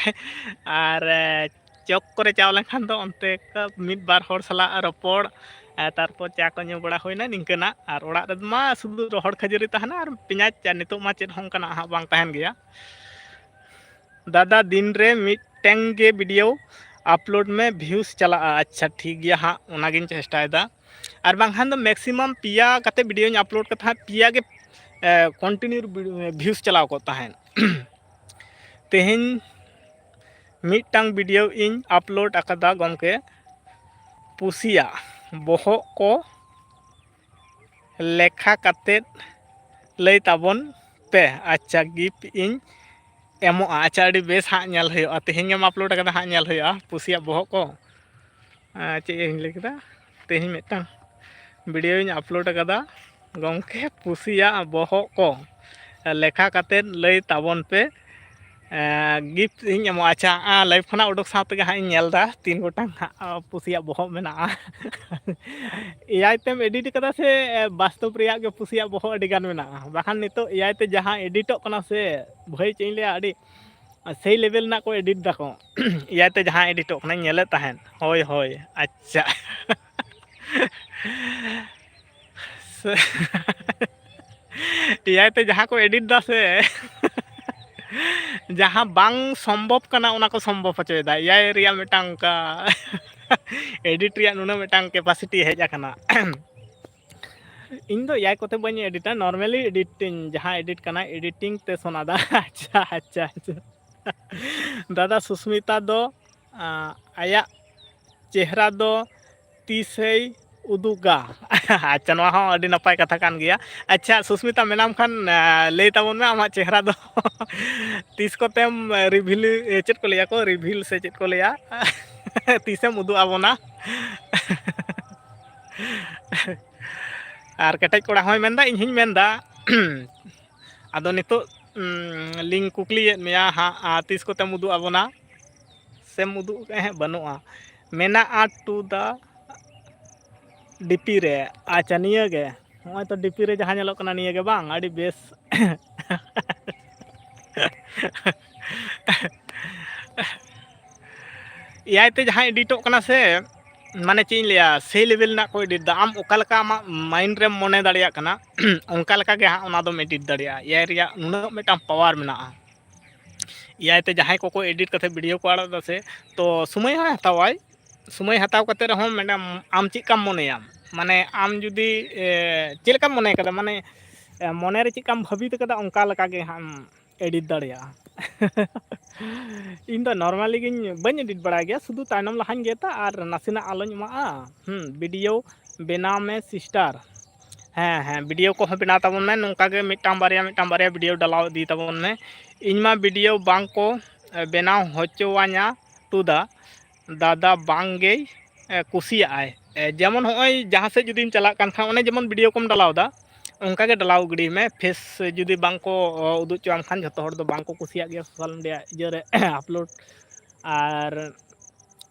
ᱟᱨ, ᱮ, ᱪᱚᱠ ᱠᱚᱨᱮ ᱪᱟᱣ ᱞᱮᱱᱠᱷᱟᱱ ᱫᱚ ᱚᱱᱛᱮ ᱠᱟ-, ᱢᱤᱫ ᱵᱟᱨ ᱦᱚᱲ ᱥᱟᱞᱟᱜ ᱨᱚᱯᱚᱲ, ᱮ, ᱛᱟᱨᱯᱚᱨ ᱪᱟ ᱠᱚ ᱧᱩ ᱵᱟᱲᱟ ᱦᱩᱭᱱᱟ, ᱱᱤᱝᱠᱟᱹᱱᱟᱜ᱾ ᱟᱨ ᱚᱲᱟᱜ ᱨᱮᱫᱚ ᱢᱟ ᱥᱩᱫᱷᱩ ᱨᱚᱦᱚᱲ ᱠᱷᱟᱹᱡᱟᱹᱲᱤ ᱛᱟᱦᱮᱱᱟ ᱟᱨ ᱯᱮᱸᱭᱟᱡᱽ ᱪᱟ, ᱱᱤᱛᱚᱜ ᱢᱟ ᱪᱮᱫ ᱦᱚᱸ ᱚᱱᱠᱟᱱᱟᱜ ᱦᱟᱸᱜ ᱵᱟᱝ ᱛᱟᱦᱮᱱ ᱜᱮᱭᱟ᱾ ᱫᱟᱫᱟ, ᱫᱤᱱ ᱨᱮ ᱢᱤᱫᱴᱮᱱ ᱜᱮ ᱵᱷᱤᱰᱤᱭᱳ ᱟᱯᱞᱳᱰ ᱢᱮ, ᱵᱷᱤᱭᱩᱥ ᱪᱟᱞᱟᱜᱼᱟ᱾ ᱟᱪᱪᱷᱟ, ᱴᱷᱤᱠ ᱜᱮᱭᱟ ᱦᱟᱸᱜ, ᱚᱱᱟᱜᱤᱧ ᱪᱮᱥᱴᱟᱭᱮᱫᱟ᱾ ᱟᱨ ᱵᱟᱝᱠᱷᱟᱱ ᱫᱚ ᱢᱮᱠᱥᱤᱢᱟᱢ ᱯᱮᱭᱟ ᱠᱟᱛᱮ ᱵᱷᱤᱰᱤᱭᱳᱧ ᱟᱯᱞᱳᱰ ᱠᱟᱛᱮ ᱦᱟᱸᱜ, ᱯᱮᱭᱟ ᱜᱮ, ᱮ, ᱠᱚᱱᱴᱤᱱᱤᱭᱩ ᱵᱷᱤ-, ᱵᱷᱤᱭᱩᱥ ᱪᱟᱞᱟᱣ ᱠᱚᱜ ᱛᱟᱦᱮᱸᱫ᱾ ᱛᱮᱦᱮᱧ ᱢᱤᱫᱴᱟᱝ ᱵᱷᱤᱰᱤᱭᱳ ᱤᱧ ᱟᱯᱞᱳᱰ ᱟᱠᱟᱫᱟ ᱜᱚᱢᱠᱮ, ᱯᱩᱥᱤᱭᱟᱜ ᱵᱚᱦᱚᱜ ᱠᱚ ᱞᱮᱠᱷᱟ ᱠᱟᱛᱮᱫ ᱞᱟᱹᱭ ᱛᱟᱵᱚᱱ ᱯᱮ᱾ ᱟᱪᱪᱷᱟ, ᱜᱤᱯᱷᱴ ᱤᱧ ᱮᱢᱚᱜᱼᱟ᱾ ᱟᱪᱪᱷᱟ, ᱟᱹᱰᱤ ᱵᱮᱥ, ᱦᱟᱸᱜ ᱧᱮᱞ ᱦᱩᱭᱩᱜᱼᱟ᱾ ᱛᱮᱦᱮᱧ ᱜᱮᱢ ᱟᱯᱞᱳᱰ ᱟᱠᱟᱫᱟ, ᱦᱟᱸᱜ ᱧᱮᱞ ᱦᱩᱭᱩᱜᱼᱟ ᱯᱩᱥᱤᱭᱟᱜ ᱵᱚᱦᱚᱜ ᱠᱚ᱾ ᱟᱨ ᱪᱮᱫ ᱤᱧ ᱞᱟᱹᱭ ᱠᱮᱫᱟ, ᱛᱮᱦᱮᱧ ᱢᱤᱫᱴᱟᱝ video ᱤᱧ upload ᱟᱠᱟᱫᱟ, ᱜᱚᱢᱠᱮ ᱯᱩᱥᱤᱭᱟᱜ ᱵᱚᱦᱚᱜ ᱠᱚ ᱞᱮᱠᱷᱟ ᱠᱟᱛᱮᱫ ᱞᱟᱹᱭ ᱛᱟᱵᱚᱱ ᱯᱮ᱾ ᱮᱸ, gift ᱤᱧ ᱮᱢᱚᱜᱼᱟ᱾ ᱟᱪᱪᱷᱟ, ᱟᱸ, live ᱠᱷᱚᱱᱟᱜ ᱩᱰᱩᱠ ᱥᱟᱶ ᱛᱮᱜᱮ ᱦᱟᱸᱜ ᱤᱧ ᱧᱮᱞ ᱮᱫᱟ ᱛᱤᱱ ᱜᱚᱴᱟᱝ ᱦᱟᱸᱜ, ᱟᱸ, ᱯᱩᱥᱤᱭᱟᱜ ᱵᱚᱦᱚᱜ ᱢᱮᱱᱟᱜᱼᱟ᱾ ᱮᱭᱟᱭ ᱛᱮᱢ edit ᱠᱟᱫᱟ ᱥᱮ, ᱮ, ᱵᱟᱥᱛᱚᱵ ᱨᱮᱭᱟᱜ ᱜᱮ ᱯᱩᱥᱤᱭᱟᱜ ᱵᱚᱦᱚᱜ ᱟᱹᱰᱤ ᱜᱟᱱ ᱢᱮᱱᱟᱜᱼᱟ? ᱵᱟᱠᱷᱟᱱ ᱱᱤᱛᱚᱜ ᱮᱭᱟᱭ ᱛᱮ ᱡᱟᱦᱟᱸ editᱚᱜ ᱠᱟᱱᱟ ᱥᱮ, ᱵᱷᱟᱹᱭ, ᱪᱮᱫ ᱤᱧ ᱞᱟᱹᱭᱟ, ᱟᱹᱰᱤ ᱥᱮᱭ level ᱨᱮᱱᱟᱜ ᱠᱚ edit ᱫᱟᱠᱚ᱾ ᱮᱭᱟᱭ ᱛᱮ ᱡᱟᱦᱟᱸ editᱚᱜ ᱠᱟᱱᱟᱧ ᱧᱮᱞᱮᱫ ᱛᱟᱦᱮᱸᱫ᱾ ᱦᱳᱭ, ᱦᱳᱭ, ᱟᱪᱪᱷᱟ᱾ ᱥᱮ, ᱮᱭᱟᱭ ᱛᱮ ᱡᱟᱦᱟᱸ ᱠᱚ edit ᱫᱟ ᱥᱮ, ᱡᱟᱦᱟᱸ ᱵᱟᱝ ᱥᱚᱢᱵᱷᱚᱵ ᱠᱟᱱᱟ, ᱚᱱᱟ ᱠᱚ ᱥᱚᱢᱵᱷᱚᱵ ᱦᱚᱪᱚᱭᱮᱫᱟ᱾ ᱮᱭᱟᱭ ᱨᱮᱭᱟᱜ ᱢᱤᱫᱴᱟᱝ ᱚᱱᱠᱟ edit ᱨᱮᱭᱟᱜ ᱱᱩᱱᱟᱹᱜ ᱢᱤᱫᱴᱟᱝ capacity ᱦᱮᱡ ᱟᱠᱟᱱᱟ᱾ ᱤᱧ ᱫᱚ ᱮᱭᱟᱭ ᱠᱚᱛᱮ ᱵᱟᱹᱧ editᱟ, normally edit ᱤᱧ, ᱡᱟᱦᱟᱸ edit ᱠᱟᱱᱟ, editing ᱛᱮ ᱥᱚᱱᱟ ᱫᱟ᱾ ᱟᱪᱪᱷᱟ, ᱟᱪᱪᱷᱟ, ᱟᱪᱪᱷᱟ᱾ ᱫᱟᱫᱟ, ᱥᱩᱥᱢᱤᱛᱟ ᱫᱚ, ᱟᱸ, ᱟᱭᱟᱜ ᱪᱮᱦᱨᱟ ᱫᱚ ᱛᱤᱥᱮᱭ ᱩᱫᱩᱜᱟ? ᱟᱪᱪᱷᱟ, ᱱᱚᱣᱟ ᱦᱚᱸ ᱟᱹᱰᱤ ᱱᱟᱯᱟᱭ ᱠᱟᱛᱷᱟ ᱠᱟᱱ ᱜᱮᱭᱟ᱾ ᱟᱪᱪᱷᱟ, ᱥᱩᱥᱢᱤᱛᱟ, ᱢᱮᱱᱟᱢ ᱠᱷᱟᱱ, ᱟᱸ, ᱞᱟᱹᱭ ᱛᱟᱵᱚᱱ ᱢᱮ ᱟᱢᱟᱜ ᱪᱮᱦᱨᱟ ᱫᱚ ᱛᱤᱥ ᱠᱚᱛᱮᱢ reveal, ᱮ, ᱪᱮᱫ ᱠᱚ ᱞᱟᱹᱭᱟ ᱠᱚ, reveal ᱥᱮ ᱪᱮᱫ ᱠᱚ ᱞᱟᱹᱭᱟ? ᱛᱤᱥᱮᱢ ᱩᱫᱩᱜ ᱟᱵᱚᱱᱟ? ᱟᱨ ᱠᱮᱴᱮᱡ ᱠᱚᱲᱟ ᱦᱚᱸᱭ ᱢᱮᱱᱫᱟ, ᱤᱧ ᱦᱚᱸᱧ ᱢᱮᱱᱫᱟ᱾ ᱟᱫᱚ ᱱᱤᱛᱚᱜ, ᱩᱸ, ᱞᱤᱧ ᱠᱩᱠᱞᱤᱭᱮᱫ ᱢᱮᱭᱟ ᱦᱟᱸᱜ, ᱟᱨ ᱛᱤᱥ ᱠᱚᱛᱮᱢ ᱩᱫᱩᱜ ᱟᱵᱚᱱᱟ? ᱥᱮᱢ ᱩᱫᱩᱜ ᱠᱟᱜᱼᱟ? ᱦᱮᱸ, ᱵᱟᱹᱱᱩᱜᱼᱟ᱾ ᱢᱮᱱᱟᱜᱼᱟ to the DP ᱨᱮ᱾ ᱟᱪᱪᱷᱟ, ᱱᱤᱭᱟᱹ ᱜᱮ᱾ ᱱᱚᱜᱼᱚᱭ ᱛᱚ DP ᱨᱮ ᱡᱟᱦᱟᱸ ᱧᱮᱞᱚᱜ ᱠᱟᱱᱟ, ᱱᱤᱭᱟᱹ ᱜᱮ ᱵᱟᱝ? ᱟᱹᱰᱤ ᱵᱮᱥ᱾ ᱮᱭᱟᱭ ᱛᱮ ᱡᱟᱦᱟᱸ editᱚᱜ ᱠᱟᱱᱟ ᱥᱮ, ᱢᱟᱱᱮ ᱪᱮᱫ ᱤᱧ ᱞᱟᱹᱭᱟ, ᱥᱮᱭ level ᱨᱮᱱᱟᱜ ᱠᱚ edit ᱫᱟ᱾ ᱟᱢ ᱚᱠᱟ ᱞᱮᱠᱟ ᱟᱢᱟᱜ mind ᱨᱮᱢ ᱢᱚᱱᱮ ᱫᱟᱲᱮᱭᱟᱜ ᱠᱟᱱᱟ, ᱚᱱᱠᱟ ᱞᱮᱠᱟ ᱜᱮ ᱦᱟᱸᱜ ᱚᱱᱟ ᱫᱚᱢ edit ᱫᱟᱲᱮᱭᱟᱜᱼᱟ᱾ ᱮᱭᱟᱭ ᱨᱮᱭᱟᱜ ᱱᱩᱱᱟᱹᱜ ᱢᱤᱫᱴᱟᱝ power ᱢᱮᱱᱟᱜᱼᱟ᱾ ᱮᱭᱟᱭ ᱛᱮ ᱡᱟᱦᱟᱸᱭ ᱠᱚᱠᱚ edit ᱠᱟᱛᱮ video ᱠᱚ ᱟᱲᱟᱜ ᱫᱟ ᱥᱮ, ᱛᱚ ᱥᱚᱢᱚᱭ ᱦᱚᱸᱭ ᱦᱟᱛᱟᱣᱟᱭ᱾ ᱥᱚᱢᱚᱭ ᱦᱟᱛᱟᱣ ᱠᱟᱛᱮ ᱨᱮᱦᱚᱸ, ᱢᱮᱰᱟᱢ, ᱟᱢ ᱪᱮᱫ ᱞᱮᱠᱟᱢ ᱢᱚᱱᱮᱭᱟ? ᱢᱟᱱᱮ ᱟᱢ ᱡᱩᱫᱤ, ᱮ, ᱪᱮᱫ ᱞᱮᱠᱟᱢ ᱢᱚᱱᱮ ᱠᱟᱫᱟ, ᱢᱟᱱᱮ, ᱮ, ᱢᱚᱱᱮ ᱨᱮ ᱪᱮᱫ ᱞᱮᱠᱟᱢ ᱵᱷᱟᱹᱵᱤᱛ ᱠᱟᱫᱟ, ᱚᱱᱠᱟ ᱞᱮᱠᱟ ᱜᱮ ᱦᱟᱸᱜ ᱮᱢ edit ᱫᱟᱲᱮᱭᱟᱜᱼᱟ᱾ ᱤᱧ ᱫᱚ normally ᱜᱤᱧ, ᱵᱟᱹᱧ edit ᱵᱟᱲᱟᱭ ᱜᱮᱭᱟ, ᱥᱩᱫᱷᱩ ᱛᱟᱭᱱᱚᱢ ᱞᱟᱦᱟᱧ ᱜᱮᱫᱟ ᱟᱨ ᱱᱟᱥᱮᱱᱟᱜ ᱟᱞᱚᱧ ᱮᱢᱟᱜᱼᱟ᱾ ᱦᱩᱸ, video ᱵᱮᱱᱟᱣ ᱢᱮ sister᱾ ᱦᱮᱸ, ᱦᱮᱸ, video ᱠᱚᱦᱚᱸ ᱵᱮᱱᱟᱣ ᱛᱟᱵᱚᱱ ᱢᱮ, ᱱᱚᱝᱠᱟ ᱜᱮ ᱢᱤᱫᱴᱟᱝ ᱵᱟᱨᱭᱟ, ᱢᱤᱫᱴᱟᱝ ᱵᱟᱨᱭᱟ video ᱰᱟᱞᱟᱣ ᱤᱫᱤ ᱛᱟᱵᱚᱱ ᱢᱮ᱾ ᱤᱧ ᱢᱟ video ᱵᱟᱝ ᱠᱚ, ᱮ, ᱵᱮᱱᱟᱣ ᱦᱚᱪᱚᱣᱟᱧᱟ to the ᱫᱟᱫᱟ, ᱵᱟᱝ ᱜᱮᱭ ᱮ, ᱠᱩᱥᱤᱭᱟᱜᱼᱟᱭ᱾ ᱮ, ᱡᱮᱢᱚᱱ ᱦᱚᱸᱜᱼᱚᱭ ᱡᱟᱦᱟᱸ ᱥᱮᱫ ᱡᱩᱫᱤᱢ ᱪᱟᱞᱟᱜ ᱠᱟᱱ ᱠᱷᱟᱱ, ᱚᱱᱮ ᱡᱮᱢᱚᱱ video ᱠᱚᱢ ᱰᱟᱞᱟᱣ ᱮᱫᱟ, ᱚᱱᱠᱟ ᱜᱮ ᱰᱟᱞᱟᱣ ᱜᱤᱰᱤ ᱢᱮ᱾ Face ᱡᱩᱫᱤ ᱵᱟᱝ ᱠᱚ, ᱚ, ᱩᱫᱩᱜ ᱦᱚᱪᱚᱣᱟᱢ ᱠᱷᱟᱱ, ᱡᱷᱚᱛᱚ ᱦᱚᱲ ᱫᱚ ᱵᱟᱝ ᱠᱚ ᱠᱩᱥᱤᱭᱟᱜ ᱜᱮᱭᱟ social media ᱤᱭᱟᱹ ᱨᱮ upload᱾ ᱟᱨ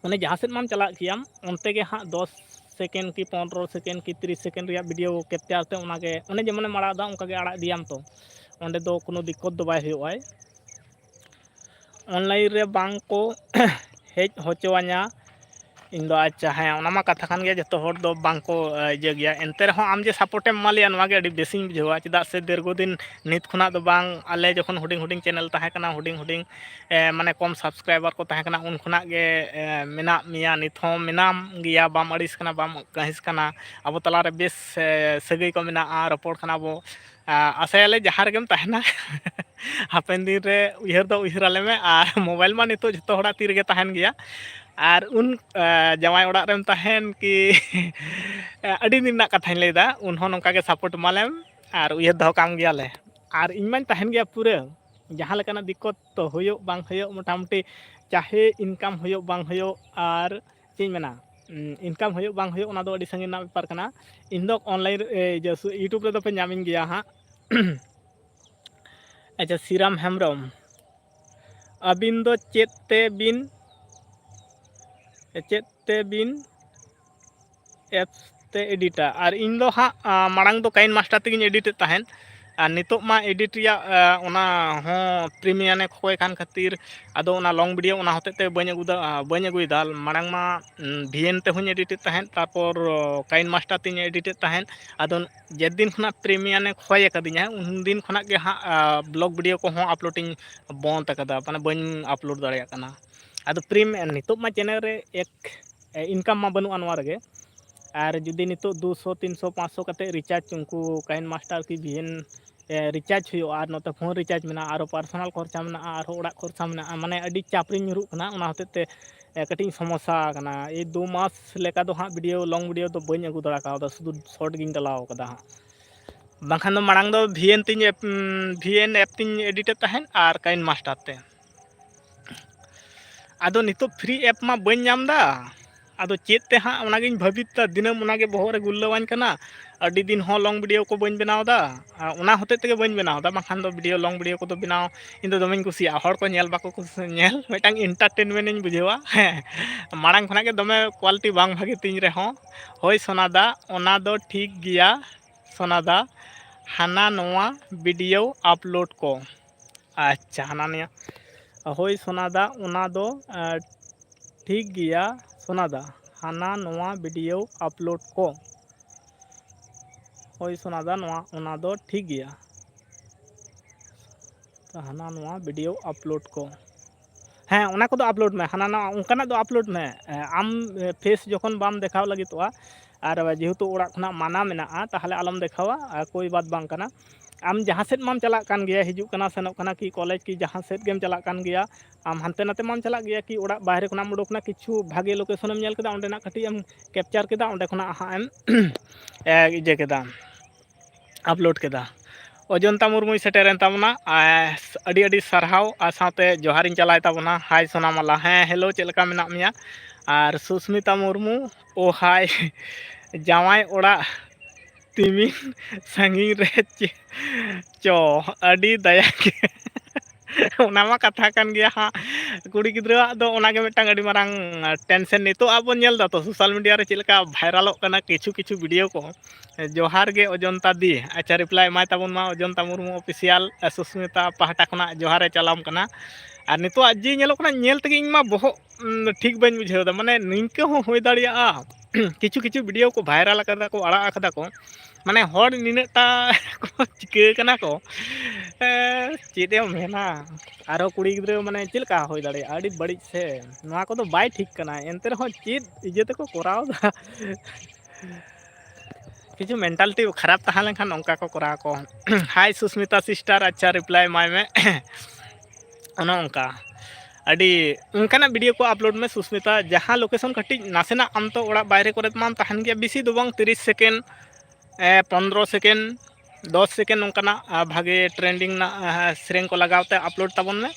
ᱚᱱᱮ ᱡᱟᱦᱟᱸ ᱥᱮᱫ ᱢᱟᱢ ᱪᱟᱞᱟᱜ ᱜᱮᱭᱟᱢ, ᱚᱱᱛᱮ ᱜᱮ ᱦᱟᱸᱜ ᱫᱚᱥ second ᱠᱤ ᱯᱚᱱᱨᱚ second ᱠᱤ ᱛᱤᱨᱤᱥ second ᱨᱮᱭᱟᱜ video capture ᱛᱮ, ᱚᱱᱟ ᱜᱮ ᱚᱱᱮ ᱡᱮᱢᱚᱱᱮᱢ ᱟᱲᱟᱜ ᱮᱫᱟ, ᱚᱱᱠᱟ ᱜᱮ ᱟᱲᱟᱜ ᱤᱫᱤᱭᱟᱢ ᱛᱚ, ᱚᱸᱰᱮ ᱫᱚ ᱠᱳᱱᱳ ᱫᱤᱠᱠᱚᱛ ᱫᱚ ᱵᱟᱭ ᱦᱩᱭᱩᱜᱼᱟᱭ᱾ online ᱨᱮ ᱵᱟᱝ ᱠᱚ ᱦᱮᱡ ᱦᱚᱪᱚᱣᱟᱹᱧᱟ ᱤᱧ ᱫᱚ᱾ ᱟᱪᱪᱷᱟ, ᱦᱮᱸ, ᱚᱱᱟ ᱢᱟ ᱠᱟᱛᱷᱟ ᱠᱟᱱ ᱜᱮᱭᱟ, ᱡᱚᱛᱚ ᱦᱚᱲ ᱫᱚ ᱵᱟᱝ ᱠᱚ, ᱮ, ᱤᱭᱟᱹ ᱜᱮᱭᱟ᱾ ᱮᱱᱛᱮ ᱨᱮᱦᱚᱸ ᱟᱢ ᱡᱮ support ᱮᱢ ᱮᱢᱟ ᱞᱮᱭᱟ, ᱱᱚᱣᱟ ᱜᱮ ᱟᱹᱰᱤ ᱵᱮᱥᱤᱧ ᱵᱩᱡᱷᱟᱹᱣᱟ᱾ ᱪᱮᱫᱟᱜ ᱥᱮ ᱫᱤᱨᱜᱷᱚ ᱫᱤᱱ ᱱᱤᱛ ᱠᱷᱚᱱᱟᱜ ᱫᱚ ᱵᱟᱝ, ᱟᱞᱮ ᱡᱚᱠᱷᱚᱱ ᱦᱩᱰᱤᱧ ᱦᱩᱰᱤᱧ channel ᱛᱟᱦᱮᱸ ᱠᱟᱱᱟ, ᱦᱩᱰᱤᱧ ᱦᱩᱰᱤᱧ, ᱮ, ᱢᱟᱱᱮ ᱠᱚᱢ subscriber ᱠᱚ ᱛᱟᱦᱮᱸ ᱠᱟᱱᱟ, ᱩᱱ ᱠᱷᱚᱱᱟᱜ ᱜᱮ, ᱮ, ᱢᱮᱱᱟᱜ ᱢᱮᱭᱟ, ᱱᱤᱛ ᱦᱚᱸ ᱢᱮᱱᱟᱢ ᱜᱮᱭᱟ, ᱵᱟᱢ ᱟᱹᱲᱤᱥ ᱠᱟᱱᱟ, ᱵᱟᱢ ᱠᱟᱹᱦᱤᱥ ᱠᱟᱱᱟ᱾ ᱟᱵᱚ ᱛᱟᱞᱟᱨᱮ ᱵᱮᱥ, ᱮ, ᱥᱟᱹᱜᱟᱹᱭ ᱠᱚ ᱢᱮᱱᱟᱜᱼᱟ, ᱨᱚᱯᱚᱲ ᱠᱟᱱᱟ ᱵᱚ᱾ ᱟ, ᱟᱥᱟᱭᱟᱞᱮ ᱡᱟᱦᱟᱸ ᱨᱮᱜᱮᱢ ᱛᱟᱦᱮᱱᱟ, ᱦᱟᱯᱮᱱ ᱫᱤᱱ ᱨᱮ ᱩᱭᱦᱟᱹᱨ ᱫᱚ ᱩᱭᱦᱟᱹᱨ ᱟᱞᱮ ᱢᱮ᱾ ᱟᱨ mobile ᱢᱟ ᱱᱤᱛᱚᱜ ᱡᱷᱚᱛᱚ ᱦᱚᱲᱟᱜ ᱛᱤ ᱨᱮᱜᱮ ᱛᱟᱦᱮᱱ ᱜᱮᱭᱟ᱾ ᱟᱨ ᱩᱱ, ᱟ, ᱡᱟᱶᱟᱭ ᱚᱲᱟᱜ ᱨᱮᱢ ᱛᱟᱦᱮᱱ ᱠᱤ, ᱟᱹᱰᱤ ᱫᱤᱱ ᱨᱮᱱᱟᱜ ᱠᱟᱛᱷᱟᱧ ᱞᱟᱹᱭᱫᱟ, ᱩᱱ ᱦᱚᱸ ᱱᱚᱝᱠᱟ ᱜᱮ support ᱮᱢᱟᱞᱮᱢ ᱟᱨ ᱩᱭᱦᱟᱹᱨ ᱫᱚᱦᱚ ᱠᱟᱢ ᱜᱮᱭᱟᱞᱮ᱾ ᱟᱨ ᱤᱧ ᱢᱟᱧ ᱛᱟᱦᱮᱱ ᱜᱮᱭᱟ ᱯᱩᱨᱟᱹ, ᱡᱟᱦᱟᱸ ᱞᱮᱠᱟᱱᱟᱜ ᱫᱤᱠᱠᱚᱛ ᱛᱚ ᱦᱩᱭᱩᱜ ᱵᱟᱝ ᱦᱩᱭᱩᱜ, ᱢᱚᱴᱟᱢᱩᱴᱤ ᱪᱟᱦᱮ income ᱦᱩᱭᱩᱜ ᱵᱟᱝ ᱦᱩᱭᱩᱜ, ᱟᱨ ᱪᱮᱫ ᱤᱧ ᱢᱮᱱᱟ, ᱩᱸ, income ᱦᱩᱭᱩᱜ ᱵᱟᱝ ᱦᱩᱭᱩᱜ, ᱚᱱᱟ ᱫᱚ ᱟᱹᱰᱤ ᱥᱟᱺᱜᱤᱧ ᱨᱮᱱᱟᱜ ᱵᱮᱯᱟᱨ ᱠᱟᱱᱟ᱾ ᱤᱧ ᱫᱚ online ᱨᱮ, ᱮ, ᱡᱮ, ᱥᱩ-, YouTube ᱨᱮᱫᱚ ᱯᱮ ᱧᱟᱢᱤᱧ ᱜᱮᱭᱟ ᱦᱟᱸᱜ᱾ ᱟᱪᱪᱷᱟ, ᱥᱤᱨᱟᱢ ᱦᱮᱢᱵᱨᱚᱢ, ᱟᱹᱵᱤᱱ ᱫᱚ ᱪᱮᱫ ᱛᱮ ᱵᱤᱱ, ᱪᱮᱫ ᱛᱮ ᱵᱤᱱ apps ᱛᱮ edit ᱟ? ᱟᱨ ᱤᱧ ᱫᱚ ᱦᱟᱸᱜ, ᱟ, ᱢᱟᱲᱟᱝ ᱫᱚ KineMaster ᱛᱮᱜᱤᱧ edit ᱮᱫ ᱛᱟᱦᱮᱸᱫ, ᱟᱨ ᱱᱤᱛᱚᱜ ᱢᱟ edit ᱨᱮᱭᱟᱜ, ᱟ, ᱚᱱᱟ ᱦᱚᱸ Premium ᱮ ᱠᱷᱚᱠᱚᱭ ᱠᱟᱱ ᱠᱷᱟᱹᱛᱤᱨ, ᱟᱫᱚ ᱚᱱᱟ long video ᱚᱱᱟ ᱦᱚᱛᱮᱡ ᱛᱮ ᱵᱟᱹᱧ ᱟᱹᱜᱩ ᱫᱟ-, ᱵᱟᱹᱧ ᱟᱹᱜᱩᱭᱮᱫᱟ᱾ ᱢᱟᱲᱟᱝ ᱢᱟ, ᱩᱸ, V N ᱛᱮᱦᱚᱸᱧ edit ᱮᱫ ᱛᱟᱦᱮᱸᱫ, ᱛᱟᱨᱯᱚᱨ, ᱚ, KineMaster ᱛᱮᱧ edit ᱮᱫ ᱛᱟᱦᱮᱸᱫ᱾ ᱟᱫᱚ ᱡᱮᱫᱤᱱ ᱠᱷᱚᱱᱟᱜ Premium ᱮ ᱠᱷᱚᱭ ᱟᱠᱟᱫᱤᱧᱟ, ᱩᱱ ᱫᱤᱱ ᱠᱷᱚᱱᱟᱜ ᱜᱮ ᱦᱟᱸᱜ, ᱟ, vlog video ᱠᱚᱦᱚᱸ upload ᱤᱧ ᱵᱚᱱᱫ ᱟᱠᱟᱫᱟ, ᱢᱟᱱᱮ ᱵᱟᱹᱧ upload ᱫᱟᱲᱮᱭᱟᱜ ᱠᱟᱱᱟ᱾ ᱟᱫᱚ Premium, ᱱᱤᱛᱚᱜ ᱢᱟ channel ᱨᱮ ᱮᱠ, ᱮ, income ᱢᱟ ᱵᱟᱹᱱᱩᱜᱼᱟ ᱱᱚᱣᱟ ᱨᱮᱜᱮ᱾ ᱟᱨ ᱡᱩᱫᱤ ᱱᱤᱛᱚᱜ ᱫᱩᱥᱚ, ᱛᱤᱱᱥᱚ, ᱯᱟᱸᱪᱥᱚ ᱠᱟᱛᱮ recharge, ᱩᱱᱠᱩ KineMaster ᱠᱤ V N, ᱮ, recharge ᱦᱩᱭᱩᱜᱼᱟ, ᱟᱨ ᱱᱚᱛᱮ phone recharge ᱢᱮᱱᱟᱜᱼᱟ, ᱟᱨᱚ personal ᱠᱷᱚᱨᱪᱟ ᱢᱮᱱᱟᱜᱼᱟ, ᱟᱨᱦᱚᱸ ᱚᱲᱟᱜ ᱠᱷᱚᱨᱪᱟ ᱢᱮᱱᱟᱜᱼᱟ, ᱢᱟᱱᱮ ᱟᱹᱰᱤ ᱪᱟᱯ ᱨᱤᱧ ᱧᱩᱨᱩᱜ ᱠᱟᱱᱟ᱾ ᱚᱱᱟ ᱦᱚᱛᱮᱡ ᱛᱮ, ᱮ, ᱠᱟᱹᱴᱤᱡ ᱤᱧ ᱥᱚᱢᱚᱥᱥᱟ ᱟᱠᱟᱱᱟ᱾ ᱮᱭ ᱫᱩ ᱢᱟᱥ ᱞᱮᱠᱟ ᱫᱚ ᱦᱟᱸᱜ video, long video ᱫᱚ ᱵᱟᱹᱧ ᱟᱹᱜᱩ ᱫᱟᱲᱮ ᱠᱟᱣᱫᱟ, ᱥᱩᱫᱷᱩ short ᱜᱤᱧ ᱰᱟᱞᱟᱣ ᱠᱟᱫᱟ ᱦᱟᱸᱜ᱾ ᱵᱟᱝᱠᱷᱟᱱ ᱫᱚ ᱢᱟᱲᱟᱝ ᱫᱚ V N ᱛᱤᱧ ᱮᱯ-, ᱩᱸ, V N app ᱛᱤᱧ edit ᱮᱫ ᱛᱟᱦᱮᱸᱫ ᱟᱨ KineMaster ᱛᱮ᱾ ᱟᱫᱚ ᱱᱤᱛᱚᱜ free app ᱢᱟ ᱵᱟᱹᱧ ᱧᱟᱢ ᱮᱫᱟ, ᱟᱫᱚ ᱪᱮᱫ ᱛᱮ ᱦᱟᱸᱜ ᱚᱱᱟᱜᱤᱧ ᱵᱷᱟᱹᱵᱤᱛ ᱫᱟ, ᱫᱤᱱᱟᱹᱢ ᱚᱱᱟᱜᱮ ᱵᱚᱦᱚᱜ ᱨᱮ ᱜᱩᱨᱞᱟᱹᱣᱟᱹᱧ ᱠᱟᱱᱟ᱾ ᱟᱹᱰᱤ ᱫᱤᱱ ᱦᱚᱸ ᱞᱚᱝ ᱵᱷᱤᱰᱤᱭᱳ ᱠᱚ ᱵᱟᱹᱧ ᱵᱮᱱᱟᱣ ᱮᱫᱟ, ᱟᱨ ᱚᱱᱟ ᱦᱚᱛᱮᱡ ᱛᱮᱜᱮ ᱵᱟᱹᱧ ᱵᱮᱱᱟᱣ ᱮᱫᱟ, ᱵᱟᱝᱠᱷᱟᱱ ᱫᱚ ᱵᱷᱤᱰᱤᱭᱳ, ᱞᱚᱝ ᱵᱷᱤᱰᱤᱭᱳ ᱠᱚᱫᱚ ᱵᱮᱱᱟᱣ ᱤᱧ ᱫᱚ ᱫᱚᱢᱮᱧ ᱠᱩᱥᱤᱭᱟᱜᱼᱟ᱾ ᱦᱚᱲ ᱠᱚ ᱧᱮᱞ ᱵᱟᱠᱚ ᱠᱩᱥᱤ-, ᱧᱮᱞ, ᱢᱤᱫᱴᱟᱝ ᱮᱱᱴᱟᱨᱴᱮᱱᱢᱮᱱᱴ ᱤᱧ ᱵᱩᱡᱷᱟᱹᱣᱟ᱾ ᱦᱮᱸ, ᱢᱟᱲᱟᱝ ᱠᱷᱚᱱᱟᱜ ᱜᱮ ᱫᱚᱢᱮ ᱠᱳᱣᱟᱞᱤᱴᱤ ᱵᱟᱝ ᱵᱷᱟᱜᱮ ᱛᱤᱧ ᱨᱮᱦᱚᱸ, ᱦᱳᱭ ᱥᱳᱱᱟ ᱫᱟ, ᱚᱱᱟ ᱫᱚ ᱴᱷᱤᱠ ᱜᱮᱭᱟ᱾ ᱥᱳᱱᱟ ᱫᱟ, ᱦᱟᱱᱟ ᱱᱚᱣᱟ ᱵᱷᱤᱰᱤᱭᱳ ᱟᱯᱞᱳᱰ ᱠᱚ᱾ ᱟᱪᱪᱷᱟ, ᱦᱟᱱᱟ ᱱᱤᱭᱟᱹ, ᱦᱳᱭ ᱥᱳᱱᱟ ᱫᱟ, ᱚᱱᱟ ᱫᱚ, ᱟᱸ, ᱴᱷᱤᱠ ᱜᱮᱭᱟ ᱥᱳᱱᱟ ᱫᱟ, ᱦᱟᱱᱟ ᱱᱚᱣᱟ ᱵᱷᱤᱰᱤᱭᱳ ᱟᱯᱞᱳᱰ ᱠᱚ᱾ ᱦᱳᱭ ᱥᱳᱱᱟ ᱫᱟ, ᱱᱚᱣᱟ, ᱚᱱᱟ ᱫᱚ ᱴᱷᱤᱠ ᱜᱮᱭᱟ᱾ ᱛᱚ, ᱦᱟᱱᱟ ᱱᱚᱣᱟ ᱵᱷᱤᱰᱤᱭᱳ ᱟᱯᱞᱳᱰ ᱠᱚ᱾ ᱦᱮᱸ, ᱚᱱᱟ ᱠᱚᱫᱚ ᱟᱯᱞᱳᱰ ᱢᱮ, ᱦᱟᱱᱟ ᱱᱟᱣᱟ ᱚᱱᱠᱟᱱᱟᱜ ᱫᱚ ᱟᱯᱞᱳᱰ ᱢᱮ᱾ ᱮ, ᱟᱢ, ᱮ, ᱯᱷᱮᱥ ᱡᱚᱠᱷᱚᱱ ᱵᱟᱢ ᱫᱮᱠᱷᱟᱣ ᱞᱟᱹᱜᱤᱫᱚᱜᱼᱟ, ᱟᱨ ᱡᱮᱦᱮᱛᱩ ᱚᱲᱟᱜ ᱠᱷᱚᱱᱟᱜ ᱢᱟᱱᱟ ᱢᱮᱱᱟᱜᱼᱟ, ᱛᱟᱦᱚᱞᱮ ᱟᱞᱚᱢ ᱫᱮᱠᱷᱟᱣᱟ, ᱟᱨ ᱠᱳᱭ ᱵᱟᱛ ᱵᱟᱝ ᱠᱟᱱᱟ᱾ ᱟᱢ ᱡᱟᱦᱟᱸ ᱥᱮᱫ ᱢᱟᱢ ᱪᱟᱞᱟᱜ ᱠᱟᱱ ᱜᱮᱭᱟ, ᱦᱤᱡᱩᱜ ᱠᱟᱱᱟ, ᱥᱮᱱᱚᱜ ᱠᱟᱱᱟ, ᱠᱤ ᱠᱚᱞᱮᱡᱽ, ᱠᱤ ᱡᱟᱦᱟᱸ ᱥᱮᱫ ᱜᱮᱢ ᱪᱟᱞᱟᱜ ᱠᱟᱱ ᱜᱮᱭᱟ, ᱟᱢ ᱦᱟᱱᱛᱮ ᱱᱟᱛᱮ ᱢᱟᱢ ᱪᱟᱞᱟᱜ ᱜᱮᱭᱟ, ᱠᱤ ᱚᱲᱟᱜ ᱵᱟᱦᱨᱮ ᱠᱷᱚᱱᱟᱜ ᱮᱢ ᱩᱰᱩᱠ ᱮᱱᱟ, ᱠᱤᱪᱷᱩ ᱵᱷᱟᱜᱮ ᱞᱳᱠᱮᱥᱚᱱᱮᱢ ᱧᱮᱞ ᱠᱮᱫᱟ, ᱚᱸᱰᱮᱱᱟᱜ ᱠᱟᱹᱴᱤᱡ ᱮᱢ ᱠᱮᱯᱪᱟᱨ ᱠᱮᱫᱟ, ᱚᱸᱰᱮ ᱠᱷᱚᱱᱟᱜ ᱦᱟᱸᱜ ᱮᱢ ᱮ, ᱤᱭᱟᱹ ᱠᱮᱫᱟ, ᱟᱯᱞᱳᱰ ᱠᱮᱫᱟ᱾ ᱚᱡᱚᱱᱛᱟ ᱢᱩᱨᱢᱩᱭ ᱥᱮᱴᱮᱨᱮᱱ ᱛᱟᱵᱚᱱᱟ᱾ ᱟᱨ ᱟᱹᱰᱤ ᱟᱹᱰᱤ ᱥᱟᱨᱦᱟᱣ ᱟᱨ ᱥᱟᱶᱛᱮ ᱡᱚᱦᱟᱨᱤᱧ ᱪᱟᱞᱟᱭ ᱛᱟᱵᱚᱱᱟ᱾ ᱦᱟᱭ ᱥᱳᱱᱟᱢᱟᱞᱟ, ᱦᱮᱸ, ᱦᱮᱞᱳ, ᱪᱮᱫ ᱞᱮᱠᱟ ᱢᱮᱱᱟᱜ ᱢᱮᱭᱟ? ᱟᱨ ᱥᱩᱥᱢᱤᱛᱟ ᱢᱩᱨᱢᱩ, ᱳ ᱦᱟᱭ, ᱡᱟᱶᱟᱭ ᱚᱲᱟᱜ ᱛᱤᱢᱤᱱ ᱥᱟᱺᱜᱤᱧ ᱨᱮ ᱪᱮ-, ᱪᱚ, ᱟᱹᱰᱤ ᱫᱟᱭᱟ ᱜᱮ᱾ ᱚᱱᱟ ᱢᱟ ᱠᱟᱛᱷᱟ ᱠᱟᱱ ᱜᱮᱭᱟ ᱦᱟᱸᱜ, ᱠᱩᱲᱤ ᱜᱤᱫᱽᱨᱟᱹᱣᱟᱜ ᱫᱚ ᱚᱱᱟᱜᱮ ᱢᱤᱫᱴᱟᱝ ᱟᱹᱰᱤ ᱢᱟᱨᱟᱝ ᱴᱮᱱᱥᱮᱱ᱾ ᱱᱤᱛᱚᱜ ᱟᱵᱚ ᱧᱮᱞ ᱫᱟ ᱛᱚ ᱥᱳᱥᱟᱞ ᱢᱤᱰᱤᱭᱟ ᱨᱮ ᱪᱮᱫ ᱞᱮᱠᱟ ᱵᱷᱟᱭᱨᱟᱞᱚᱜ ᱠᱟᱱᱟ ᱠᱤᱪᱷᱩ ᱠᱤᱪᱷᱩ ᱵᱷᱤᱰᱤᱭᱳ ᱠᱚ᱾ ᱡᱚᱦᱟᱨ ᱜᱮ ᱚᱡᱚᱱᱛᱟ ᱫᱤ, ᱟᱪᱪᱷᱟ, ᱨᱤᱯᱞᱟᱭ ᱮᱢᱟᱭ ᱛᱟᱵᱚᱱ ᱢᱟ ᱚᱡᱚᱱᱛᱟ ᱢᱩᱨᱢᱩ ᱚᱯᱷᱤᱥᱤᱭᱟᱞ, ᱥᱩᱥᱢᱤᱛᱟ ᱯᱟᱦᱴᱟ ᱠᱷᱚᱱᱟᱜ ᱡᱚᱦᱟᱨᱮ ᱪᱟᱞᱟᱢ ᱠᱟᱱᱟ᱾ ᱟᱨ ᱱᱤᱛᱚᱜ ᱟᱜ ᱡᱮ ᱧᱮᱞᱚᱜ ᱠᱟᱱᱟ, ᱧᱮᱞ ᱛᱮᱜᱮ ᱤᱧ ᱢᱟ ᱵᱚᱦᱚᱜ, ᱩᱸ, ᱴᱷᱤᱠ ᱵᱟᱹᱧ ᱵᱩᱡᱷᱟᱹᱣ ᱮᱫᱟ, ᱢᱟᱱᱮ ᱱᱤᱝᱠᱟᱹ ᱦᱚᱸ ᱦᱩᱭ ᱫᱟᱲᱮᱭᱟᱜᱼᱟ᱾ ᱠᱤᱪᱷᱩ ᱠᱤᱪᱷᱩ ᱵᱷᱤᱰᱤᱭᱳ ᱠᱚ ᱵᱷᱟᱭᱨᱟᱞ ᱟᱠᱟᱫᱟ ᱠᱚ, ᱟᱲᱟᱜ ᱟᱠᱟᱫᱟ ᱠᱚ, ᱢᱟᱱᱮ ᱦᱚᱲ ᱱᱤᱱᱟᱹᱜ ᱴᱟ ᱠᱚ ᱪᱤᱠᱟᱹ ᱠᱟᱱᱟ ᱠᱚ, ᱮ, ᱪᱮᱫ ᱮᱢ ᱢᱮᱱᱟ᱾ ᱟᱨᱦᱚᱸ ᱠᱩᱲᱤ ᱜᱤᱫᱽᱨᱟᱹ ᱢᱟᱱᱮ ᱪᱮᱫ ᱞᱮᱠᱟ ᱦᱩᱭ ᱫᱟᱲᱮᱭᱟᱜᱼᱟ? ᱟᱹᱰᱤ ᱵᱟᱹᱲᱤᱡ ᱥᱮ, ᱱᱚᱣᱟ ᱠᱚᱫᱚ ᱵᱟᱭ ᱴᱷᱤᱠ ᱠᱟᱱᱟ᱾ ᱮᱱᱛᱮ ᱨᱮᱦᱚᱸ ᱪᱮᱫ ᱤᱭᱟᱹ ᱛᱮᱠᱚ ᱠᱚᱨᱟᱣ ᱮᱫᱟ? ᱠᱤᱪᱷᱩ ᱢᱮᱱᱴᱟᱞᱤᱴᱤ ᱠᱷᱟᱨᱟᱯ ᱛᱟᱦᱮᱸ ᱞᱮᱱᱠᱷᱟᱱ ᱚᱱᱠᱟ ᱠᱚ ᱠᱚᱨᱟᱣ ᱟᱠᱚ᱾ ᱦᱟᱭ ᱥᱩᱥᱢᱤᱛᱟ ᱥᱤᱥᱴᱟᱨ, ᱟᱪᱪᱷᱟ, ᱨᱤᱯᱞᱟᱭ ᱮᱢᱟᱭ ᱢᱮ᱾ ᱚᱱᱮ ᱚᱱᱠᱟ ᱟᱹᱰᱤ ᱚᱱᱠᱟᱱᱟᱜ ᱵᱷᱤᱰᱤᱭᱳ ᱠᱚ ᱟᱯᱞᱳᱰ ᱢᱮ ᱥᱩᱥᱢᱤᱛᱟ, ᱡᱟᱦᱟᱸ ᱞᱳᱠᱮᱥᱚᱱ ᱠᱟᱹᱴᱤᱡ ᱱᱟᱥᱮᱱᱟᱜ ᱟᱢ ᱛᱚ ᱚᱲᱟᱜ ᱵᱟᱭᱨᱮ ᱠᱚᱨᱮ ᱢᱟᱢ ᱛᱟᱦᱮᱱ ᱜᱮᱭᱟ, ᱵᱮᱥᱤ ᱫᱚ ᱵᱟᱝ, ᱛᱤᱨᱤᱥ ᱥᱮᱠᱮᱱᱰ, ᱮ, ᱯᱚᱱᱨᱚ ᱥᱮᱠᱮᱱᱰ, ᱫᱚᱥ ᱥᱮᱠᱮᱱᱰ ᱱᱚᱝᱠᱟᱱᱟᱜ, ᱟ, ᱵᱷᱟᱜᱮ ᱴᱨᱮᱱᱰᱤᱝ ᱨᱮᱱᱟᱜ, ᱟ, ᱥᱮᱨᱮᱧ ᱠᱚ ᱞᱟᱜᱟᱣ ᱛᱮ ᱟᱯᱞᱳᱰ ᱛᱟᱵᱚᱱ ᱢᱮ᱾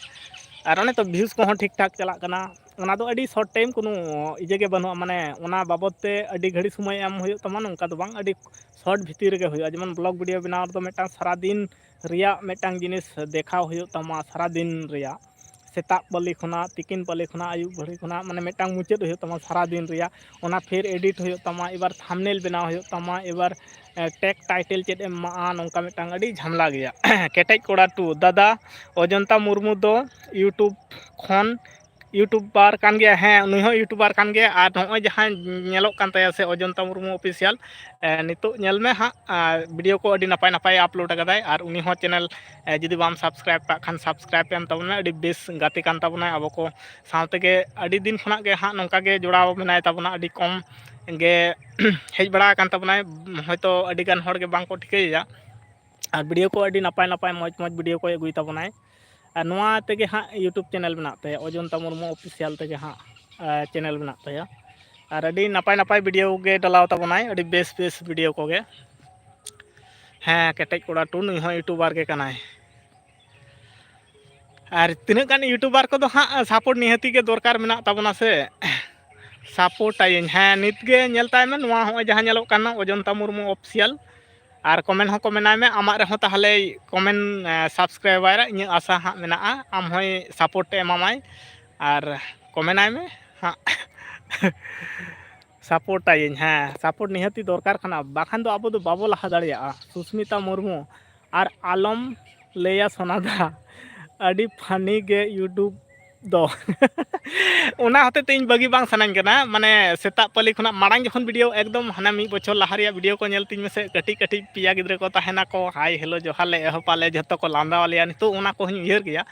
ᱟᱨ ᱚᱱᱮ ᱛᱚ ᱵᱷᱤᱭᱩᱡᱽ ᱠᱚᱦᱚᱸ ᱴᱷᱤᱠ ᱴᱷᱟᱠ ᱪᱟᱞᱟᱜ ᱠᱟᱱᱟ, ᱚᱱᱟ ᱫᱚ ᱟᱹᱰᱤ short time, ᱠᱳᱱᱳ ᱤᱭᱟᱹ ᱜᱮ ᱵᱟᱹᱱᱩᱜᱼᱟ, ᱢᱟᱱᱮ ᱚᱱᱟ ᱵᱟᱵᱚᱫ ᱛᱮ ᱟᱹᱰᱤ ᱜᱷᱟᱹᱲᱤᱡ ᱥᱚᱢᱚᱭ ᱮᱢ ᱦᱩᱭᱩᱜ ᱛᱟᱢᱟ, ᱱᱚᱝᱠᱟ ᱫᱚ ᱵᱟᱝ, ᱟᱹᱰᱤ short ᱵᱷᱤᱛᱤᱨ ᱨᱮᱜᱮ ᱦᱩᱭᱩᱜᱼᱟ᱾ ᱡᱮᱢᱚᱱ vlog video ᱵᱮᱱᱟᱣ ᱨᱮᱫᱚ ᱢᱤᱫᱴᱟᱝ ᱥᱟᱨᱟᱫᱤᱱ ᱨᱮᱭᱟᱜ ᱢᱤᱫᱴᱟᱝ ᱡᱤᱱᱤᱥ ᱫᱮᱠᱷᱟᱣ ᱦᱩᱭᱩᱜ ᱛᱟᱢᱟ, ᱥᱟᱨᱟᱫᱤᱱ ᱨᱮᱭᱟᱜ ᱥᱮᱛᱟᱜ ᱯᱟᱹᱞᱤ ᱠᱷᱚᱱᱟᱜ, ᱛᱤᱠᱤᱱ ᱯᱟᱹᱞᱤ ᱠᱷᱚᱱᱟᱜ, ᱟᱹᱭᱩᱵ ᱜᱷᱟᱹᱲᱤ ᱠᱷᱚᱱᱟᱜ, ᱢᱟᱱᱮ ᱢᱤᱫᱴᱟᱝ ᱢᱩᱪᱟᱹᱫ ᱦᱩᱭᱩᱜ ᱛᱟᱢᱟ ᱥᱟᱨᱟᱫᱤᱱ ᱨᱮᱭᱟᱜ, ᱚᱱᱟ ᱯᱷᱤᱨ edit ᱦᱩᱭᱩᱜ ᱛᱟᱢᱟ, ᱮᱵᱟᱨ thumbnail ᱵᱮᱱᱟᱣ ᱦᱩᱭᱩᱜ ᱛᱟᱢᱟ, ᱮᱵᱟᱨ tag title ᱪᱮᱫ ᱮᱢ ᱮᱢᱟᱜᱼᱟ, ᱱᱚᱝᱠᱟ ᱢᱤᱫᱴᱟᱝ ᱟᱹᱰᱤ ᱡᱷᱟᱢᱮᱞᱟ ᱜᱮᱭᱟ᱾ ᱠᱮᱴᱮᱡ ᱠᱚᱲᱟ ᱴᱩ, ᱫᱟᱫᱟ ᱚᱡᱚᱱᱛᱟ ᱢᱩᱨᱢᱩ ᱫᱚ YouTube ᱠᱷᱚᱱ YouTuber ᱠᱟᱱ ᱜᱮᱭᱟ, ᱦᱮᱸ, ᱩᱱᱤ ᱦᱚᱸ YouTuber ᱠᱟᱱ ᱜᱮᱭᱟ᱾ ᱟᱨ ᱱᱚᱜᱼᱚᱭ ᱡᱟᱦᱟᱸ ᱧᱮᱞᱚᱜ ᱠᱟᱱ ᱛᱟᱭᱟ ᱥᱮ, ᱚᱡᱚᱱᱛᱟ ᱢᱩᱨᱢᱩ Official, ᱮ, ᱱᱤᱛᱚᱜ ᱧᱮᱞ ᱢᱮ ᱦᱟᱸᱜ, ᱟ, video ᱠᱚ ᱟᱹᱰᱤ ᱱᱟᱯᱟᱭ ᱱᱟᱯᱟᱭ upload ᱟᱠᱟᱫᱟᱭ᱾ ᱟᱨ ᱩᱱᱤ ᱦᱚᱸ channel, ᱮ, ᱡᱩᱫᱤ ᱵᱟᱢ subscribe ᱠᱟᱜ ᱠᱷᱟᱱ subscribe ᱮᱢ ᱛᱟᱵᱚᱱ ᱢᱮ, ᱟᱹᱰᱤ ᱵᱮᱥ ᱜᱟᱛᱮ ᱠᱟᱱ ᱛᱟᱵᱚᱱᱟᱭ᱾ ᱟᱵᱚ ᱠᱚ ᱥᱟᱶ ᱛᱮᱜᱮ ᱟᱹᱰᱤ ᱫᱤᱱ ᱠᱷᱚᱱᱟᱜ ᱜᱮ ᱦᱟᱸᱜ ᱱᱚᱝᱠᱟ ᱜᱮ ᱡᱚᱲᱟᱣ ᱢᱮᱱᱟᱭ ᱛᱟᱵᱚᱱᱟ, ᱟᱹᱰᱤ ᱠᱚᱢ ᱜᱮ ᱦᱮᱡ ᱵᱟᱲᱟ ᱟᱠᱟᱱ ᱛᱟᱵᱚᱱᱟᱭ, ᱦᱚᱭᱛᱳ ᱟᱹᱰᱤ ᱜᱟᱱ ᱦᱚᱲ ᱜᱮ ᱵᱟᱝ ᱠᱚ ᱴᱷᱤᱠᱟᱹᱭᱮᱭᱟ᱾ ᱟᱨ video ᱠᱚ ᱟᱹᱰᱤ ᱱᱟᱯᱟᱭ ᱱᱟᱯᱟᱭ ᱢᱚᱡᱽ ᱢᱚᱡᱽ video ᱠᱚᱭ ᱟᱹᱜᱩᱭ ᱛᱟᱵᱚᱱᱟᱭ᱾ ᱟᱨ ᱱᱚᱣᱟ ᱛᱮᱜᱮ ᱦᱟᱸᱜ YouTube channel ᱢᱮᱱᱟᱜ ᱛᱟᱭᱟ, ᱚᱡᱚᱱᱛᱟ ᱢᱩᱨᱢᱩ Official ᱛᱮᱜᱮ ᱦᱟᱸᱜ, ᱟ, channel ᱢᱮᱱᱟᱜ ᱛᱟᱭᱟ᱾ ᱟᱨ ᱟᱹᱰᱤ ᱱᱟᱯᱟᱭ ᱱᱟᱯᱟᱭ video ᱜᱮ ᱰᱟᱞᱟᱣ ᱛᱟᱵᱚᱱᱟᱭ, ᱟᱹᱰᱤ ᱵᱮᱥ ᱵᱮᱥ video ᱠᱚᱜᱮ᱾ ᱦᱮᱸ, ᱠᱮᱴᱮᱡ ᱠᱚᱲᱟ ᱴᱩ ᱱᱩᱭ ᱦᱚᱸ YouTuber ᱜᱮ ᱠᱟᱱᱟᱭ᱾ ᱟᱨ ᱛᱤᱱᱟᱹᱜ ᱜᱟᱱ YouTuber ᱠᱚᱫᱚ ᱦᱟᱸᱜ support ᱱᱤᱦᱟᱹᱛᱤ ᱜᱮ ᱫᱚᱨᱠᱟᱨ ᱢᱮᱱᱟᱜ ᱛᱟᱵᱚᱱᱟ ᱥᱮ᱾ Support ᱟᱹᱭᱟᱹᱧ, ᱦᱮᱸ, ᱱᱤᱛ ᱜᱮ ᱧᱮᱞ ᱛᱟᱭ ᱢᱮ, ᱱᱚᱣᱟ ᱦᱚᱸᱜᱼᱚᱭ ᱡᱟᱦᱟᱸ ᱧᱮᱞᱚᱜ ᱠᱟᱱᱟ, ᱚᱡᱚᱱᱛᱟ ᱢᱩᱨᱢᱩ Official᱾ ᱟᱨ comment ᱦᱚᱸ comment ᱟᱭ ᱢᱮ, ᱟᱢᱟᱜ ᱨᱮᱦᱚᱸ ᱛᱟᱦᱚᱞᱮ comment, ᱮ, subscriber ᱤᱧᱟᱹᱜ ᱟᱥᱟ ᱦᱟᱸᱜ ᱢᱮᱱᱟᱜᱼᱟ, ᱟᱢ ᱦᱚᱸᱭ support ᱮ ᱮᱢᱟᱢᱟᱭ᱾ ᱟᱨ comment ᱟᱭ ᱢᱮ ᱦᱟᱸᱜ᱾ Support ᱟᱭᱟᱹᱧ, ᱦᱮᱸ, support ᱱᱤᱦᱟᱹᱛᱤ ᱫᱚᱨᱠᱟᱨ ᱠᱟᱱᱟ, ᱵᱟᱠᱷᱟᱱ ᱫᱚ ᱟᱵᱚ ᱫᱚ ᱵᱟᱵᱚ ᱞᱟᱦᱟ ᱫᱟᱲᱮᱭᱟᱜᱼᱟ᱾ ᱥᱩᱥᱢᱤᱛᱟ ᱢᱩᱨᱢᱩ, ᱟᱨ ᱟᱞᱚᱢ ᱞᱟᱹᱭᱟ ᱥᱚᱱᱟᱫᱟ, ᱟᱹᱰᱤ funny ᱜᱮ YouTube ᱫᱚ᱾ ᱚᱱᱟ ᱦᱚᱛᱮᱡ ᱛᱮ ᱤᱧ ᱵᱟᱹᱜᱤ ᱵᱟᱝ ᱥᱟᱱᱟᱧ ᱠᱟᱱᱟ, ᱢᱟᱱᱮ ᱥᱮᱛᱟᱜ ᱯᱟᱹᱞᱤ ᱠᱷᱚᱱᱟᱜ ᱢᱟᱲᱟᱝ ᱡᱚᱠᱷᱚᱱ video ᱮᱠᱫᱚᱢ ᱦᱟᱱᱟ ᱢᱤᱫ ᱵᱚᱪᱷᱚᱨ ᱞᱟᱦᱟ ᱨᱮᱭᱟᱜ video ᱠᱚ ᱧᱮᱞ ᱛᱤᱧ ᱢᱮᱥᱮ, ᱠᱟᱹᱴᱤᱡ ᱠᱟᱹᱴᱤᱡ ᱯᱮᱭᱟ ᱜᱤᱫᱽᱨᱟᱹ ᱠᱚ ᱛᱟᱦᱮᱱᱟᱠᱚ, hi hello ᱡᱚᱦᱟᱨ ᱞᱮ ᱮᱦᱚᱵ ᱟᱞᱮ, ᱡᱷᱚᱛᱚ ᱠᱚ ᱞᱟᱸᱫᱟ ᱟᱞᱮᱭᱟ᱾ ᱱᱤᱛᱚᱜ ᱚᱱᱟ ᱠᱚᱦᱚᱸᱧ ᱩᱭᱦᱟᱹᱨ ᱜᱮᱭᱟ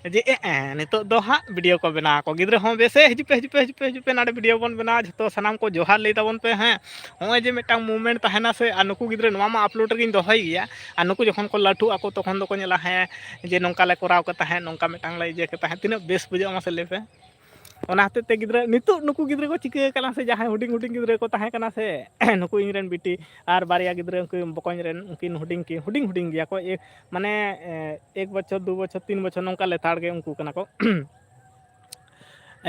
ᱡᱮ, ᱮ, ᱮ, ᱱᱤᱛᱚᱜ ᱫᱚ ᱦᱟᱸᱜ video ᱠᱚ ᱵᱮᱱᱟᱣ ᱟᱠᱚ, ᱜᱤᱫᱽᱨᱟᱹ ᱦᱚᱸ ᱵᱮᱥᱮ ᱦᱤᱡᱩᱜ ᱯᱮ, ᱦᱤᱡᱩᱜ ᱯᱮ, ᱦᱤᱡᱩᱜ ᱯᱮ, ᱦᱤᱡᱩᱜ ᱯᱮ, ᱱᱚᱰᱮ video ᱵᱚᱱ ᱵᱮᱱᱟᱣᱟ, ᱡᱷᱚᱛᱚ ᱥᱟᱱᱟᱢ ᱠᱚ ᱡᱚᱦᱟᱨ ᱞᱟᱹᱭ ᱛᱟᱵᱚᱱ ᱯᱮ, ᱦᱮᱸ᱾ ᱱᱚᱜᱼᱚᱭ ᱡᱮ ᱢᱤᱫᱴᱟᱝ movement ᱛᱟᱦᱮᱱᱟ ᱥᱮ, ᱟᱨ ᱱᱩᱠᱩ ᱜᱤᱫᱽᱨᱟᱹ ᱱᱚᱣᱟ ᱢᱟ upload ᱨᱮᱜᱤᱧ ᱫᱚᱦᱚᱭ ᱜᱮᱭᱟ, ᱟᱨ ᱱᱩᱠᱩ ᱡᱚᱠᱷᱚᱱ ᱠᱚ ᱞᱟᱹᱴᱩᱜ ᱟᱠᱚ ᱛᱚᱠᱷᱚᱱ ᱫᱚᱠᱚ ᱧᱮᱞᱟ, ᱦᱮᱸ, ᱡᱮ ᱱᱚᱝᱠᱟ ᱞᱮ ᱠᱚᱨᱟᱣ ᱠᱮ ᱛᱟᱦᱮᱸᱫ, ᱱᱚᱝᱠᱟ ᱢᱤᱫᱴᱟᱝ ᱞᱮ ᱤᱭᱟᱹ ᱠᱮ ᱛᱟᱦᱮᱸᱫ, ᱛᱤᱱᱟᱹᱜ ᱵᱮᱥ ᱵᱩᱡᱷᱟᱹᱜᱼᱟ ᱢᱟᱥᱮ ᱞᱟᱹᱭ ᱯᱮ᱾ ᱚᱱᱟ ᱦᱚᱛᱮᱡ ᱛᱮ ᱜᱤᱫᱽᱨᱟᱹ, ᱱᱤᱛᱚᱜ ᱱᱩᱠᱩ ᱜᱤᱫᱽᱨᱟᱹ ᱠᱚ ᱪᱤᱠᱟᱹ ᱟᱠᱟᱱᱟ ᱥᱮ, ᱡᱟᱦᱟᱸᱭ ᱦᱩᱰᱤᱧ ᱦᱩᱰᱤᱧ ᱜᱤᱫᱽᱨᱟᱹ ᱠᱚ ᱛᱟᱦᱮᱸ ᱠᱟᱱᱟ ᱥᱮ, ᱱᱩᱠᱩ ᱤᱧ ᱨᱮᱱ ᱵᱤᱴᱤ ᱟᱨ ᱵᱟᱨᱭᱟ ᱜᱤᱫᱽᱨᱟᱹ ᱩᱱᱠᱤᱱ ᱵᱚᱠᱚᱧ ᱨᱮᱱ, ᱩᱱᱠᱤᱱ ᱦᱩᱰᱤᱧ ᱠᱤᱱ, ᱦᱩᱰᱤᱧ ᱦᱩᱰᱤᱧ ᱜᱮᱭᱟ ᱠᱚ, ᱮ, ᱢᱟᱱᱮ, ᱮ, ᱮᱠ ᱵᱚᱪᱷᱚᱨ, ᱫᱩ ᱵᱚᱪᱷᱚᱨ, ᱛᱤᱱ ᱵᱚᱪᱷᱚᱨ ᱱᱚᱝᱠᱟ ᱞᱮᱛᱟᱲ ᱜᱮ ᱩᱱᱠᱩ ᱠᱟᱱᱟ ᱠᱚ᱾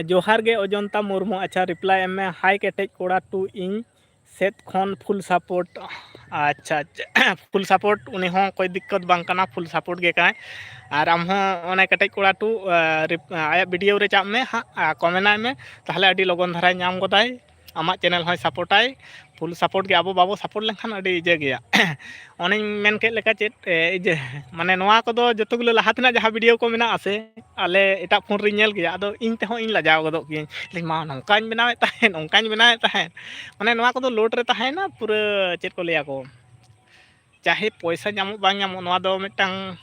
ᱡᱚᱦᱟᱨ ᱜᱮ ᱚᱡᱚᱱᱛᱟ ᱢᱩᱨᱢᱩ, ᱟᱪᱪᱷᱟ, reply ᱮᱢ ᱢᱮ, hi ᱠᱮᱴᱮᱡ ᱠᱚᱲᱟ ᱴᱩ, ᱤᱧ ᱥᱮᱫ ᱠᱷᱚᱱ full support᱾ ᱟᱪᱪᱷᱟ, ᱟᱪᱪᱷᱟ, full support, ᱩᱱᱤ ᱦᱚᱸ ᱠᱚᱭ ᱫᱤᱠᱠᱚᱛ ᱵᱟᱝ ᱠᱟᱱᱟ, full support ᱜᱮ ᱠᱟᱱᱟᱭ᱾ ᱟᱨ ᱟᱢ ᱦᱚᱸ ᱚᱱᱮ ᱠᱮᱴᱮᱡ ᱠᱚᱲᱟ ᱴᱩ, ᱟᱭᱟᱜ video ᱨᱮ ᱪᱟᱜ ᱢᱮ ᱦᱟᱸᱜ, comment ᱟᱭ ᱢᱮ, ᱛᱟᱦᱚᱞᱮ ᱟᱹᱰᱤ ᱞᱚᱜᱚᱱ ᱫᱷᱟᱨᱟᱭ ᱧᱟᱢ ᱜᱚᱫᱟᱭ, ᱟᱢᱟᱜ channel ᱦᱚᱸᱭ support ᱟᱭ᱾ Full support ᱜᱮ, ᱟᱵᱚ ᱵᱟᱵᱚ support ᱞᱮᱱᱠᱷᱟᱱ ᱟᱹᱰᱤ ᱤᱭᱟᱹ ᱜᱮᱭᱟ᱾ ᱚᱱᱮᱧ ᱢᱮᱱ ᱠᱮᱫ ᱞᱮᱠᱟ ᱪᱮᱫ, ᱮ, ᱤᱭᱟᱹ, ᱢᱟᱱᱮ ᱱᱚᱣᱟ ᱠᱚᱫᱚ ᱡᱚᱛᱚ ᱜᱩᱞᱟᱹ ᱞᱟᱦᱟ ᱛᱮᱱᱟᱜ ᱡᱟᱦᱟᱸ video ᱠᱚ ᱢᱮᱱᱟᱜᱼᱟ ᱥᱮ, ᱟᱞᱮ ᱮᱴᱟᱜ phone ᱨᱤᱧ ᱧᱮᱞ ᱜᱮᱭᱟ, ᱟᱫᱚ ᱤᱧ ᱛᱮᱦᱚᱸ ᱤᱧ ᱞᱟᱡᱟᱣ ᱜᱚᱫᱚᱜ ᱜᱤᱭᱟᱹᱧ, ᱞᱟᱹᱭᱟᱹᱧ, "ᱢᱟ, ᱱᱚᱝᱠᱟᱧ ᱵᱮᱱᱟᱣᱮᱫ ᱛᱟᱦᱮᱸᱫ, ᱚᱱᱠᱟᱧ ᱵᱮᱱᱟᱣᱮᱫ ᱛᱟᱦᱮᱸᱫ", ᱢᱟᱱᱮ ᱱᱚᱣᱟ ᱠᱚᱫᱚ load ᱨᱮ ᱛᱟᱦᱮᱸᱭᱮᱱᱟ ᱯᱩᱨᱟᱹ, ᱪᱮᱫ ᱠᱚ ᱞᱟᱹᱭᱟ ᱠᱚ, ᱪᱟᱦᱮ ᱯᱚᱭᱥᱟ ᱧᱟᱢᱚᱜ ᱵᱟᱝ ᱧᱟᱢᱚᱜ, ᱱᱚᱣᱟ ᱫᱚ ᱢᱤᱫᱴᱟᱝ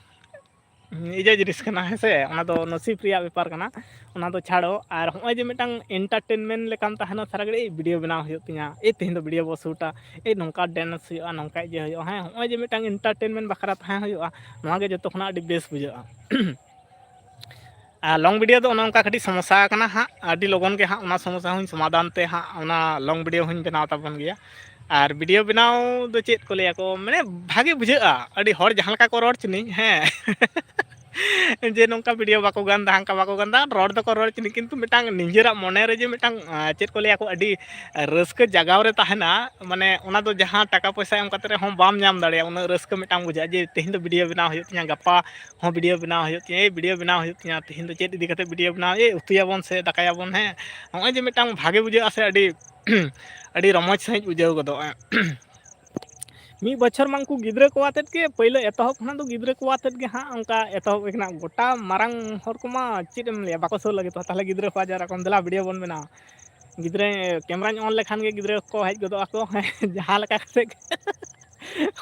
ᱤᱭᱟᱹ ᱡᱤᱱᱤᱥ ᱠᱟᱱᱟ, ᱦᱮᱸ ᱥᱮ, ᱚᱱᱟ ᱫᱚ ᱱᱚᱥᱤᱵ ᱨᱮᱭᱟᱜ ᱵᱮᱯᱟᱨ ᱠᱟᱱᱟ᱾ ᱚᱱᱟ ᱫᱚ ᱪᱷᱟᱲᱚ, ᱟᱨ ᱦᱚᱸᱜᱼᱚᱭ ᱡᱮ ᱢᱤᱫᱴᱟᱝ entertainment ᱞᱮᱠᱟᱢ ᱛᱟᱦᱮᱱᱟ ᱥᱟᱨᱟ ᱜᱷᱟᱹᱲᱤᱡ video ᱵᱮᱱᱟᱣ ᱦᱩᱭᱩᱜ ᱛᱤᱧᱟ, ᱮᱭ ᱛᱮᱦᱮᱧ ᱫᱚ video ᱵᱚ shootᱟ, ᱮᱭ ᱱᱚᱝᱠᱟ dance ᱦᱩᱭᱩᱜᱼᱟ, ᱱᱚᱝᱠᱟ ᱤᱭᱟᱹ ᱦᱩᱭᱩᱜᱼᱟ, ᱦᱮᱸ, ᱦᱚᱸᱜᱼᱚᱭ ᱡᱮ ᱢᱤᱫᱴᱟᱝ entertainment ᱵᱟᱠᱷᱨᱟ ᱛᱟᱦᱮᱸ ᱦᱩᱭᱩᱜᱼᱟ, ᱱᱚᱣᱟ ᱜᱮ ᱡᱚᱛᱚ ᱠᱷᱚᱱᱟᱜ ᱟᱹᱰᱤ ᱵᱮᱥ ᱵᱩᱡᱷᱟᱹᱜᱼᱟ᱾ ᱟᱨ long video ᱫᱚ ᱚᱱᱮ ᱚᱱᱠᱟ ᱠᱟᱹᱴᱤᱡ ᱥᱚᱢᱚᱥᱥᱟ ᱟᱠᱟᱱᱟ ᱦᱟᱸᱜ, ᱟᱹᱰᱤ ᱞᱚᱜᱚᱱ ᱜᱮ ᱦᱟᱸᱜ ᱚᱱᱟ ᱥᱚᱢᱚᱥᱥᱟ ᱦᱚᱸᱧ ᱥᱚᱢᱟᱫᱷᱟᱱ ᱛᱮ ᱦᱟᱸᱜ ᱚᱱᱟ long video ᱦᱚᱸᱧ ᱵᱮᱱᱟᱣ ᱛᱟᱵᱚᱱ ᱜᱮᱭᱟ᱾ ᱟᱨ video ᱵᱮᱱᱟᱣ ᱫᱚ ᱪᱮᱫ ᱠᱚ ᱞᱟᱹᱭᱟ ᱠᱚ, ᱢᱟᱱᱮ ᱵᱷᱟᱜᱮ ᱵᱩᱡᱷᱟᱹᱜᱼᱟ, ᱟᱹᱰᱤ ᱦᱚᱲ ᱡᱟᱦᱟᱸ ᱞᱮᱠᱟ ᱠᱚ ᱨᱚᱲ ᱪᱩᱱᱤᱧ, ᱦᱮᱸ, ᱡᱮ ᱱᱚᱝᱠᱟ video ᱵᱟᱠᱚ ᱜᱟᱱ ᱫᱟ, ᱦᱟᱱᱠᱟ ᱵᱟᱠᱚ ᱜᱟᱱ ᱫᱟ, ᱨᱚᱲ ᱫᱚᱠᱚ ᱨᱚᱲ ᱪᱩᱱᱤᱧ, ᱠᱤᱱᱛᱩ ᱢᱤᱫᱴᱟᱝ ᱱᱤᱡᱮᱨᱟᱜ ᱢᱚᱱᱮ ᱨᱮ ᱡᱮ ᱢᱤᱫᱴᱟᱝ, ᱟᱸ, ᱪᱮᱫ ᱠᱚ ᱞᱟᱹᱭᱟ ᱠᱚ, ᱟᱹᱰᱤ ᱨᱟᱹᱥᱠᱟᱹ ᱡᱟᱜᱟᱣ ᱨᱮ ᱛᱟᱦᱮᱱᱟ, ᱢᱟᱱᱮ ᱚᱱᱟ ᱫᱚ ᱡᱟᱦᱟᱸ ᱴᱟᱠᱟ ᱯᱚᱭᱥᱟ ᱮᱢ ᱠᱟᱛᱮ ᱨᱮᱦᱚᱸ ᱵᱟᱢ ᱧᱟᱢ ᱫᱟᱲᱮᱭᱟᱜᱼᱟ, ᱩᱱᱟᱹᱜ ᱨᱟᱹᱥᱠᱟᱹ ᱢᱤᱫᱴᱟᱝ ᱵᱩᱡᱷᱟᱹᱜᱼᱟ ᱡᱮ ᱛᱮᱦᱮᱧ ᱫᱚ video ᱵᱮᱱᱟᱣ ᱦᱩᱭᱩᱜ ᱛᱤᱧᱟ, ᱜᱟᱯᱟ ᱦᱚᱸ video ᱵᱮᱱᱟᱣ ᱦᱩᱭᱩᱜ ᱛᱤᱧᱟ, ᱮᱭ video ᱵᱮᱱᱟᱣ ᱦᱩᱭᱩᱜ ᱛᱤᱧᱟ, ᱛᱮᱦᱮᱧ ᱫᱚ ᱪᱮᱫ ᱤᱫᱤ ᱠᱟᱛᱮ video ᱵᱮᱱᱟᱣ, ᱮᱭ ᱩᱛᱩᱭᱟᱵᱚᱱ ᱥᱮ ᱫᱟᱠᱟᱭᱟᱵᱚᱱ, ᱦᱮᱸ, ᱱᱚᱜᱼᱚᱭ ᱡᱮ ᱢᱤᱫᱴᱟᱝ ᱵᱷᱟᱜᱮ ᱵᱩᱡᱷᱟᱹᱜᱼᱟ ᱥᱮ, ᱟᱹᱰᱤ, ᱟᱹᱰᱤ ᱨᱚᱢᱚᱡᱽ ᱥᱟᱺᱦᱤᱡ ᱵᱩᱡᱷᱟᱹᱣ ᱜᱚᱫᱚᱜᱼᱟ᱾ ᱢᱤᱫ ᱵᱚᱪᱷᱚᱨ ᱢᱟ ᱩᱱᱠᱩ ᱜᱤᱫᱽᱨᱟᱹ ᱠᱚ ᱟᱛᱮᱫ ᱜᱮ, ᱯᱳᱭᱞᱳ ᱮᱛᱚᱦᱚᱵ ᱠᱷᱚᱱᱟᱜ ᱫᱚ ᱜᱤᱫᱽᱨᱟᱹ ᱠᱚ ᱟᱛᱮᱫ ᱜᱮ ᱦᱟᱸᱜ ᱚᱱᱠᱟ ᱮᱛᱚᱦᱚᱵ ᱠᱟᱱᱟ᱾ ᱜᱚᱴᱟ ᱢᱟᱨᱟᱝ ᱦᱚᱲ ᱠᱚᱢᱟ ᱪᱮᱫ ᱮᱢ ᱞᱟᱹᱭᱟ, ᱵᱟᱠᱚ ᱥᱩᱨ ᱞᱟᱹᱜᱤᱫᱚᱜᱼᱟ᱾ ᱛᱟᱦᱚᱞᱮ ᱜᱤᱫᱽᱨᱟᱹ ᱠᱚ ᱟᱡᱟᱨ ᱟᱠᱚ, "ᱫᱮᱞᱟ video ᱵᱚᱱ ᱵᱮᱱᱟᱣᱟ", ᱜᱤᱫᱽᱨᱟᱹ cameraᱧ on ᱞᱮᱠᱷᱟᱱ ᱜᱮ ᱜᱤᱫᱽᱨᱟᱹ ᱠᱚ ᱦᱮᱡ ᱜᱚᱫᱚᱜ ᱟᱠᱚ, ᱡᱟᱦᱟᱸ ᱞᱮᱠᱟ ᱠᱟᱛᱮ ᱜᱮ᱾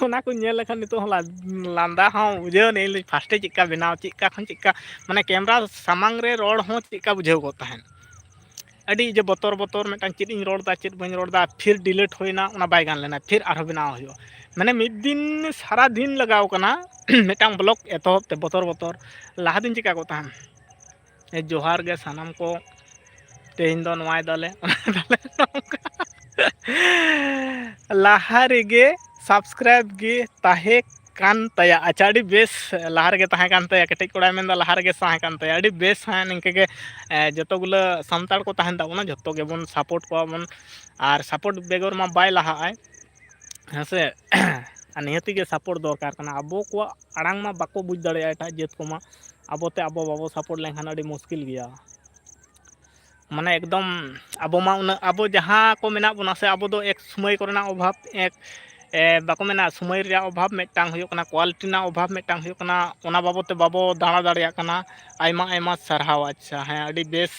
ᱚᱱᱟ ᱠᱚ ᱧᱮᱞ ᱞᱮᱠᱷᱟᱱ ᱱᱤᱛᱚᱜ ᱦᱚᱸ ᱞᱟ-, ᱞᱟᱸᱫᱟ ᱦᱚᱸ ᱵᱩᱡᱷᱟᱹᱣ ᱟᱹᱱᱤᱡ, first ᱮ ᱪᱮᱫᱠᱟ ᱵᱮᱱᱟᱣ, ᱪᱮᱫᱠᱟ ᱠᱷᱚᱱ ᱪᱮᱫᱠᱟ, ᱢᱟᱱᱮ camera ᱥᱟᱢᱟᱝ ᱨᱮ ᱨᱚᱲ ᱦᱚᱸ ᱪᱮᱫᱠᱟ ᱵᱩᱡᱷᱟᱹᱣ ᱜᱚᱫ ᱛᱟᱦᱮᱸᱫ᱾ ᱟᱹᱰᱤ ᱡᱮ ᱵᱚᱛᱚᱨ ᱵᱚᱛᱚᱨ ᱢᱤᱫᱴᱟᱝ, ᱪᱮᱫ ᱤᱧ ᱨᱚᱲ ᱮᱫᱟ, ᱪᱮᱫ ᱵᱟᱹᱧ ᱨᱚᱲ ᱮᱫᱟ, ᱯᱷᱤᱨ delete ᱦᱩᱭᱱᱟ, ᱚᱱᱟ ᱵᱟᱭ ᱜᱟᱱ ᱞᱮᱱᱟ, ᱯᱷᱤᱨ ᱟᱨᱦᱚᱸ ᱵᱮᱱᱟᱣ ᱦᱩᱭᱩᱜᱼᱟ᱾ ᱢᱟᱱᱮ ᱢᱤᱫ ᱫᱤᱱ ᱥᱟᱨᱟ ᱫᱤᱱ ᱞᱟᱜᱟᱣ ᱠᱟᱱᱟ ᱢᱤᱫᱴᱟᱝ vlog ᱮᱛᱚᱦᱚᱵ ᱛᱮ, ᱵᱚᱛᱚᱨ ᱵᱚᱛᱚᱨ᱾ ᱞᱟᱦᱟ ᱫᱤᱱ ᱪᱮᱠᱟ ᱠᱚ ᱛᱟᱦᱮᱱ? ᱮ, ᱡᱚᱦᱟᱨ ᱜᱮ ᱥᱟᱱᱟᱢ ᱠᱚ, ᱛᱮᱦᱮᱧ ᱫᱚ ᱱᱚᱣᱟᱭ ᱫᱟᱞᱮ, ᱚᱱᱟᱭ ᱫᱟᱞᱮ, ᱱᱚᱝᱠᱟ᱾ ᱞᱟᱦᱟ ᱨᱮᱜᱮ subscribe ᱜᱮ ᱛᱟᱦᱮᱸ ᱠᱟᱱ ᱛᱟᱭᱟ᱾ ᱟᱪᱪᱷᱟ, ᱟᱹᱰᱤ ᱵᱮᱥ, ᱞᱟᱦᱟ ᱨᱮᱜᱮ ᱛᱟᱦᱮᱸ ᱠᱟᱱ ᱛᱟᱭᱟ, ᱠᱮᱴᱮᱡ ᱠᱚᱲᱟᱭ ᱢᱮᱱᱫᱟ ᱞᱟᱦᱟ ᱨᱮᱜᱮ ᱛᱟᱦᱮᱸ ᱠᱟᱱ ᱛᱟᱭᱟ᱾ ᱟᱹᱰᱤ ᱵᱮᱥ, ᱦᱮᱸ, ᱱᱤᱝᱠᱟᱹ ᱜᱮ, ᱮ, ᱡᱚᱛᱚ ᱜᱩᱞᱟᱹ ᱥᱟᱱᱛᱟᱲ ᱠᱚ ᱛᱟᱦᱮᱱ ᱛᱟᱵᱚᱱᱟ, ᱡᱚᱛᱚ ᱜᱮᱵᱚᱱ ᱥᱟᱯᱳᱨᱴ ᱠᱚᱣᱟ ᱵᱚᱱ ᱟᱨ ᱥᱟᱯᱳᱨᱴ ᱵᱮᱜᱚᱨ ᱢᱟ ᱵᱟᱭ ᱞᱟᱦᱟᱜᱼᱟᱭ, ᱦᱮᱸ ᱥᱮ? ᱟᱨ ᱱᱤᱦᱟᱹᱛᱤ ᱜᱮ ᱥᱟᱯᱳᱨᱴ ᱫᱚᱨᱠᱟᱨ ᱠᱟᱱᱟ᱾ ᱟᱵᱚ ᱠᱚᱣᱟᱜ ᱟᱲᱟᱝ ᱢᱟ ᱵᱟᱠᱚ ᱵᱩᱡᱽ ᱫᱟᱲᱮᱭᱟᱜᱼᱟ ᱮᱴᱟᱜ ᱡᱟᱹᱛ ᱠᱚᱢᱟ, ᱟᱵᱚᱛᱮ ᱟᱵᱚ ᱵᱟᱵᱚ ᱥᱟᱯᱳᱨᱴ ᱞᱮᱱᱠᱷᱟᱱ ᱟᱹᱰᱤ ᱢᱩᱥᱠᱤᱞ ᱜᱮᱭᱟ᱾ ᱢᱟᱱᱮ ᱮᱠᱫᱚᱢ ᱟᱵᱚ ᱢᱟ ᱩᱱᱟᱹᱜ, ᱟᱵᱚ ᱡᱟᱦᱟᱸ ᱠᱚ ᱢᱮᱱᱟᱜ ᱵᱚᱱᱟ ᱥᱮ, ᱟᱵᱚ ᱫᱚ ᱮᱠ ᱥᱚᱢᱚᱭ ᱠᱚᱨᱮᱱᱟᱜ ᱚᱵᱷᱟᱵᱽ, ᱮᱠ, ᱮ, ᱵᱟᱠᱚ ᱢᱮᱱᱟ ᱥᱚᱢᱚᱭ ᱨᱮᱭᱟᱜ ᱚᱵᱷᱟᱵᱽ, ᱢᱤᱫᱴᱟᱝ ᱦᱩᱭᱩᱜ ᱠᱟᱱᱟ ᱠᱳᱣᱟᱞᱤᱴᱤ ᱨᱮᱱᱟᱜ ᱚᱵᱷᱟᱵᱽ, ᱢᱤᱫᱴᱟᱝ ᱦᱩᱭᱩᱜ ᱠᱟᱱᱟ ᱚᱱᱟ ᱵᱟᱵᱚᱫ ᱛᱮ ᱵᱟᱵᱚ ᱫᱟᱬᱟ ᱫᱟᱲᱮᱭᱟᱜ ᱠᱟᱱᱟ᱾ ᱟᱭᱢᱟ ᱟᱭᱢᱟ ᱥᱟᱨᱦᱟᱣ᱾ ᱟᱪᱪᱷᱟ, ᱦᱮᱸ, ᱟᱹᱰᱤ ᱵᱮᱥ᱾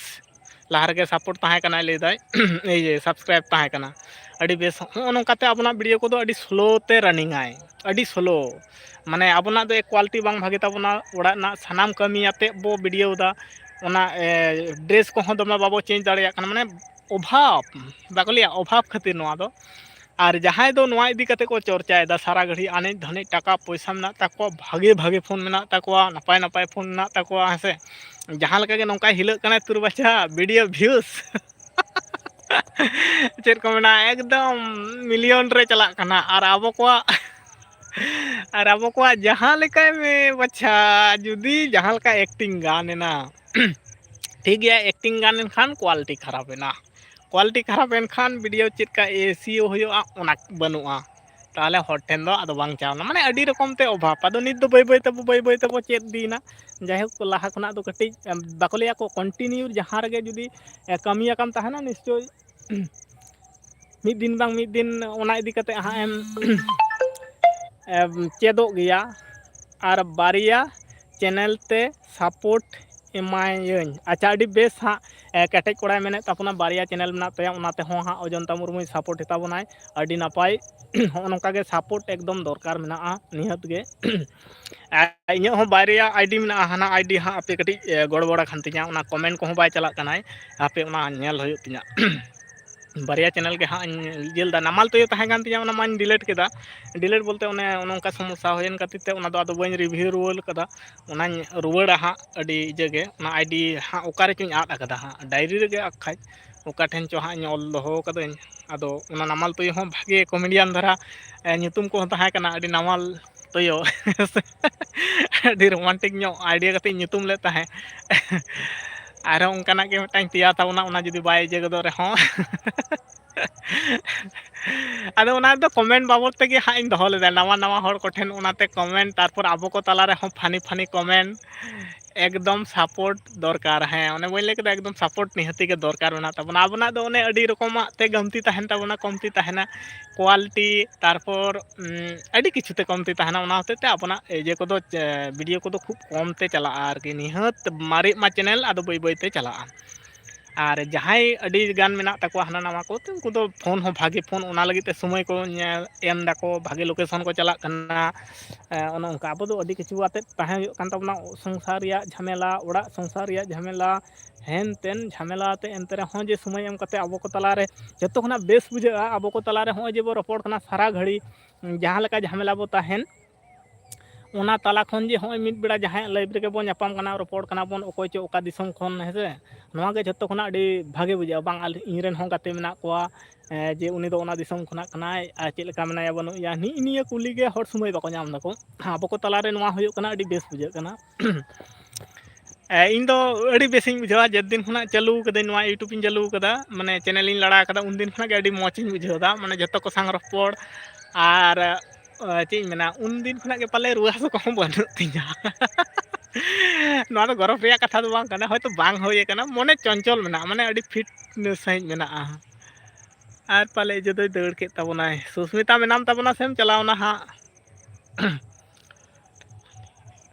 ᱞᱟᱦᱟ ᱨᱮᱜᱮ ᱥᱟᱯᱳᱨᱴ ᱛᱟᱦᱮᱸ ᱠᱟᱱᱟ, ᱞᱟᱹᱭᱫᱟᱭ, ᱤᱭᱟᱹ, ᱥᱟᱵᱥᱠᱨᱟᱭᱤᱵ ᱛᱟᱦᱮᱸ ᱠᱟᱱᱟ᱾ ᱟᱹᱰᱤ ᱵᱮᱥ᱾ ᱦᱚᱸᱜᱼᱚ ᱱᱚᱝᱠᱟᱛᱮ ᱟᱵᱚᱱᱟᱜ ᱵᱷᱤᱰᱤᱭᱳ ᱠᱚᱫᱚ ᱟᱹᱰᱤ ᱥᱞᱳ ᱛᱮ ᱨᱟᱱᱤᱝ ᱟᱭ, ᱟᱹᱰᱤ ᱥᱞᱳ᱾ ᱢᱟᱱᱮ ᱟᱵᱚᱱᱟᱜ ᱫᱚ ᱠᱳᱣᱟᱞᱤᱴᱤ ᱵᱟᱝ ᱵᱷᱟᱜᱮ ᱛᱟᱵᱚᱱᱟ, ᱚᱲᱟᱜ ᱨᱮᱱᱟᱜ ᱥᱟᱱᱟᱢ ᱠᱟᱹᱢᱤ ᱟᱛᱮᱫ ᱵᱚ ᱵᱷᱤᱰᱤᱭᱳ ᱫᱟ, ᱚᱱᱟ, ᱮ, ᱰᱨᱮᱥ ᱠᱚᱦᱚᱸ ᱫᱚᱢᱮ ᱵᱟᱵᱚ ᱪᱮᱧᱡᱽ ᱫᱟᱲᱮᱭᱟᱜ ᱠᱟᱱᱟ, ᱢᱟᱱᱮ ᱚᱵᱷᱟᱵᱽ, ᱵᱟᱠᱚ ᱞᱟᱹᱭᱟ ᱚᱵᱷᱟᱵᱽ ᱠᱷᱟᱹᱛᱤᱨ ᱱᱚᱣᱟ ᱫᱚ᱾ ᱟᱨ ᱡᱟᱦᱟᱸᱭ ᱫᱚ ᱱᱚᱣᱟ ᱤᱫᱤ ᱠᱟᱛᱮ ᱠᱚ ᱪᱚᱨᱪᱟᱭᱮᱫᱟ ᱥᱟᱨᱟ ᱜᱷᱟᱹᱲᱤᱡ, ᱟᱱᱮᱡ ᱫᱷᱟᱱᱮᱡ, ᱴᱟᱠᱟ ᱯᱚᱭᱥᱟ ᱢᱮᱱᱟᱜ ᱛᱟᱠᱚᱣᱟ, ᱵᱷᱟᱜᱮ ᱵᱷᱟᱜᱮ ᱯᱷᱳᱱ ᱢᱮᱱᱟᱜ ᱛᱟᱠᱚᱣᱟ, ᱱᱟᱯᱟᱭ ᱱᱟᱯᱟᱭ ᱯᱷᱳᱱ ᱢᱮᱱᱟᱜ ᱛᱟᱠᱚᱣᱟ, ᱦᱮᱸ ᱥᱮ? ᱡᱟᱦᱟᱸ ᱞᱮᱠᱟ ᱜᱮ ᱱᱚᱝᱠᱟᱭ ᱦᱤᱞᱟᱹᱜ ᱠᱟᱱᱟᱭ ᱛᱩᱨ ᱵᱟᱪᱷᱟ, ᱵᱷᱤᱰᱤᱭᱳ ᱵᱷᱤᱭᱩᱥ ᱪᱮᱫ ᱠᱚ ᱢᱮᱱᱟ, ᱮᱠᱫᱚᱢ ᱢᱤᱞᱤᱭᱚᱱ ᱨᱮ ᱪᱟᱞᱟᱜ ᱠᱟᱱᱟ᱾ ᱟᱨ ᱟᱵᱚ ᱠᱚᱣᱟᱜ, ᱟᱨ ᱟᱵᱚ ᱠᱚᱣᱟᱜ ᱡᱟᱦᱟᱸ ᱞᱮᱠᱟᱭ ᱢᱮ ᱵᱟᱪᱷᱟ, ᱡᱩᱫᱤ ᱡᱟᱦᱟᱸ ᱞᱮᱠᱟ ᱮᱠᱴᱤᱝ ᱜᱟᱱ ᱮᱱᱟ, ᱴᱷᱤᱠ ᱜᱮᱭᱟ, ᱮᱠᱴᱤᱝ ᱜᱟᱱ ᱮᱱᱠᱷᱟᱱ ᱠᱳᱣᱟᱞᱤᱴᱤ ᱠᱷᱟᱨᱟᱯ ᱮᱱᱟ, ᱠᱳᱣᱟᱞᱤᱴᱤ ᱠᱷᱟᱨᱟᱯ ᱮᱱᱠᱷᱟᱱ ᱵᱷᱤᱰᱤᱭᱳ ᱪᱮᱫ ᱞᱮᱠᱟ ᱮᱥᱤᱭᱳ ᱦᱩᱭᱩᱜᱼᱟ, ᱚᱱᱟ ᱵᱟᱹᱱᱩᱜᱼᱟ, ᱛᱟᱦᱚᱞᱮ ᱦᱚᱲ ᱴᱷᱮᱱ ᱫᱚ ᱟᱫᱚ ᱵᱟᱝ ᱪᱟᱣᱱᱟ᱾ ᱢᱟᱱᱮ ᱟᱹᱰᱤ ᱨᱚᱠᱚᱢ ᱛᱮ ᱚᱵᱷᱟᱵᱽ᱾ ᱟᱫᱚ ᱱᱤᱛ ᱫᱚ ᱵᱟᱹᱭ ᱵᱟᱹᱭ ᱛᱮᱵᱚ, ᱵᱟᱹᱭ ᱵᱟᱹᱭ ᱛᱮᱵᱚ ᱪᱮᱫ ᱤᱫᱤᱭᱮᱱᱟ᱾ ᱡᱟᱭᱦᱳᱠ, ᱞᱟᱦᱟ ᱠᱷᱚᱱᱟᱜ ᱫᱚ ᱠᱟᱹᱴᱤᱡ, ᱮᱢ, ᱵᱟᱠᱚ ᱞᱟᱹᱭᱟ ᱠᱚ, ᱠᱚᱱᱴᱤᱱᱤᱭᱩ ᱡᱟᱦᱟᱸ ᱨᱮᱜᱮ ᱡᱩᱫᱤ, ᱮ, ᱠᱟᱹᱢᱤ ᱟᱠᱟᱱ ᱛᱟᱦᱮᱱᱟ, ᱱᱤᱥᱪᱳᱭ ᱢᱤᱫ ᱫᱤᱱ ᱵᱟᱝ ᱢᱤᱫ ᱫᱤᱱ ᱚᱱᱟ ᱤᱫᱤ ᱠᱟᱛᱮ ᱦᱟᱸᱜ ᱮᱢ, ᱮᱢ ᱪᱮᱫᱚᱜ ᱜᱮᱭᱟ᱾ ᱟᱨ ᱵᱟᱨᱭᱟ ᱪᱮᱱᱮᱞ ᱛᱮ ᱥᱟᱯᱳᱨᱴ ᱮᱢᱟᱭᱟᱹᱧ᱾ ᱟᱪᱪᱷᱟ, ᱟᱹᱰᱤ ᱵᱮᱥ ᱦᱟᱸᱜ, ᱮ, ᱠᱮᱴᱮᱡ ᱠᱚᱲᱟᱭ ᱢᱮᱱᱮᱫ ᱛᱟᱵᱚᱱᱟ, ᱵᱟᱨᱭᱟ ᱪᱮᱱᱮᱞ ᱢᱮᱱᱟᱜ ᱛᱟᱭᱟ, ᱚᱱᱟ ᱛᱮᱦᱚᱸ ᱦᱟᱸᱜ ᱚᱡᱚᱱᱛᱟ ᱢᱩᱨᱢᱩᱭ ᱥᱟᱯᱳᱨᱴ ᱮ ᱛᱟᱵᱚᱱᱟᱭ᱾ ᱟᱹᱰᱤ ᱱᱟᱯᱟᱭ᱾ ᱦᱚᱸᱜᱼᱚ ᱱᱚᱝᱠᱟ ᱜᱮ ᱥᱟᱯᱳᱨᱴ ᱮᱠᱫᱚᱢ ᱫᱚᱨᱠᱟᱨ ᱢᱮᱱᱟᱜᱼᱟ ᱱᱤᱦᱟᱹᱛ ᱜᱮ᱾ ᱟᱨ ᱤᱧᱟᱹᱜ ᱦᱚᱸ ᱵᱟᱨᱭᱟ ᱟᱭᱰᱤ ᱢᱮᱱᱟᱜᱼᱟ, ᱦᱟᱱᱟ ᱟᱭᱰᱤ ᱦᱟᱸᱜ ᱟᱯᱮ ᱠᱟᱹᱴᱤᱡ, ᱮ, ᱜᱚᱲᱵᱚᱲ ᱟᱠᱟᱱ ᱛᱤᱧᱟ, ᱚᱱᱟ ᱠᱚᱢᱮᱱᱴ ᱠᱚᱦᱚᱸ ᱵᱟᱭ ᱪᱟᱞᱟᱜ ᱠᱟᱱᱟᱭ, ᱦᱟᱯᱮ ᱚᱱᱟ ᱧᱮᱞ ᱦᱩᱭᱩᱜ ᱛᱤᱧᱟ᱾ ᱵᱟᱨᱭᱟ ᱪᱮᱱᱮᱞ ᱜᱮ ᱦᱟᱸᱜ ᱤᱧ ᱤᱭᱟᱹ ᱞᱮᱫᱟ, ᱱᱟᱢᱟᱞ ᱛᱩᱭᱩ ᱛᱟᱦᱮᱸ ᱠᱟᱱ ᱛᱤᱧᱟ, ᱚᱱᱟ ᱢᱟᱧ ᱰᱤᱞᱤᱴ ᱠᱮᱫᱟ᱾ ᱰᱤᱞᱤᱴ ᱵᱚᱞᱛᱮ ᱚᱱᱮ, ᱚᱱᱮ ᱚᱱᱠᱟ ᱥᱚᱢᱚᱥᱥᱟ ᱦᱩᱭᱮᱱ ᱠᱷᱟᱹᱛᱤᱨ ᱛᱮ ᱚᱱᱟ ᱫᱚ ᱟᱫᱚ ᱵᱟᱹᱧ ᱨᱤᱵᱷᱤᱭᱩ ᱨᱩᱣᱟᱹᱲ ᱠᱟᱫᱟ, ᱚᱱᱟᱧ ᱨᱩᱣᱟᱹᱲᱟ ᱦᱟᱸᱜ ᱟᱹᱰᱤ ᱤᱭᱟᱹ ᱜᱮ, ᱚᱱᱟ ᱟᱭᱰᱤ ᱦᱟᱸᱜ ᱚᱠᱟ ᱨᱮᱪᱚᱧ ᱟᱫ ᱟᱠᱟᱫᱟ ᱦᱟᱸᱜ, ᱰᱟᱭᱨᱤ ᱨᱮᱜᱮ ᱟᱠᱷᱟᱡ ᱚᱠᱟ ᱴᱷᱮᱱ ᱪᱚ ᱦᱟᱸᱜ ᱤᱧ ᱚᱞ ᱫᱚᱦᱚ ᱠᱟᱫᱟᱹᱧ᱾ ᱟᱫᱚ ᱚᱱᱟ ᱱᱟᱢᱟᱞ ᱛᱩᱭᱩ ᱦᱚᱸ ᱵᱷᱟᱜᱮ ᱠᱚᱢᱮᱰᱤᱭᱟᱱ ᱫᱷᱟᱨᱟ, ᱮ, ᱧᱩᱛᱩᱢ ᱠᱚᱦᱚᱸ ᱛᱟᱦᱮᱸ ᱠᱟᱱᱟ, ᱟᱹᱰᱤ ᱱᱟᱢᱟᱞ ᱛᱩᱭᱩ᱾ ᱟᱹᱰᱤ romantic ᱧᱚᱜ idea ᱠᱟᱛᱮ ᱤᱧ ᱧᱩᱛᱩᱢ ᱞᱮᱫ ᱛᱟᱦᱮᱸᱫ᱾ ᱟᱨᱦᱚᱸ ᱚᱱᱠᱟᱱᱟᱜ ᱜᱮ ᱢᱤᱫᱴᱟᱝ ᱛᱮᱭᱟᱨ ᱛᱟᱵᱚᱱᱟ, ᱚᱱᱟ ᱡᱩᱫᱤ ᱵᱟᱭ ᱤᱭᱟᱹ ᱜᱚᱫᱚᱜ ᱨᱮᱦᱚᱸ᱾ ᱟᱫᱚ ᱚᱱᱟ ᱫᱚ comment ᱵᱟᱵᱚᱫ ᱛᱮᱜᱮ ᱦᱟᱸᱜ ᱤᱧ ᱫᱚᱦᱚ ᱞᱮᱫᱟ, ᱱᱟᱣᱟ ᱱᱟᱣᱟ ᱦᱚᱲ ᱠᱚᱴᱷᱮᱱ ᱚᱱᱟᱛᱮ comment, ᱛᱟᱨᱯᱚᱨ ᱟᱵᱚ ᱠᱚ ᱛᱟᱞᱟ ᱨᱮᱦᱚᱸ funny funny comment᱾ ᱮᱠᱫᱚᱢ support ᱫᱚᱨᱠᱟᱨ᱾ ᱦᱮᱸ, ᱚᱱᱮ ᱵᱟᱹᱧ ᱞᱟᱹᱭ ᱠᱮᱫᱟ, ᱮᱠᱫᱚᱢ support ᱱᱤᱦᱟᱹᱛᱤ ᱜᱮ ᱫᱚᱨᱠᱟᱨ ᱢᱮᱱᱟᱜ ᱛᱟᱵᱚᱱᱟ᱾ ᱟᱵᱚᱱᱟᱜ ᱫᱚ ᱚᱱᱮ ᱟᱹᱰᱤ ᱨᱚᱠᱚᱢᱟᱜ ᱛᱮ ᱠᱚᱢᱛᱤ ᱛᱟᱦᱮᱱ ᱛᱟᱵᱚᱱᱟ, ᱠᱚᱢᱛᱤ ᱛᱟᱦᱮᱱᱟ, quality, ᱛᱟᱨᱯᱚᱨ, ᱩᱢ, ᱟᱹᱰᱤ ᱠᱤᱪᱷᱩ ᱛᱮ ᱠᱚᱢᱛᱤ ᱛᱟᱦᱮᱱᱟ᱾ ᱚᱱᱟ ᱦᱚᱛᱮᱡ ᱛᱮ ᱟᱵᱚᱱᱟᱜ ᱤᱭᱟᱹ ᱠᱚᱫᱚ, ᱪᱮ, video ᱠᱚᱫᱚ ᱠᱷᱩᱵ ᱠᱚᱢ ᱛᱮ ᱪᱟᱞᱟᱜᱼᱟ ᱟᱨᱠᱤ᱾ ᱱᱤᱦᱟᱹᱛ ᱢᱟᱨᱮᱜ ᱢᱟ channel, ᱟᱫᱚ ᱵᱟᱹᱭ ᱵᱟᱹᱭ ᱛᱮ ᱪᱟᱞᱟᱜᱼᱟ᱾ ᱟᱨ ᱡᱟᱦᱟᱸᱭ ᱟᱹᱰᱤ ᱜᱟᱱ ᱢᱮᱱᱟᱜ ᱛᱟᱠᱚᱣᱟ ᱦᱟᱱᱟ ᱱᱟᱣᱟ ᱠᱚ, ᱩᱱᱠᱩ ᱫᱚ phone ᱦᱚᱸ ᱵᱷᱟᱜᱮ phone, ᱚᱱᱟ ᱞᱟᱹᱜᱤᱫ ᱛᱮ ᱥᱚᱢᱚᱭ ᱠᱚ ᱧᱮ-, ᱮᱢ ᱫᱟᱠᱚ, ᱵᱷᱟᱜᱮ location ᱠᱚ ᱪᱟᱞᱟᱜ ᱠᱟᱱᱟ᱾ ᱮᱸ, ᱚᱱᱮ ᱚᱱᱠᱟ᱾ ᱟᱵᱚ ᱫᱚ ᱟᱹᱰᱤ ᱠᱤᱪᱷᱩ ᱟᱛᱮᱫ ᱛᱟᱦᱮᱸ ᱦᱩᱭᱩᱜ ᱠᱟᱱ ᱛᱟᱵᱚᱱᱟ, ᱥᱚᱝᱥᱟᱨ ᱨᱮᱭᱟᱜ ᱡᱷᱟᱢᱮᱞᱟ, ᱚᱲᱟᱜ ᱥᱚᱝᱥᱟᱨ ᱨᱮᱭᱟᱜ ᱡᱷᱟᱢᱮᱞᱟ, ᱦᱮᱱ ᱛᱮᱱ ᱡᱷᱟᱢᱮᱞᱟ ᱟᱛᱮ, ᱮᱱᱛᱮ ᱨᱮᱦᱚᱸ ᱡᱮ ᱥᱚᱢᱚᱭ ᱮᱢ ᱠᱟᱛᱮ ᱟᱵᱚ ᱠᱚ ᱛᱟᱞᱟᱨᱮ ᱡᱚᱛᱚ ᱠᱷᱚᱱᱟᱜ ᱵᱮᱥ ᱵᱩᱡᱷᱟᱹᱜᱼᱟ, ᱟᱵᱚ ᱠᱚ ᱛᱟᱞᱟᱨᱮ ᱦᱚᱸᱜᱼᱚᱭ ᱡᱮ ᱵᱚ ᱨᱚᱯᱚᱲ ᱠᱟᱱᱟ ᱥᱟᱨᱟ ᱜᱷᱟᱹᱲᱤ, ᱡᱟᱦᱟᱸ ᱞᱮᱠᱟ ᱡᱷᱟᱢᱮᱞᱟ ᱵᱚ ᱛᱟᱦᱮᱱ, ᱚᱱᱟ ᱛᱟᱞᱟ ᱠᱷᱚᱱ ᱡᱮ ᱦᱚᱸᱜᱼᱚᱭ ᱢᱤᱫ ᱵᱮᱲᱟ ᱡᱟᱦᱟᱸᱭᱟᱜ live ᱨᱮᱜᱮ ᱵᱚᱱ ᱧᱟᱯᱟᱢ ᱠᱟᱱᱟ, ᱨᱚᱯᱚᱲ ᱠᱟᱱᱟ ᱵᱚᱱ, ᱚᱠᱚᱭ ᱪᱚ ᱚᱠᱟ ᱫᱤᱥᱚᱢ ᱠᱷᱚᱱ, ᱦᱮᱸ ᱥᱮ? ᱱᱚᱣᱟ ᱜᱮ ᱡᱷᱚᱛᱚ ᱠᱷᱚᱱᱟᱜ ᱟᱹᱰᱤ ᱵᱷᱟᱜᱮ ᱵᱩᱡᱷᱟᱹᱜᱼᱟ᱾ ᱵᱟᱝ, ᱟᱞᱮ, ᱤᱧ ᱨᱮᱱ ᱦᱚᱸ ᱜᱟᱛᱮ ᱢᱮᱱᱟᱜ ᱠᱚᱣᱟ, ᱮᱸ, ᱡᱮ ᱩᱱᱤ ᱫᱚ ᱚᱱᱟ ᱫᱤᱥᱚᱢ ᱠᱷᱚᱱᱟᱜ ᱠᱟᱱᱟᱭ, ᱟᱨ ᱪᱮᱫ ᱞᱮᱠᱟ ᱢᱮᱱᱟᱭᱟ, ᱵᱟᱹᱱᱩᱜ ᱮᱭᱟ, ᱱᱤᱜᱼᱤ ᱱᱤᱭᱟᱹ ᱠᱩᱞᱤ ᱜᱮ ᱦᱚᱲ ᱥᱚᱢᱚᱭ ᱵᱟᱠᱚ ᱧᱟᱢ ᱫᱟᱠᱚ᱾ ᱟᱵᱚ ᱠᱚ ᱛᱟᱞᱟᱨᱮ ᱱᱚᱣᱟ ᱦᱩᱭᱩᱜ ᱠᱟᱱᱟ, ᱟᱹᱰᱤ ᱵᱮᱥ ᱵᱩᱡᱷᱟᱹᱜ ᱠᱟᱱᱟ᱾ ᱮ, ᱤᱧ ᱫᱚ ᱟᱹᱰᱤ ᱵᱮᱥᱤᱧ ᱵᱩᱡᱷᱟᱹᱣᱟ, ᱡᱮᱫᱤᱱ ᱠᱷᱚᱱᱟᱜ ᱪᱟᱹᱞᱩ ᱠᱟᱹᱫᱟᱹᱧ, ᱱᱚᱣᱟ YouTube ᱤᱧ ᱪᱟᱹᱞᱩ ᱠᱟᱫᱟ, ᱢᱟᱱᱮ channel ᱤᱧ ᱞᱟᱲᱟ ᱠᱟᱫᱟ, ᱩᱱ ᱫᱤᱱ ᱠᱷᱚᱱᱟᱜ ᱜᱮ ᱟᱹᱰᱤ ᱢᱚᱡᱽ ᱤᱧ ᱵᱩᱡᱷᱟᱹᱣ ᱮᱫᱟ᱾ ᱢᱟᱱᱮ ᱡᱚᱛᱚ ᱠᱚ ᱥᱟᱝ ᱨᱚᱯᱚᱲ ᱟᱨ, ᱮ, ᱪᱮᱫ ᱤᱧ ᱢᱮᱱᱟ, ᱩᱱ ᱫᱤᱱ ᱠᱷᱚᱱᱟᱜ ᱜᱮ ᱯᱟᱞᱮ ᱨᱩᱣᱟᱹ ᱦᱟᱹᱥᱩ ᱠᱚᱦᱚᱸ ᱵᱟᱹᱱᱩᱜ ᱛᱤᱧᱟ᱾ ᱱᱚᱣᱟ ᱫᱚ ᱜᱚᱨᱚᱵᱽ ᱨᱮᱭᱟᱜ ᱠᱟᱛᱷᱟ ᱫᱚ ᱵᱟᱝ ᱠᱟᱱᱟ, ᱦᱚᱭᱛᱳ ᱵᱟᱝ ᱦᱩᱭ ᱟᱠᱟᱱᱟ, ᱢᱚᱱᱮ ᱪᱚᱧᱪᱚᱞ ᱢᱮᱱᱟᱜᱼᱟ, ᱢᱟᱱᱮ ᱟᱹᱰᱤ fit ᱥᱟᱺᱦᱤᱡ ᱢᱮᱱᱟᱜᱼᱟ᱾ ᱟᱨ ᱯᱟᱞᱮ ᱤᱡᱟᱹ ᱫᱚᱭ ᱫᱟᱹᱲ ᱠᱮᱫ ᱛᱟᱵᱚᱱᱟᱭ᱾ ᱥᱩᱥᱢᱤᱛᱟ, ᱢᱮᱱᱟᱢ ᱛᱟᱵᱚᱱᱟ ᱥᱮᱢ ᱪᱟᱞᱟᱣᱱᱟ ᱦᱟᱸᱜ?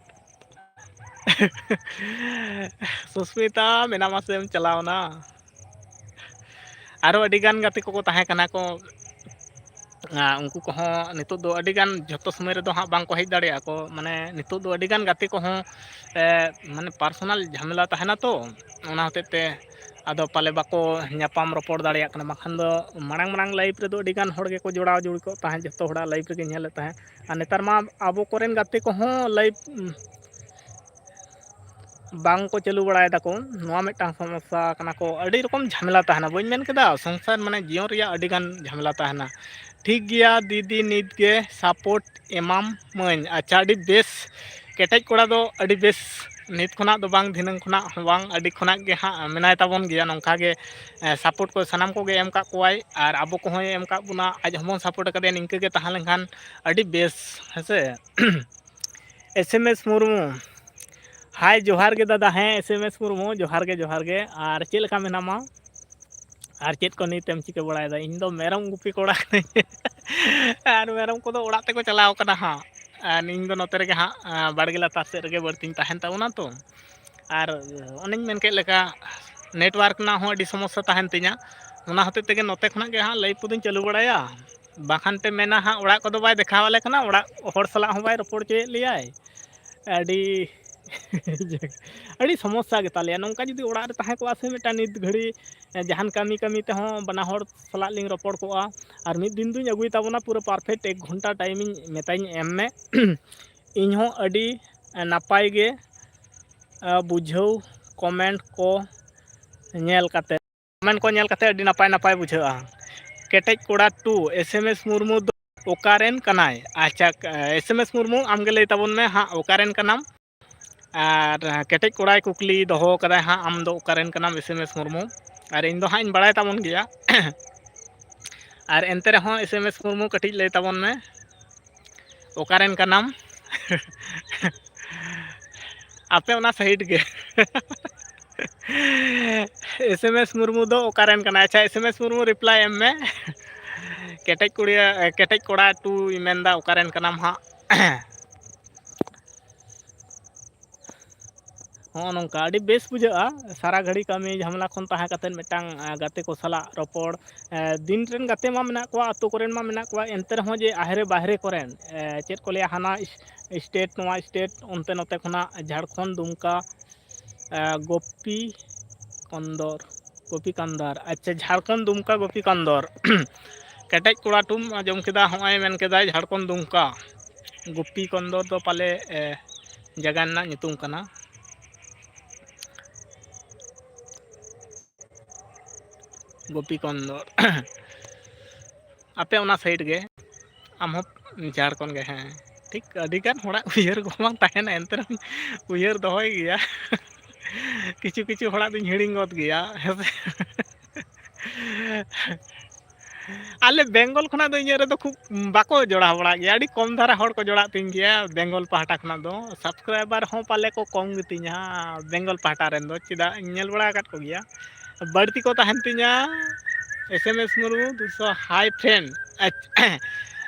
ᱥᱩᱥᱢᱤᱛᱟ, ᱢᱮᱱᱟᱢᱟ ᱥᱮᱢ ᱪᱟᱞᱟᱣᱱᱟ? ᱟᱨᱚ ᱟᱹᱰᱤ ᱜᱟᱱ ᱜᱟᱛᱮ ᱠᱚᱠᱚ ᱛᱟᱦᱮᱸ ᱠᱟᱱᱟ ᱠᱚ, ᱟᱨ ᱩᱱᱠᱩ ᱠᱚᱦᱚᱸ ᱱᱤᱛᱚᱜ ᱫᱚ ᱟᱹᱰᱤ ᱜᱟᱱ, ᱡᱷᱚᱛᱚ ᱥᱚᱢᱚᱭ ᱨᱮᱫᱚ ᱦᱟᱸᱜ ᱵᱟᱝ ᱠᱚ ᱦᱮᱡ ᱫᱟᱲᱮᱭᱟᱜᱼᱟ ᱠᱚ᱾ ᱢᱟᱱᱮ, ᱱᱤᱛᱚᱜ ᱫᱚ ᱟᱹᱰᱤ ᱜᱟᱱ ᱜᱟᱛᱮ ᱠᱚᱦᱚᱸ, ᱮ, ᱢᱟᱱᱮ, personal ᱡᱷᱟᱢᱮᱞᱟ ᱛᱟᱦᱮᱱᱟ ᱛᱚ, ᱚᱱᱟ ᱦᱚᱛᱮᱡ ᱛᱮ ᱟᱫᱚ ᱯᱟᱞᱮ ᱵᱟᱠᱚ ᱧᱟᱯᱟᱢ ᱨᱚᱯᱚᱲ ᱫᱟᱲᱮᱭᱟᱜ ᱠᱟᱱᱟ᱾ ᱵᱟᱠᱷᱟᱱ ᱫᱚ ᱢᱟᱲᱟᱝ ᱢᱟᱲᱟᱝ live ᱨᱮᱫᱚ ᱟᱹᱰᱤ ᱜᱟᱱ ᱦᱚᱲ ᱜᱮᱠᱚ ᱡᱚᱲᱟᱣ ᱡᱩᱲᱤ ᱠᱚᱜ ᱛᱟᱦᱮᱸᱫ, ᱡᱷᱚᱛᱚ ᱦᱚᱲᱟᱜ live ᱨᱮᱜᱮ ᱧᱮᱞᱮᱫ ᱛᱟᱦᱮᱸᱫ᱾ ᱟᱨ ᱱᱮᱛᱟᱨ ᱢᱟ ᱟᱵᱚ ᱠᱚᱨᱮᱱ ᱜᱟᱛᱮ ᱠᱚᱦᱚᱸ live ᱵᱟᱝ ᱠᱚ ᱪᱟᱹᱞᱩ ᱵᱟᱲᱟᱭ ᱫᱟᱠᱚ, ᱱᱚᱣᱟ ᱢᱤᱫᱴᱟᱝ ᱥᱚᱢᱚᱥᱥᱟ ᱠᱟᱱᱟ ᱠᱚ᱾ ᱟᱹᱰᱤ ᱨᱚᱠᱚᱢ ᱡᱷᱟᱢᱮᱞᱟ ᱛᱟᱦᱮᱱᱟ, ᱵᱟᱹᱧ ᱢᱮᱱ ᱠᱮᱫᱟ, ᱥᱚᱝᱥᱟᱨ ᱢᱟᱱᱮ ᱡᱤᱭᱚᱱ ᱨᱮᱭᱟᱜ ᱟᱹᱰᱤ ᱜᱟᱱ ᱡᱷᱟᱢᱮᱞᱟ ᱛᱟᱦᱮᱱᱟ᱾ ᱴᱷᱤᱠ ᱜᱮᱭᱟ ᱫᱤᱫᱤ, ᱱᱤᱛ ᱜᱮ support ᱮᱢᱟᱢ ᱢᱟᱹᱧ᱾ ᱟᱪᱪᱷᱟ, ᱟᱹᱰᱤ ᱵᱮᱥ᱾ ᱠᱮᱴᱮᱡ ᱠᱚᱲᱟ ᱫᱚ ᱟᱹᱰᱤ ᱵᱮᱥ, ᱱᱤᱛ ᱠᱷᱚᱱᱟᱜ ᱫᱚ ᱵᱟᱝ, ᱫᱷᱤᱱᱟᱹᱝ ᱠᱷᱚᱱᱟᱜ ᱦᱚᱸ ᱵᱟᱝ, ᱟᱹᱰᱤ ᱠᱷᱚᱱᱟᱜ ᱜᱮ ᱦᱟᱸᱜ ᱢᱮᱱᱟᱭ ᱛᱟᱵᱚᱱ ᱜᱮᱭᱟ᱾ ᱱᱚᱝᱠᱟ ᱜᱮ, ᱮ, support ᱠᱚ ᱥᱟᱱᱟᱢ ᱠᱚᱜᱮ ᱮᱢ ᱠᱟᱜ ᱠᱚᱣᱟᱭ, ᱟᱨ ᱟᱵᱚ ᱠᱚᱦᱚᱸᱭ ᱮᱢ ᱠᱟᱜ ᱵᱚᱱᱟ, ᱟᱡ ᱦᱚᱸᱵᱚᱱ support ᱟᱠᱟᱫᱮᱭᱟ᱾ ᱱᱤᱝᱠᱟᱹ ᱜᱮ ᱛᱟᱦᱮᱸ ᱞᱮᱱᱠᱷᱟᱱ ᱟᱹᱰᱤ ᱵᱮᱥ, ᱦᱮᱸ ᱥᱮ᱾ ᱮᱥ ᱮᱢ ᱮᱥ ᱢᱩᱨᱢᱩ, ᱦᱟᱭ, ᱡᱚᱦᱟᱨ ᱜᱮ ᱫᱟᱫᱟ᱾ ᱦᱮᱸ, ᱮᱥ ᱮᱢ ᱮᱥ ᱢᱩᱨᱢᱩ, ᱡᱚᱦᱟᱨ ᱜᱮ, ᱡᱚᱦᱟᱨ ᱜᱮ᱾ ᱟᱨ ᱪᱮᱫ ᱞᱮᱠᱟ ᱢᱮᱱᱟᱢᱟ? ᱟᱨ ᱪᱮᱫ ᱠᱚ ᱱᱤᱛ ᱮᱢ ᱪᱤᱠᱟᱹ ᱵᱟᱲᱟᱭᱮᱫᱟ? ᱤᱧ ᱫᱚ ᱢᱮᱨᱚᱢ ᱜᱩᱯᱤ ᱠᱚᱲᱟ ᱠᱟᱹᱱᱟᱹᱧ᱾ ᱟᱨ ᱢᱮᱨᱚᱢ ᱠᱚᱫᱚ ᱚᱲᱟᱜ ᱛᱮᱠᱚ ᱪᱟᱞᱟᱣ ᱠᱟᱱᱟ ᱦᱟᱸᱜ᱾ ᱟᱨ ᱤᱧ ᱫᱚ ᱱᱚᱛᱮ ᱨᱮᱜᱮ ᱦᱟᱸᱜ, ᱟᱸ, ᱵᱟᱲᱜᱮ ᱞᱟᱛᱟᱨ ᱥᱮᱫ ᱨᱮᱜᱮ ᱵᱟᱹᱲᱛᱤᱧ ᱛᱟᱦᱮᱱ ᱛᱟᱵᱚᱱᱟ ᱛᱚ᱾ ᱟᱨ ᱚᱱᱮᱧ ᱢᱮᱱ ᱠᱮᱫ ᱞᱮᱠᱟ, network ᱨᱮᱱᱟᱜ ᱦᱚᱸ ᱟᱹᱰᱤ ᱥᱚᱢᱚᱥᱥᱟ ᱛᱟᱦᱮᱱ ᱛᱤᱧᱟᱹ᱾ ᱚᱱᱟ ᱦᱚᱛᱮᱡ ᱛᱮᱜᱮ ᱱᱚᱛᱮ ᱠᱷᱚᱱᱟᱜ ᱜᱮ ᱦᱟᱸᱜ live ᱠᱚᱫᱚᱧ ᱪᱟᱹᱞᱩ ᱵᱟᱲᱟᱭᱟ᱾ ᱵᱟᱠᱷᱟᱱ ᱯᱮ ᱢᱮᱱᱟ ᱦᱟᱸᱜ, ᱚᱲᱟᱜ ᱠᱚᱫᱚ ᱵᱟᱭ ᱫᱮᱠᱷᱟᱣ ᱟᱞᱮ ᱠᱟᱱᱟ, ᱚᱲᱟᱜ ᱦᱚᱲ ᱥᱟᱞᱟᱜ ᱦᱚᱸ ᱵᱟᱭ ᱨᱚᱯᱚᱲ ᱦᱚᱪᱚᱭᱮᱫ ᱞᱮᱭᱟᱭ᱾ ᱟᱹᱰᱤ, ᱟᱹᱰᱤ ᱥᱚᱢᱚᱥᱥᱟ ᱜᱮᱛᱟᱞᱮᱭᱟ᱾ ᱱᱚᱝᱠᱟ ᱡᱩᱫᱤ ᱚᱲᱟᱜ ᱨᱮ ᱛᱟᱦᱮᱸ ᱠᱚᱜᱼᱟ ᱥᱮ, ᱢᱤᱫᱴᱟᱝ ᱱᱤᱛ ᱜᱷᱟᱹᱲᱤ ᱡᱟᱦᱟᱱ ᱠᱟᱹᱢᱤ ᱠᱟᱹᱢᱤ ᱛᱮᱦᱚᱸ ᱵᱟᱱᱟ ᱦᱚᱲ ᱥᱟᱞᱟᱜ ᱞᱤᱧ ᱨᱚᱯᱚᱲ ᱠᱚᱜᱼᱟ᱾ ᱟᱨ ᱢᱤᱫ ᱫᱤᱱ ᱫᱩᱧ ᱟᱹᱜᱩᱭ ᱛᱟᱵᱚᱱᱟ, ᱯᱩᱨᱟᱹ perfect ᱮᱠ ᱜᱷᱚᱱᱴᱟ time ᱤᱧ ᱢᱮᱛᱟᱧ ᱮᱢ ᱢᱮ᱾ ᱤᱧ ᱦᱚᱸ ᱟᱹᱰᱤ ᱱᱟᱯᱟᱭ ᱜᱮ, ᱟ, ᱵᱩᱡᱷᱟᱹᱣ, comment ᱠᱚ ᱧᱮᱞ ᱠᱟᱛᱮ᱾ Comment ᱠᱚ ᱧᱮᱞ ᱠᱟᱛᱮ ᱟᱹᱰᱤ ᱱᱟᱯᱟᱭ ᱱᱟᱯᱟᱭ ᱵᱩᱡᱷᱟᱹᱜᱼᱟ᱾ ᱠᱮᱴᱮᱡ ᱠᱚᱲᱟ two, S M S Murmu ᱫᱚ ᱚᱠᱟᱨᱮᱱ ᱠᱟᱱᱟᱭ? ᱟᱪᱪᱷᱟ, ᱮᱥ ᱮᱢ ᱮᱥ ᱢᱩᱨᱢᱩ, ᱟᱢᱜᱮ ᱞᱟᱹᱭ ᱛᱟᱵᱚᱱ ᱢᱮ ᱦᱟᱸᱜ, ᱚᱠᱟᱨᱮᱱ ᱠᱟᱱᱟᱢ? ᱟᱨ ᱠᱮᱴᱮᱡ ᱠᱚᱲᱟᱭ ᱠᱩᱠᱞᱤ ᱫᱚᱦᱚ ᱠᱟᱫᱟᱭ ᱦᱟᱸᱜ, ᱟᱢ ᱫᱚ ᱚᱠᱟᱨᱮᱱ ᱠᱟᱱᱟᱢ, ᱮᱥ ᱮᱢ ᱮᱥ ᱢᱩᱨᱢᱩ? ᱟᱨ ᱤᱧ ᱫᱚ ᱦᱟᱸᱜ ᱤᱧ ᱵᱟᱲᱟᱭ ᱛᱟᱵᱚᱱ ᱜᱮᱭᱟ᱾ ᱟᱨ ᱮᱱᱛᱮ ᱨᱮᱦᱚᱸ ᱮᱥ ᱮᱢ ᱮᱥ ᱢᱩᱨᱢᱩ, ᱠᱟᱹᱴᱤᱡ ᱞᱟᱹᱭ ᱛᱟᱵᱚᱱ ᱢᱮ, ᱚᱠᱟᱨᱮᱱ ᱠᱟᱱᱟᱢ? ᱟᱯᱮ ᱚᱱᱟ side ᱜᱮ᱾ ᱮᱥ ᱮᱢ ᱮᱥ ᱢᱩᱨᱢᱩ ᱫᱚ ᱚᱠᱟᱨᱮᱱ ᱠᱟᱱᱟᱭ? ᱟᱪᱪᱷᱟ, S M S Murmu, reply ᱮᱢ ᱢᱮ᱾ ᱠᱮᱴᱮᱡ ᱠᱩᱲᱤᱭᱟᱹ, ᱠᱮᱴᱮᱡ ᱠᱚᱲᱟ ᱴᱩᱭ ᱢᱮᱱᱫᱟ, ᱚᱠᱟᱨᱮᱱ ᱠᱟᱱᱟᱢ ᱦᱟᱸᱜ? ᱦᱚᱸᱜᱼᱚ ᱱᱚᱝᱠᱟ ᱟᱹᱰᱤ ᱵᱮᱥ ᱵᱩᱡᱷᱟᱹᱜᱼᱟ, ᱥᱟᱨᱟ ᱜᱷᱟᱹᱲᱤ ᱠᱟᱹᱢᱤ ᱡᱷᱟᱢᱮᱞᱟ ᱠᱷᱚᱱ ᱛᱟᱦᱮᱸ ᱠᱟᱛᱮᱫ ᱢᱤᱫᱴᱟᱝ, ᱟ, ᱜᱟᱛᱮ ᱠᱚ ᱥᱟᱞᱟᱜ ᱨᱚᱯᱚᱲ᱾ ᱮ, ᱫᱤᱱ ᱨᱮᱱ ᱜᱟᱛᱮ ᱢᱟ ᱢᱮᱱᱟᱜ ᱠᱚᱣᱟ, ᱟᱛᱳ ᱠᱚᱨᱮᱱ ᱢᱟ ᱢᱮᱱᱟᱜ ᱠᱚᱣᱟ, ᱮᱱᱛᱮ ᱨᱮᱦᱚᱸ ᱡᱮ ᱟᱦᱮᱨᱮ ᱵᱟᱦᱨᱮ ᱠᱚᱨᱮᱱ, ᱮ, ᱪᱮᱫ ᱠᱚ ᱞᱟᱹᱭᱟ, ᱦᱟᱱᱟ ᱤᱥ-, state, ᱱᱚᱣᱟ state, ᱚᱱᱛᱮ ᱱᱚᱛᱮ ᱠᱷᱚᱱᱟᱜ ᱡᱷᱟᱲᱠᱷᱚᱸᱰ, ᱫᱩᱢᱠᱟ, ᱮ, ᱜᱳᱯᱤ ᱠᱚᱱᱫᱚᱨ, ᱜᱳᱯᱤ ᱠᱟᱱᱫᱟᱨ, ᱟᱪᱪᱷᱟ, ᱡᱷᱟᱲᱠᱷᱚᱸᱰ ᱫᱩᱢᱠᱟ ᱜᱳᱯᱤ ᱠᱟᱱᱫᱚᱨ᱾ ᱠᱮᱴᱮᱡ ᱠᱚᱲᱟ ᱴᱩᱢ ᱟᱸᱡᱚᱢ ᱠᱮᱫᱟ, ᱦᱚᱸᱜᱼᱚᱭ ᱢᱮᱱ ᱠᱮᱫᱟᱭ ᱡᱷᱟᱲᱠᱷᱚᱸᱰ ᱫᱩᱢᱠᱟ᱾ ᱜᱳᱯᱤ ᱠᱚᱱᱫᱚᱨ ᱫᱚ ᱯᱟᱞᱮ, ᱮ, ᱡᱟᱭᱜᱟ ᱨᱮᱱᱟᱜ ᱧᱩᱛᱩᱢ ᱠᱟᱱᱟ᱾ ᱜᱳᱯᱤ ᱠᱚᱱᱫᱚᱨ᱾ ᱟᱯᱮ ᱚᱱᱟ side ᱜᱮ, ᱟᱢ ᱦᱚᱸ ᱡᱷᱟᱲᱠᱷᱚᱸᱰ ᱜᱮ, ᱦᱮᱸ᱾ ᱴᱷᱤᱠ, ᱟᱹᱰᱤ ᱜᱟᱱ ᱦᱚᱲᱟᱜ ᱩᱭᱦᱟᱹᱨ ᱠᱚ ᱵᱟᱝ ᱛᱟᱦᱮᱱᱟ, ᱮᱱᱛᱮ ᱨᱮᱦᱚᱸ ᱩᱭᱦᱟᱹᱨ ᱫᱚᱦᱚᱭ ᱜᱮᱭᱟ᱾ ᱠᱤᱪᱷᱩ ᱠᱤᱪᱷᱩ ᱦᱚᱲᱟᱜ ᱫᱚᱧ ᱦᱤᱲᱤᱧ ᱜᱚᱫ ᱜᱮᱭᱟ, ᱦᱮᱸ ᱥᱮ᱾ ᱟᱞᱮ ᱵᱮᱝᱜᱚᱞ ᱠᱷᱚᱱᱟᱜ ᱫᱚ ᱤᱧᱟᱹᱜ ᱨᱮᱫᱚ ᱠᱷᱩᱵ ᱵᱟᱠᱚ ᱡᱚᱲᱟᱣ ᱵᱟᱲᱟᱜ ᱜᱮᱭᱟ, ᱟᱹᱰᱤ ᱠᱚᱢ ᱫᱷᱟᱨᱟ ᱦᱚᱲ ᱠᱚ ᱡᱚᱲᱟᱜ ᱛᱤᱧ ᱜᱮᱭᱟ ᱵᱮᱝᱜᱚᱞ ᱯᱟᱦᱴᱟ ᱠᱷᱚᱱᱟᱜ ᱫᱚ᱾ Subscriber ᱦᱚᱸ ᱯᱟᱞᱮ ᱠᱚ ᱠᱚᱢ ᱜᱮᱛᱤᱧᱟ ᱵᱮᱝᱜᱚᱞ ᱯᱟᱦᱴᱟ ᱨᱮᱱ ᱫᱚ, ᱪᱮᱫᱟᱜ ᱤᱧ ᱧᱮᱞ ᱵᱟᱲᱟ ᱟᱠᱟᱫ ᱠᱚᱜᱮᱭᱟ᱾ ᱵᱟᱹᱲᱛᱤ ᱠᱚ ᱛᱟᱦᱮᱱ ᱛᱤᱧᱟ S M S ᱢᱩᱨᱢᱩ ᱫᱩᱥᱚ, hi friend᱾ ᱟᱪ-,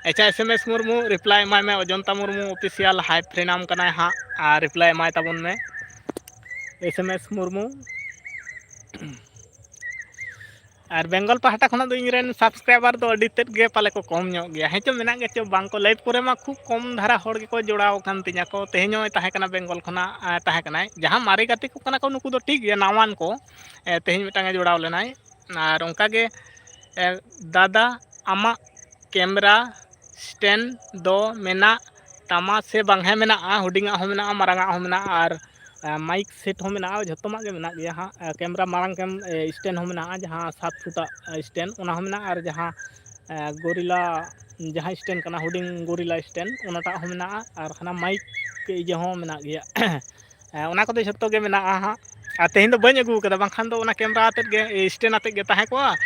ᱟᱪᱪᱷᱟ, S M S Murmu reply ᱮᱢᱟᱭ ᱢᱮ, ᱚᱡᱚᱱᱛᱟ ᱢᱩᱨᱢᱩ official hi friend ᱟᱢ ᱠᱟᱱᱟᱭ ᱦᱟᱸᱜ, ᱟᱨ reply ᱮᱢᱟᱭ ᱛᱟᱵᱚᱱ ᱢᱮ S M S ᱢᱩᱨᱢᱩ᱾ ᱟᱨ ᱵᱮᱝᱜᱚᱞ ᱯᱟᱦᱴᱟ ᱠᱷᱚᱱᱟᱜ ᱫᱚ ᱤᱧᱨᱮᱱ subscriber ᱫᱚ ᱟᱹᱰᱤ ᱛᱮᱫ ᱜᱮ ᱯᱟᱞᱮ ᱠᱚ ᱠᱚᱢ ᱧᱚᱜ ᱜᱮᱭᱟ, ᱦᱮᱸ ᱪᱚ, ᱢᱮᱱᱟᱜ ᱜᱮᱪᱚ ᱵᱟᱝ ᱠᱚ᱾ Live ᱠᱚᱨᱮ ᱢᱟ ᱠᱷᱩᱵ ᱠᱚᱢ ᱫᱷᱟᱨᱟ ᱦᱚᱲ ᱜᱮᱠᱚ ᱡᱚᱲᱟᱣ ᱟᱠᱟᱱ ᱛᱤᱧᱟᱹ ᱠᱚ᱾ ᱛᱮᱦᱮᱧ ᱦᱚᱸᱭ ᱛᱟᱦᱮᱸ ᱠᱟᱱᱟ ᱵᱮᱝᱜᱚᱞ ᱠᱷᱚᱱᱟᱜ, ᱮ, ᱛᱟᱦᱮᱸ ᱠᱟᱱᱟᱭ᱾ ᱡᱟᱦᱟᱸ ᱢᱟᱨᱮ ᱜᱟᱛᱮ ᱠᱚ ᱠᱟᱱᱟ ᱠᱚ, ᱱᱩᱠᱩ ᱫᱚ ᱴᱷᱤᱠ ᱜᱮᱭᱟ, ᱱᱟᱣᱟᱱ ᱠᱚ᱾ ᱮ, ᱛᱮᱦᱮᱧ ᱢᱤᱫᱴᱟᱝ ᱮ ᱡᱚᱲᱟᱣ ᱞᱮᱱᱟᱭ᱾ ᱟᱨ ᱚᱱᱠᱟ ᱜᱮ, ᱮ, ᱫᱟᱫᱟ, ᱟᱢᱟᱜ camera stand ᱫᱚ ᱢᱮᱱᱟᱜ ᱛᱟᱢᱟ ᱥᱮ ᱵᱟᱝ? ᱦᱮᱸ, ᱢᱮᱱᱟᱜᱼᱟ, ᱦᱩᱰᱤᱧᱟᱜ ᱦᱚᱸ ᱢᱮᱱᱟᱜᱼᱟ, ᱢᱟᱨᱟᱝᱟᱜ ᱦᱚᱸ ᱢᱮᱱᱟᱜᱼᱟ, ᱟᱨ, ᱮ, mic set ᱦᱚᱸ ᱢᱮᱱᱟᱜᱼᱟ, ᱡᱷᱚᱛᱚᱢᱟᱜ ᱜᱮ ᱢᱮᱱᱟᱜ ᱜᱮᱭᱟ ᱦᱟᱸᱜ᱾ ᱮ, camera ᱢᱟᱨᱟᱝ ᱠᱮᱢ-, ᱮ, stand ᱦᱚᱸ ᱢᱮᱱᱟᱜᱼᱟ, ᱡᱟᱦᱟᱸ ᱥᱟᱛ ᱯᱷᱩᱴᱟᱜ, ᱮ, stand, ᱚᱱᱟ ᱦᱚᱸ ᱢᱮᱱᱟᱜᱼᱟ, ᱟᱨ ᱡᱟᱦᱟᱸ, ᱮ, gorilla, ᱡᱟᱦᱟᱸ stand ᱠᱟᱱᱟ, ᱦᱩᱰᱤᱧ gorilla stand, ᱚᱱᱟᱴᱟᱜ ᱦᱚᱸ ᱢᱮᱱᱟᱜᱼᱟ, ᱟᱨ ᱦᱟᱱᱟ mic ᱤᱭᱟᱹ ᱦᱚᱸ ᱢᱮᱱᱟᱜ ᱜᱮᱭᱟ᱾ ᱦᱮᱸ, ᱚᱱᱟ ᱠᱚᱫᱚ ᱡᱷᱚᱛᱚ ᱜᱮ ᱢᱮᱱᱟᱜᱼᱟ ᱦᱟᱸᱜ᱾ ᱟᱨ ᱛᱮᱦᱮᱧ ᱫᱚ ᱵᱟᱹᱧ ᱟᱹᱜᱩ ᱠᱟᱫᱟ, ᱵᱟᱝᱠᱷᱟᱱ ᱫᱚ ᱚᱱᱟ camera ᱟᱛᱮᱫ ᱜᱮ, stand ᱟᱛᱮᱫ ᱜᱮ ᱛᱟᱦᱮᱸ ᱠᱚᱜᱼᱟ᱾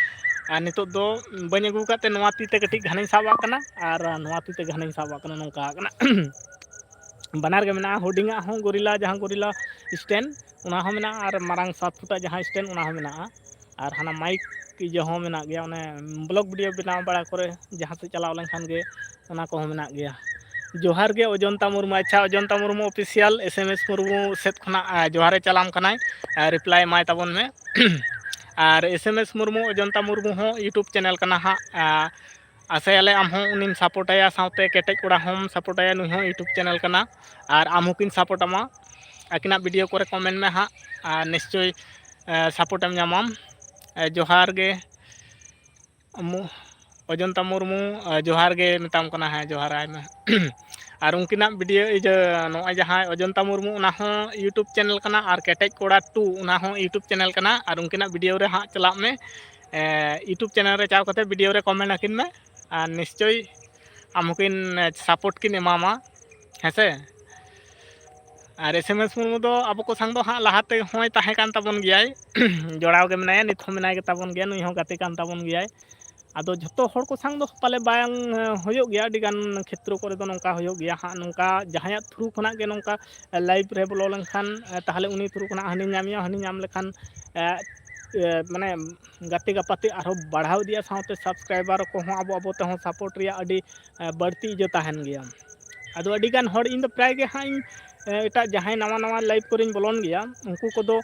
ᱟᱨ ᱱᱤᱛᱚᱜ ᱫᱚ ᱵᱟᱹᱧ ᱟᱹᱜᱩ ᱟᱠᱟᱫ ᱛᱮ ᱱᱚᱣᱟ ᱛᱤ ᱛᱮ ᱠᱟᱹᱴᱤᱡ ᱜᱷᱟᱱᱮᱧ ᱥᱟᱵ ᱟᱜ ᱠᱟᱱᱟ, ᱟᱨ ᱱᱚᱣᱟ ᱛᱤ ᱛᱮ ᱜᱷᱟᱱᱮᱧ ᱥᱟᱵ ᱟᱜ ᱠᱟᱱᱟ, ᱱᱚᱝᱠᱟ ᱠᱟᱱᱟ᱾ ᱵᱟᱱᱟᱨ ᱜᱮ ᱢᱮᱱᱟᱜᱼᱟ, ᱦᱩᱰᱤᱧᱟᱜ ᱦᱚᱸ gorilla, ᱡᱟᱦᱟᱸ gorilla stand, ᱚᱱᱟ ᱦᱚᱸ ᱢᱮᱱᱟᱜᱼᱟ, ᱟᱨ ᱢᱟᱨᱟᱝ ᱥᱟᱛ ᱯᱷᱩᱴᱟᱜ ᱡᱟᱦᱟᱸ stand, ᱚᱱᱟ ᱦᱚᱸ ᱢᱮᱱᱟᱜᱼᱟ᱾ ᱟᱨ ᱦᱟᱱᱟ mic ᱤᱭᱟᱹ ᱦᱚᱸ ᱢᱮᱱᱟᱜ ᱜᱮᱭᱟ, ᱚᱱᱮ vlog video ᱵᱮᱱᱟᱣ ᱵᱟᱲᱟ ᱠᱚᱨᱮ ᱡᱟᱦᱟᱸ ᱥᱮᱫ ᱪᱟᱞᱟᱣ ᱞᱮᱱᱠᱷᱟᱱ ᱜᱮ ᱚᱱᱟ ᱠᱚᱦᱚᱸ ᱢᱮᱱᱟᱜ ᱜᱮᱭᱟ᱾ ᱡᱚᱦᱟᱨ ᱜᱮ ᱚᱡᱚᱱᱛᱟ ᱢᱩᱨᱢᱩ᱾ ᱟᱪᱪᱷᱟ, ᱚᱡᱚᱱᱛᱟ Murmu official, S M S Murmu ᱥᱮᱫ ᱠᱷᱚᱱᱟᱜ, ᱟ, ᱡᱚᱦᱟᱨᱮ ᱪᱟᱞᱟᱢ ᱠᱟᱱᱟᱭ, ᱟ, reply ᱮᱢᱟᱭ ᱛᱟᱵᱚᱱ ᱢᱮ᱾ ᱟᱨ S M S ᱢᱩᱨᱢᱩ, ᱚᱡᱚᱱᱛᱟ ᱢᱩᱨᱢᱩ ᱦᱚᱸ YouTube channel ᱠᱟᱱᱟ ᱦᱟᱸᱜ, ᱟ, ᱟᱥᱟᱭᱟᱞᱮ ᱟᱢ ᱦᱚᱸ ᱩᱱᱤᱢ support ᱟᱭᱟ, ᱥᱟᱶᱛᱮ ᱠᱮᱴᱮᱡ ᱠᱚᱲᱟ ᱦᱚᱸᱢ support ᱟᱭᱟ, ᱱᱩᱭ ᱦᱚᱸ YouTube channel ᱠᱟᱱᱟ᱾ ᱟᱨ ᱟᱢ ᱦᱚᱸᱠᱤᱱ support ᱟᱢᱟ, ᱟᱹᱠᱤᱱᱟᱜ video ᱠᱚᱨᱮ comment ᱢᱮ ᱦᱟᱸᱜ, ᱟᱨ ᱱᱤᱥᱪᱳᱭ, ᱮ, support ᱮᱢ ᱧᱟᱢᱟᱢ᱾ ᱮ, ᱡᱚᱦᱟᱨ ᱜᱮ᱾ ᱢᱩ-, ᱚᱡᱚᱱᱛᱟ ᱢᱩᱨᱢᱩ, ᱟ, ᱡᱚᱦᱟᱨ ᱜᱮ ᱢᱮᱛᱟᱢ ᱠᱟᱱᱟ, ᱦᱮᱸ, ᱡᱚᱦᱟᱨ ᱟᱭ ᱢᱮ᱾ ᱟᱨ ᱩᱱᱠᱤᱱᱟᱜ video, ᱤᱭᱟᱹ, ᱱᱚᱜᱼᱚᱭ ᱡᱟᱦᱟᱸᱭ ᱚᱡᱚᱱᱛᱟ ᱢᱩᱨᱢᱩ, ᱚᱱᱟ ᱦᱚᱸ YouTube channel ᱠᱟᱱᱟ, ᱟᱨ ᱠᱮᱴᱮᱡ ᱠᱚᱲᱟ two, ᱚᱱᱟ ᱦᱚᱸ YouTube channel ᱠᱟᱱᱟ, ᱟᱨ ᱩᱱᱠᱤᱱᱟᱜ video ᱨᱮ ᱦᱟᱸᱜ ᱪᱟᱞᱟᱜ ᱢᱮ᱾ ᱮ, YouTube channel ᱨᱮ ᱪᱟᱣ ᱠᱟᱛᱮ video ᱨᱮ comment ᱟᱹᱠᱤᱱ ᱢᱮ᱾ ᱟᱨ ᱱᱤᱥᱪᱳᱭ ᱟᱢ ᱦᱚᱸᱠᱤᱱ ᱥᱟᱯᱳᱨᱴ ᱠᱤᱱ ᱮᱢᱟᱢᱟ, ᱦᱮᱸ ᱥᱮ᱾ ᱟᱨ ᱮᱥ ᱮᱢ ᱮᱥ ᱢᱩᱨᱢᱩ ᱫᱚ ᱟᱵᱚ ᱠᱚ ᱥᱟᱝ ᱫᱚ ᱦᱟᱸᱜ ᱞᱟᱦᱟᱛᱮ ᱦᱚᱸᱭ ᱛᱟᱦᱮᱸ ᱠᱟᱱ ᱛᱟᱵᱚᱱ ᱜᱮᱭᱟᱭ, ᱡᱚᱲᱟᱣ ᱜᱮ ᱢᱮᱱᱟᱭᱟ, ᱱᱤᱛ ᱦᱚᱸ ᱢᱮᱱᱟᱭ ᱜᱮ ᱛᱟᱵᱚᱱ ᱜᱮᱭᱟ, ᱱᱩᱭ ᱦᱚᱸ ᱜᱟᱛᱮ ᱠᱟᱱ ᱛᱟᱵᱚᱱ ᱜᱮᱭᱟᱭ᱾ ᱟᱫᱚ ᱡᱷᱚᱛᱚ ᱦᱚᱲ ᱠᱚ ᱥᱟᱝ ᱫᱚ ᱯᱟᱞᱮ ᱵᱟᱝ ᱦᱩᱭᱩᱜ ᱜᱮᱭᱟ, ᱟᱹᱰᱤ ᱜᱟᱱ ᱠᱷᱮᱛᱨᱚ ᱠᱚᱨᱮ ᱫᱚ ᱱᱚᱝᱠᱟ ᱦᱩᱭᱩᱜ ᱜᱮᱭᱟ ᱦᱟᱸᱜ, ᱱᱚᱝᱠᱟ ᱡᱟᱦᱟᱸᱭᱟᱜ ᱛᱷᱨᱩ ᱠᱷᱚᱱᱟᱜ ᱜᱮ ᱱᱚᱝᱠᱟ ᱞᱟᱭᱤᱵᱷ ᱨᱮ ᱵᱚᱞᱚ ᱞᱮᱱᱠᱷᱟᱱ, ᱛᱟᱦᱚᱞᱮ ᱩᱱᱤ ᱛᱷᱨᱩ ᱠᱷᱚᱱᱟᱜ ᱦᱟᱹᱱᱤ ᱧᱟᱢᱮᱭᱟ, ᱦᱟᱹᱱᱤ ᱧᱟᱢ ᱞᱮᱠᱷᱟᱱ ᱢᱟᱱᱮ ᱜᱟᱛᱮ ᱜᱟᱯᱟᱛᱮ ᱟᱨᱦᱚᱸ ᱵᱟᱲᱦᱟᱣ ᱤᱫᱤᱜᱼᱟ, ᱥᱟᱶᱛᱮ ᱥᱟᱵᱥᱠᱨᱟᱭᱵᱟᱨ ᱠᱚᱦᱚᱸ ᱟᱵᱚ ᱟᱵᱚ ᱛᱮᱦᱚᱸ ᱥᱟᱯᱳᱨᱴ ᱨᱮᱭᱟᱜ ᱟᱹᱰᱤ ᱵᱟᱹᱲᱛᱤ ᱤᱭᱟᱹ ᱛᱟᱦᱮᱱ ᱜᱮᱭᱟ᱾ ᱟᱫᱚ ᱟᱹᱰᱤᱜᱟᱱ ᱦᱚᱲ, ᱤᱧ ᱫᱚ ᱯᱨᱟᱭ ᱜᱮ ᱦᱟᱸᱜ ᱤᱧ ᱮᱴᱟᱜ ᱡᱟᱦᱟᱸᱭ ᱱᱟᱣᱟ ᱱᱟᱣᱟ ᱞᱟᱭᱤᱵᱷ ᱠᱚᱨᱮᱧ ᱵᱚᱞᱚᱱ ᱜᱮᱭᱟ, ᱩᱱᱠᱩ ᱠᱚᱫᱚ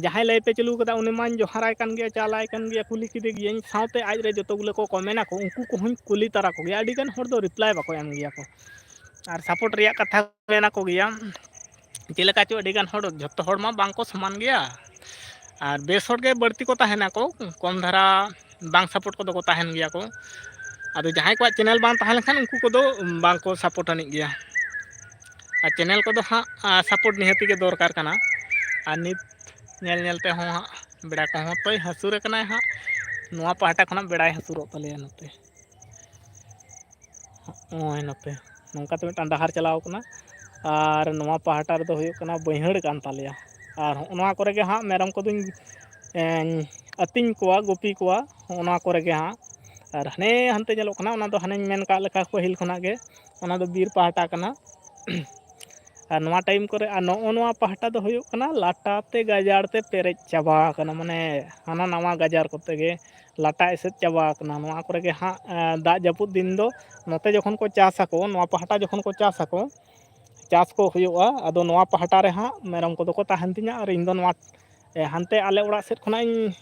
ᱡᱟᱦᱟᱸᱭ ᱞᱟᱭᱤᱵᱷ ᱮ ᱪᱟᱹᱞᱩ ᱠᱟᱫᱟ, ᱩᱱᱤ ᱢᱟᱧ ᱡᱚᱦᱟᱨᱟᱭ ᱠᱟᱱ ᱜᱮᱭᱟ, ᱪᱟᱞᱟᱭ ᱠᱟᱱ ᱜᱮᱭᱟ, ᱠᱩᱞᱤ ᱠᱮᱫᱮ ᱜᱤᱭᱟᱹᱧ, ᱥᱟᱶᱛᱮ ᱟᱡ ᱨᱮ ᱡᱚᱛᱚ ᱜᱩᱞᱟᱹ ᱠᱚ ᱠᱚᱢᱮᱱ ᱟᱠᱚ, ᱩᱱᱠᱩ ᱠᱚᱦᱚᱸᱧ ᱠᱩᱞᱤ ᱛᱟᱨᱟ ᱠᱚᱜᱮᱭᱟ᱾ ᱟᱹᱰᱤᱜᱟᱱ ᱦᱚᱲ ᱫᱚ ᱨᱤᱯᱞᱟᱭ ᱵᱟᱠᱚ ᱮᱢ ᱜᱮᱭᱟ ᱠᱚ, ᱟᱨ ᱥᱟᱯᱳᱨᱴ ᱨᱮᱭᱟᱜ ᱠᱟᱛᱷᱟ ᱢᱮᱱ ᱟᱠᱚ ᱜᱮᱭᱟ᱾ ᱪᱮᱫ ᱞᱮᱠᱟ ᱪᱚ ᱟᱹᱰᱤᱜᱟᱱ ᱦᱚᱲ, ᱡᱷᱚᱛᱚ ᱦᱚᱲ ᱢᱟ ᱵᱟᱝ ᱠᱚ ᱥᱚᱢᱟᱱ ᱜᱮᱭᱟ, ᱟᱨ ᱵᱮᱥ ᱦᱚᱲ ᱜᱮ ᱵᱟᱹᱲᱛᱤ ᱠᱚ ᱛᱟᱦᱮᱱᱟᱠᱚ, ᱠᱚᱢ ᱫᱷᱟᱨᱟ ᱵᱟᱝ ᱥᱟᱯᱳᱨᱴ ᱠᱚᱫᱚ ᱠᱚ ᱛᱟᱦᱮᱱ ᱜᱮᱭᱟ ᱠᱚ᱾ ᱟᱫᱚ ᱡᱟᱦᱟᱸᱭ ᱠᱚᱣᱟᱜ ᱪᱮᱱᱮᱞ ᱵᱟᱝ ᱛᱟᱦᱮᱸ ᱞᱮᱱᱠᱷᱟᱱ ᱩᱱᱠᱩ ᱠᱚᱫᱚ ᱵᱟᱝ ᱠᱚ ᱥᱟᱯᱳᱨᱴ ᱟᱹᱱᱤᱡ ᱜᱮᱭᱟ᱾ ᱟᱨ ᱪᱮᱱᱮᱞ ᱠᱚᱫᱚ ᱦᱟᱸᱜ ᱥᱟᱯᱳᱨᱴ ᱱᱤᱦᱟᱹᱛᱤ ᱜᱮ ᱫᱚᱨᱠᱟᱨ ᱠᱟᱱᱟ᱾ ᱟᱨ ᱱᱤᱛ ᱧᱮᱞ ᱧᱮᱞ ᱛᱮᱦᱚᱸ ᱦᱟᱸᱜ ᱵᱮᱲᱟ ᱠᱚᱦᱚᱸ ᱛᱚᱭ ᱦᱟᱹᱥᱩᱨ ᱟᱠᱟᱱᱟᱭ ᱦᱟᱸᱜ, ᱱᱚᱣᱟ ᱯᱟᱦᱴᱟ ᱠᱷᱚᱱᱟᱜ ᱵᱮᱲᱟᱭ ᱦᱟᱹᱥᱩᱨᱚᱜ ᱛᱟᱞᱮᱭᱟ ᱱᱚᱛᱮ᱾ ᱱᱚᱜᱼᱚᱭ ᱱᱚᱛᱮ ᱱᱚᱝᱠᱟ ᱛᱮ ᱢᱤᱫᱴᱟᱝ ᱰᱟᱦᱟᱨ ᱪᱟᱞᱟᱣ ᱠᱟᱱᱟ, ᱟᱨ ᱱᱚᱣᱟ ᱯᱟᱦᱴᱟ ᱨᱮᱫᱚ ᱦᱩᱭᱩᱜ ᱠᱟᱱᱟ ᱵᱟᱹᱭᱦᱟᱹᱲ ᱠᱟᱱ ᱛᱟᱞᱮᱭᱟ᱾ ᱟᱨ ᱦᱚᱸᱜᱼᱚ ᱱᱚᱣᱟ ᱠᱚᱨᱮ ᱜᱮ ᱦᱟᱸᱜ ᱢᱮᱨᱚᱢ ᱠᱚᱫᱚᱧ, ᱮᱸ, ᱟᱹᱛᱤᱧ ᱠᱚᱣᱟ, ᱜᱩᱯᱤ ᱠᱚᱣᱟ, ᱦᱚᱸᱜᱼᱚ ᱱᱚᱣᱟ ᱠᱚᱨᱮ ᱜᱮ ᱦᱟᱸᱜ᱾ ᱟᱨ ᱦᱟᱱᱮ ᱦᱟᱱᱛᱮ ᱧᱮᱞᱚᱜ ᱠᱟᱱᱟ, ᱚᱱᱟ ᱫᱚ ᱦᱟᱱᱮᱧ ᱢᱮᱱ ᱠᱟᱜ ᱞᱮᱠᱟ ᱯᱟᱹᱦᱤᱞ ᱠᱷᱚᱱᱟᱜ ᱜᱮ, ᱚᱱᱟ ᱫᱚ ᱵᱤᱨ ᱯᱟᱦᱴᱟ ᱠᱟᱱᱟ᱾ ᱟᱨ ᱱᱚᱣᱟ ᱴᱟᱭᱤᱢ ᱠᱚᱨᱮ, ᱟᱨ ᱱᱚᱜᱼᱚ ᱱᱚᱣᱟ ᱯᱟᱦᱴᱟ ᱫᱚ ᱦᱩᱭᱩᱜ ᱠᱟᱱᱟ ᱞᱟᱴᱟ ᱛᱮ ᱜᱟᱡᱟᱲ ᱛᱮ ᱯᱮᱨᱮᱡ ᱪᱟᱵᱟ ᱟᱠᱟᱱᱟ, ᱢᱟᱱᱮ ᱦᱟᱱᱟ ᱱᱟᱣᱟ ᱜᱟᱡᱟᱲ ᱠᱚᱛᱮ ᱜᱮ ᱞᱟᱴᱟ ᱮᱥᱮᱫ ᱪᱟᱵᱟ ᱟᱠᱟᱱᱟ᱾ ᱱᱚᱣᱟ ᱠᱚᱨᱮ ᱜᱮ ᱦᱟᱸᱜ, ᱮᱸ, ᱫᱟᱜ ᱡᱟᱹᱯᱩᱫ ᱫᱤᱱ ᱫᱚ ᱱᱚᱛᱮ ᱡᱚᱠᱷᱚᱱ ᱠᱚ ᱪᱟᱥ ᱟᱠᱚ, ᱱᱚᱣᱟ ᱯᱟᱦᱴᱟ ᱡᱚᱠᱷᱚᱱ ᱠᱚ ᱪᱟᱥ ᱟᱠᱚ, ᱪᱟᱥ ᱠᱚ ᱦᱩᱭᱩᱜᱼᱟ, ᱟᱫᱚ ᱱᱚᱣᱟ ᱯᱟᱦᱴᱟ ᱨᱮ ᱦᱟᱸᱜ ᱢᱮᱨᱚᱢ ᱠᱚᱫᱚ ᱠᱚ ᱛᱟᱦᱮᱱ ᱛᱤᱧᱟ, ᱟᱨ ᱤᱧ ᱫᱚ ᱱᱚᱣᱟ, ᱮ, ᱦᱟᱱᱛᱮ ᱟᱞᱮ ᱚᱲᱟᱜ ᱥᱮᱫ ᱠᱷᱚᱱᱟᱜ ᱤᱧ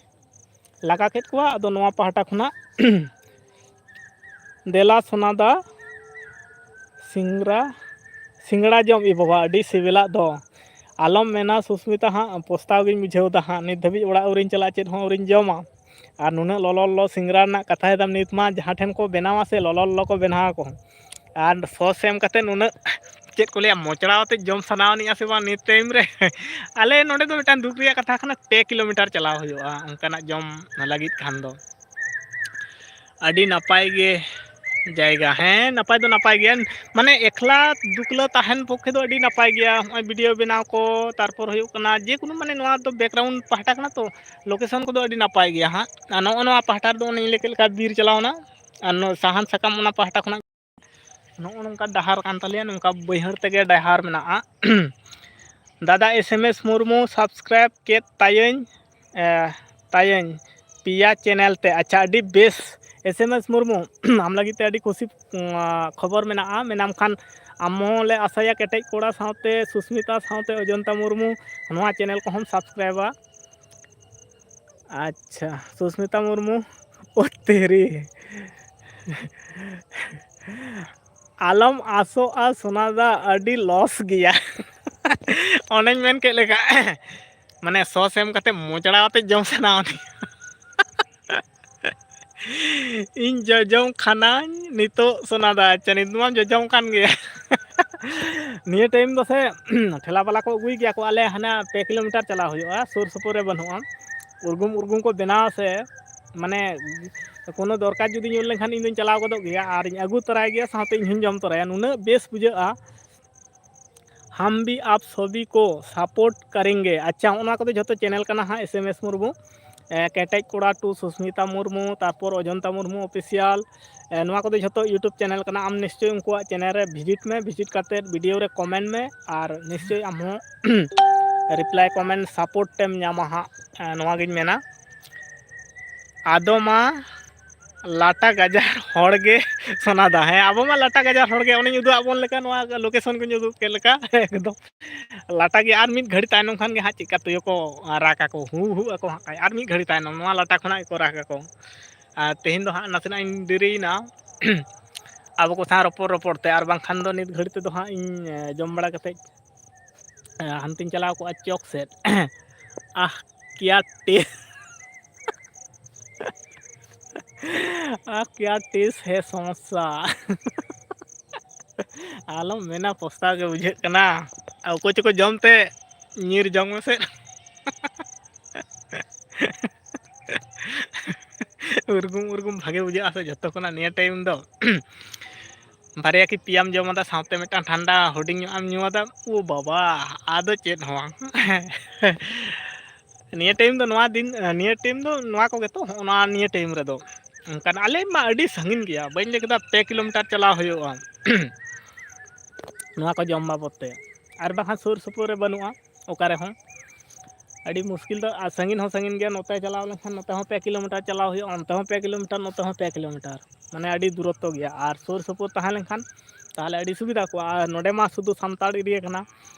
ᱞᱟᱜᱟ ᱠᱮᱫ ᱠᱚᱣᱟ᱾ ᱟᱫᱚ ᱱᱚᱣᱟ ᱯᱟᱦᱴᱟ ᱠᱷᱚᱱᱟᱜ ᱫᱮᱞᱟ ᱥᱳᱱᱟ ᱫᱟ, ᱥᱤᱝᱨᱟ, ᱥᱤᱸᱜᱲᱟ ᱡᱚᱢ ᱤ ᱵᱟᱵᱟ, ᱟᱹᱰᱤ ᱥᱤᱵᱤᱞᱟᱜ ᱫᱚ᱾ ᱟᱞᱚᱢ ᱢᱮᱱᱟ ᱥᱩᱥᱢᱤᱛᱟ, ᱦᱟᱸᱜ ᱯᱚᱥᱛᱟᱣ ᱜᱤᱧ ᱵᱩᱡᱷᱟᱹᱣ ᱫᱟ ᱦᱟᱸᱜ᱾ ᱱᱤᱛ ᱫᱷᱟᱹᱵᱤᱡ ᱚᱲᱟᱜ ᱟᱹᱣᱨᱤᱧ ᱪᱟᱞᱟᱜᱼᱟ, ᱪᱮᱫ ᱦᱚᱸ ᱟᱹᱣᱨᱤᱧ ᱡᱚᱢᱟ᱾ ᱟᱨ ᱱᱩᱱᱟᱹᱜ ᱞᱚᱞᱚ ᱞᱚᱞᱚ ᱥᱤᱸᱜᱲᱟ ᱨᱮᱱᱟᱜ ᱠᱟᱛᱷᱟᱭ ᱫᱟᱢ, ᱱᱤᱛ ᱢᱟ ᱡᱟᱦᱟᱸ ᱴᱷᱮᱱ ᱠᱚ ᱵᱮᱱᱟᱣᱟ ᱥᱮ, ᱞᱚᱞᱚ ᱞᱚᱞᱚ ᱠᱚ ᱵᱮᱱᱟᱣ ᱟᱠᱚ᱾ ᱟᱨ ᱥᱚᱥ ᱮᱢ ᱠᱟᱛᱮᱫ ᱱᱩᱱᱟᱹᱜ, ᱪᱮᱫ ᱠᱚ ᱞᱟᱹᱭᱟ, ᱢᱚᱪᱲᱟᱣ ᱟᱛᱮᱫ ᱡᱚᱢ ᱥᱟᱱᱟᱣ ᱟᱹᱱᱤᱡᱼᱟ ᱥᱮ ᱵᱟᱝ ᱱᱤᱛ ᱴᱟᱭᱤᱢ ᱨᱮ? ᱟᱞᱮ ᱱᱚᱰᱮ ᱫᱚ ᱢᱤᱫᱴᱟᱝ ᱫᱩᱠ ᱨᱮᱭᱟᱜ ᱠᱟᱛᱷᱟ ᱠᱟᱱᱟ, ᱯᱮ ᱠᱤᱞᱳᱢᱤᱴᱟᱨ ᱪᱟᱞᱟᱣ ᱦᱩᱭᱩᱜᱼᱟ ᱚᱱᱠᱟᱱᱟᱜ ᱡᱚᱢ ᱞᱟᱹᱜᱤᱫ ᱠᱷᱟᱱ ᱫᱚ᱾ ᱟᱹᱰᱤ ᱱᱟᱯᱟᱭ ᱜᱮ ᱡᱟᱭᱜᱟ, ᱦᱮᱸ, ᱱᱟᱯᱟᱭ ᱫᱚ ᱱᱟᱯᱟᱭ ᱜᱮᱭᱟ᱾ ᱢᱟᱱᱮ ᱮᱠᱞᱟ ᱫᱩᱠᱞᱟᱹ ᱛᱟᱦᱮᱱ ᱯᱚᱠᱠᱷᱮ ᱫᱚ ᱟᱹᱰᱤ ᱱᱟᱯᱟᱭ ᱜᱮᱭᱟ᱾ ᱱᱚᱜᱼᱚᱭ ᱵᱷᱤᱰᱤᱭᱳ ᱵᱮᱱᱟᱣ ᱠᱚ, ᱛᱟᱨᱯᱚᱨ ᱦᱩᱭᱩᱜ ᱠᱟᱱᱟ ᱡᱮ ᱠᱳᱱᱳ, ᱢᱟᱱᱮ ᱱᱚᱣᱟ ᱫᱚ ᱵᱮᱠᱜᱨᱟᱣᱩᱱᱰ ᱯᱟᱦᱴᱟ ᱠᱟᱱᱟ ᱛᱚ, ᱞᱳᱠᱮᱥᱚᱱ ᱠᱚᱫᱚ ᱟᱹᱰᱤ ᱱᱟᱯᱟᱭ ᱜᱮᱭᱟ ᱦᱟᱸᱜ᱾ ᱟᱨ ᱱᱚᱜᱼᱚ ᱱᱚᱣᱟ ᱯᱟᱦᱴᱟ ᱨᱮᱫᱚ ᱚᱱᱮᱧ ᱞᱟᱹᱭ ᱠᱮᱫ ᱞᱮᱠᱟ ᱵᱤᱨ ᱪᱟᱞᱟᱣᱱᱟ, ᱟᱨ ᱱᱚᱣᱟ ᱥᱟᱦᱟᱱ ᱥᱟᱠᱟᱢ ᱚᱱᱟ ᱯᱟᱦᱴᱟ ᱠᱷᱚᱱᱟᱜ ᱱᱚᱜᱼᱚ ᱱᱚᱝᱠᱟ ᱰᱟᱦᱟᱨ ᱠᱟᱱ ᱛᱟᱞᱮᱭᱟ, ᱱᱚᱝᱠᱟ ᱵᱟᱹᱭᱦᱟᱹᱲ ᱛᱮᱜᱮ ᱰᱟᱦᱟᱨ ᱢᱮᱱᱟᱜᱼᱟ᱾ ᱫᱟᱫᱟ S M S Murmu subscribe ᱠᱮᱫ ᱛᱟᱭᱟᱹᱧ, ᱮ, ᱛᱟᱭᱟᱹᱧ ᱯᱮᱭᱟ ᱪᱮᱱᱮᱞ ᱛᱮ᱾ ᱟᱪᱪᱷᱟ, ᱟᱹᱰᱤ ᱵᱮᱥ᱾ ᱮᱥ ᱮᱢ ᱮᱥ ᱢᱩᱨᱢᱩ, ᱟᱢ ᱞᱟᱹᱜᱤᱫ ᱛᱮ ᱟᱹᱰᱤ ᱠᱩᱥᱤ, ᱩᱸ, ᱠᱷᱚᱵᱚᱨ ᱢᱮᱱᱟᱜᱼᱟ᱾ ᱢᱮᱱᱟᱢ ᱠᱷᱟᱱ ᱟᱢ ᱦᱚᱸ ᱞᱮ ᱟᱥᱟᱭᱟ ᱠᱮᱴᱮᱡ ᱠᱚᱲᱟ ᱥᱟᱶᱛᱮ ᱥᱩᱥᱢᱤᱛᱟ ᱥᱟᱶᱛᱮ ᱚᱡᱚᱱᱛᱟ ᱢᱩᱨᱢᱩ ᱱᱚᱣᱟ ᱪᱮᱱᱮᱞ ᱠᱚᱦᱚᱸᱢ ᱥᱟᱵᱥᱠᱨᱟᱭᱤᱵᱟ᱾ ᱟᱪᱪᱷᱟ, ᱥᱩᱥᱢᱤᱛᱟ ᱢᱩᱨᱢᱩ, ᱳ ᱛᱮᱨᱤ᱾ ᱟᱞᱚᱢ ᱟᱥᱚᱜᱼᱟ ᱥᱳᱱᱟ ᱫᱟ, ᱟᱹᱰᱤ ᱞᱚᱥ ᱜᱮᱭᱟ᱾ ᱚᱱᱮᱧ ᱢᱮᱱ ᱠᱮᱫ ᱞᱮᱠᱟ, ᱢᱟᱱᱮ ᱥᱚᱥ ᱮᱢ ᱠᱟᱛᱮ ᱢᱚᱪᱲᱟ ᱟᱛᱮ ᱡᱚᱢ ᱥᱟᱱᱟ ᱚᱱᱮ᱾ ᱤᱧ ᱡᱚᱡᱚᱢ ᱠᱷᱟᱱᱟᱧ ᱱᱤᱛᱚᱜ ᱥᱳᱱᱟ ᱫᱟ᱾ ᱟᱪᱪᱷᱟ, ᱱᱤᱛ ᱢᱟᱢ ᱡᱚᱡᱚᱢ ᱠᱟᱱ ᱜᱮᱭᱟ᱾ ᱱᱤᱭᱟᱹ ᱴᱟᱭᱤᱢ ᱫᱚ ᱥᱮ ᱴᱷᱮᱞᱟ ᱵᱟᱞᱟ ᱠᱚ ᱟᱹᱜᱩᱭ ᱜᱮᱭᱟ ᱠᱚ, ᱟᱞᱮ ᱦᱟᱱᱟ ᱯᱮ ᱠᱤᱞᱳᱢᱤᱴᱟᱨ ᱪᱟᱞᱟᱣ ᱦᱩᱭᱩᱜᱼᱟ, ᱥᱩᱨ ᱥᱩᱯᱩᱨ ᱨᱮ ᱵᱟᱹᱱᱩᱜᱼᱟ᱾ ᱩᱨᱜᱩᱢ ᱩᱨᱜᱩᱢ ᱠᱚ ᱵᱮᱱᱟᱣᱟ ᱥᱮ, ᱢᱟᱱᱮ ᱠᱳᱱᱳ ᱫᱚᱨᱠᱟᱨ ᱡᱩᱫᱤ ᱧᱩᱨ ᱞᱮᱱᱠᱷᱟᱱ ᱤᱧ ᱫᱚᱧ ᱪᱟᱞᱟᱣ ᱜᱚᱫᱚᱜ ᱜᱮᱭᱟ ᱟᱨᱤᱧ ᱟᱹᱜᱩ ᱛᱚᱨᱟᱭ ᱜᱮᱭᱟ, ᱥᱟᱶᱛᱮ ᱤᱧ ᱦᱚᱧ ᱡᱚᱢ ᱛᱚᱨᱟᱭᱟ᱾ ᱱᱩᱱᱟᱹᱜ ᱵᱮᱥ ᱵᱩᱡᱷᱟᱹᱜᱼᱟ᱾ ᱦᱟᱢ ᱵᱷᱤ ᱟᱯ ᱥᱚᱵᱷᱤ ᱠᱚ ᱥᱟᱯᱳᱨᱴ ᱠᱟᱨᱮᱝᱜᱮ᱾ ᱟᱪᱪᱷᱟ, ᱱᱚᱣᱟ ᱠᱚᱫᱚ ᱡᱷᱚᱛᱚ ᱪᱮᱱᱮᱞ ᱠᱟᱱᱟ ᱦᱟᱸᱜ, ᱮᱥ ᱮᱢ ᱮᱥ ᱢᱩᱨᱢᱩ, ᱮ, ᱠᱮᱴᱮᱡ ᱠᱚᱲᱟ ᱴᱩ ᱥᱩᱥᱢᱤᱛᱟ ᱢᱩᱨᱢᱩ, ᱛᱟᱨᱯᱚᱨ ᱚᱡᱚᱱᱛᱟ ᱢᱩᱨᱢᱩ ᱚᱯᱷᱤᱥᱤᱭᱟᱞ, ᱮ, ᱱᱚᱣᱟ ᱠᱚᱫᱚ ᱡᱷᱚᱛᱚ YouTube ᱪᱮᱱᱮᱞ ᱠᱟᱱᱟ᱾ ᱟᱢ ᱱᱤᱥᱪᱳᱭ ᱩᱱᱠᱩᱣᱟᱜ ᱪᱮᱱᱮᱞ ᱨᱮ ᱵᱷᱤᱡᱤᱴ ᱢᱮ, ᱵᱷᱤᱡᱤᱴ ᱠᱟᱛᱮᱫ ᱵᱷᱤᱰᱤᱭᱳ ᱨᱮ ᱠᱚᱢᱮᱱᱴ ᱢᱮ, ᱟᱨ ᱱᱤᱥᱪᱳᱭ ᱟᱢ ᱦᱚᱸ ᱨᱤᱯᱞᱟᱭ ᱠᱚᱢᱮᱱᱴ ᱥᱟᱯᱳᱨᱴ ᱮᱢ ᱧᱟᱢᱟ ᱦᱟᱸᱜ, ᱮ, ᱱᱚᱣᱟᱜᱤᱧ ᱢᱮᱱᱟ᱾ ᱟᱫᱚ ᱢᱟ ᱞᱟᱴᱟ ᱜᱟᱡᱟᱲ ᱦᱚᱲ ᱜᱮ ᱥᱳᱱᱟ ᱫᱟ᱾ ᱦᱮᱸ, ᱟᱵᱚ ᱢᱟ ᱞᱟᱴᱟ ᱜᱟᱡᱟᱲ ᱦᱚᱲ ᱜᱮ, ᱚᱱᱮᱧ ᱩᱫᱩᱜ ᱟᱫ ᱵᱚᱱ ᱞᱮᱠᱟ, ᱱᱚᱣᱟ ᱞᱳᱠᱮᱥᱚᱱ ᱠᱚᱧ ᱩᱫᱩᱜ ᱠᱮᱫ ᱞᱮᱠᱟ, ᱮᱠᱫᱚᱢ ᱞᱟᱴᱟ ᱜᱮ᱾ ᱟᱨ ᱢᱤᱫ ᱜᱷᱟᱹᱲᱤ ᱛᱟᱭᱱᱚᱢ ᱠᱷᱟᱱ ᱜᱮ ᱦᱟᱸᱜ ᱪᱮᱫᱠᱟ ᱛᱩᱭᱩ ᱠᱚ ᱨᱟᱜᱽ ᱟᱠᱚ, ᱦᱩ ᱦᱩ ᱟᱠᱚ ᱦᱟᱸᱜ ᱠᱷᱟᱡ᱾ ᱟᱨ ᱢᱤᱫ ᱜᱷᱟᱹᱲᱤ ᱛᱟᱭᱱᱚᱢ ᱱᱚᱣᱟ ᱞᱟᱴᱟ ᱠᱷᱚᱱᱟᱜ ᱜᱮᱠᱚ ᱨᱟᱜᱽ ᱟᱠᱚ᱾ ᱟᱨ ᱛᱮᱦᱮᱧ ᱫᱚ ᱦᱟᱸᱜ ᱱᱟᱥᱮᱱᱟᱜ ᱤᱧ ᱫᱮᱨᱤᱭᱮᱱᱟ᱾ ᱟᱵᱚ ᱠᱚ ᱥᱟᱶ ᱨᱚᱯᱚᱲ ᱨᱚᱯᱚᱲ ᱛᱮ, ᱟᱨ ᱵᱟᱝᱠᱷᱟᱱ ᱫᱚ ᱱᱤᱛ ᱜᱷᱟᱹᱲᱤ ᱛᱮᱫᱚ ᱦᱟᱸᱜ ᱤᱧ, ᱮ, ᱡᱚᱢ ᱵᱟᱲᱟ ᱠᱟᱛᱮᱫ, ᱮ, ᱦᱟᱱᱛᱮᱧ ᱪᱟᱞᱟᱣ ᱠᱚᱜᱼᱟ ᱪᱚᱠ ᱥᱮᱫ᱾ ᱟᱦ, ᱠᱮᱭᱟ ᱴᱮ-, ᱟᱦ, ᱠᱮᱭᱟ ᱴᱮᱥ ᱦᱮ ᱥᱚᱢᱚᱥᱥᱟ᱾ ᱟᱞᱚᱢ ᱢᱮᱱᱟ, ᱯᱚᱥᱛᱟᱣ ᱜᱮ ᱵᱩᱡᱷᱟᱹᱜ ᱠᱟᱱᱟ᱾ ᱟᱨ ᱚᱠᱚᱭ ᱪᱚᱠᱚ ᱡᱚᱢ ᱛᱮ ᱧᱤᱨ ᱡᱚᱝ ᱢᱮᱥᱮ᱾ ᱩᱨᱜᱩᱢ ᱩᱨᱜᱩᱢ ᱵᱷᱟᱜᱮ ᱵᱩᱡᱷᱟᱹᱜᱼᱟ ᱥᱮ ᱡᱚᱛᱚ ᱠᱷᱚᱱᱟᱜ ᱱᱤᱭᱟᱹ time ᱫᱚ᱾ ᱵᱟᱨᱭᱟ ᱠᱤ ᱯᱮᱭᱟᱢ ᱡᱚᱢ ᱟᱫᱟ, ᱥᱟᱶᱛᱮ ᱢᱤᱫᱴᱟᱝ ᱴᱷᱟᱱᱰᱟ ᱦᱩᱰᱤᱧ ᱧᱚᱜ ᱮᱢ ᱧᱩ ᱟᱫᱟ, ᱳ ᱵᱟᱵᱟ, ᱟᱫᱚ ᱪᱮᱫ ᱦᱚᱸ ᱵᱟᱝ᱾ ᱱᱤᱭᱟᱹ time ᱫᱚ ᱱᱚᱣᱟ ᱫᱤᱱ, ᱱᱤᱭᱟᱹ time ᱫᱚ ᱱᱚᱣᱟ ᱠᱚᱜᱮ ᱛᱚ, ᱦᱚᱸᱜᱼᱚ ᱱᱚᱣᱟ ᱱᱤᱭᱟᱹ time ᱨᱮᱫᱚ᱾ ᱚᱱᱠᱟᱱ ᱟᱞᱮ ᱢᱟ ᱟᱹᱰᱤ ᱥᱟᱺᱜᱤᱧ ᱜᱮᱭᱟ, ᱵᱟᱹᱧ ᱞᱟᱹᱭ ᱠᱮᱫᱟ ᱯᱮ ᱠᱤᱞᱳᱢᱤᱴᱟᱨ ᱪᱟᱞᱟᱣ ᱦᱩᱭᱩᱜᱼᱟ᱾ ᱱᱚᱣᱟ ᱠᱚ ᱡᱚᱢ ᱵᱟᱵᱚᱫ ᱛᱮ, ᱟᱨ ᱵᱟᱠᱷᱟᱱ ᱥᱩᱨ ᱥᱩᱯᱩᱨ ᱨᱮ ᱵᱟᱹᱱᱩᱜᱼᱟ ᱚᱠᱟ ᱨᱮᱦᱚᱸ᱾ ᱟᱹᱰᱤ ᱢᱩᱥᱠᱤᱞ ᱫᱚ, ᱟᱨ ᱥᱟᱺᱜᱤᱧ ᱦᱚᱸ ᱥᱟᱺᱜᱤᱧ ᱜᱮᱭᱟ᱾ ᱱᱚᱛᱮ ᱪᱟᱞᱟᱣ ᱞᱮᱱᱠᱷᱟᱱ ᱱᱚᱛᱮ ᱦᱚᱸ ᱯᱮ ᱠᱤᱞᱳᱢᱤᱴᱟᱨ ᱪᱟᱞᱟᱣ ᱦᱩᱭᱩᱜᱼᱟ, ᱚᱱᱛᱮ ᱦᱚᱸ ᱯᱮ ᱠᱤᱞᱳᱢᱤᱴᱟᱨ, ᱱᱚᱛᱮ ᱦᱚᱸ ᱯᱮ ᱠᱤᱞᱳᱢᱤᱴᱟᱨ, ᱢᱟᱱᱮ ᱟᱹᱰᱤ ᱫᱩᱨᱚᱛᱛᱚ ᱜᱮᱭᱟ᱾ ᱟᱨ ᱥᱩᱨ ᱥᱩᱯᱩᱨ ᱛᱟᱦᱮᱸ ᱞᱮᱱᱠᱷᱟᱱ ᱛᱟᱦᱚᱞᱮ ᱟᱹᱰᱤ ᱥᱩᱵᱤᱫᱷᱟ ᱠᱚᱜᱼᱟ᱾ ᱟᱨ ᱱᱚᱰᱮ ᱢᱟ ᱥᱩᱫᱷᱩ ᱥᱟᱱᱛᱟᱲ ᱮᱨᱤᱭᱟ ᱠᱟᱱᱟ,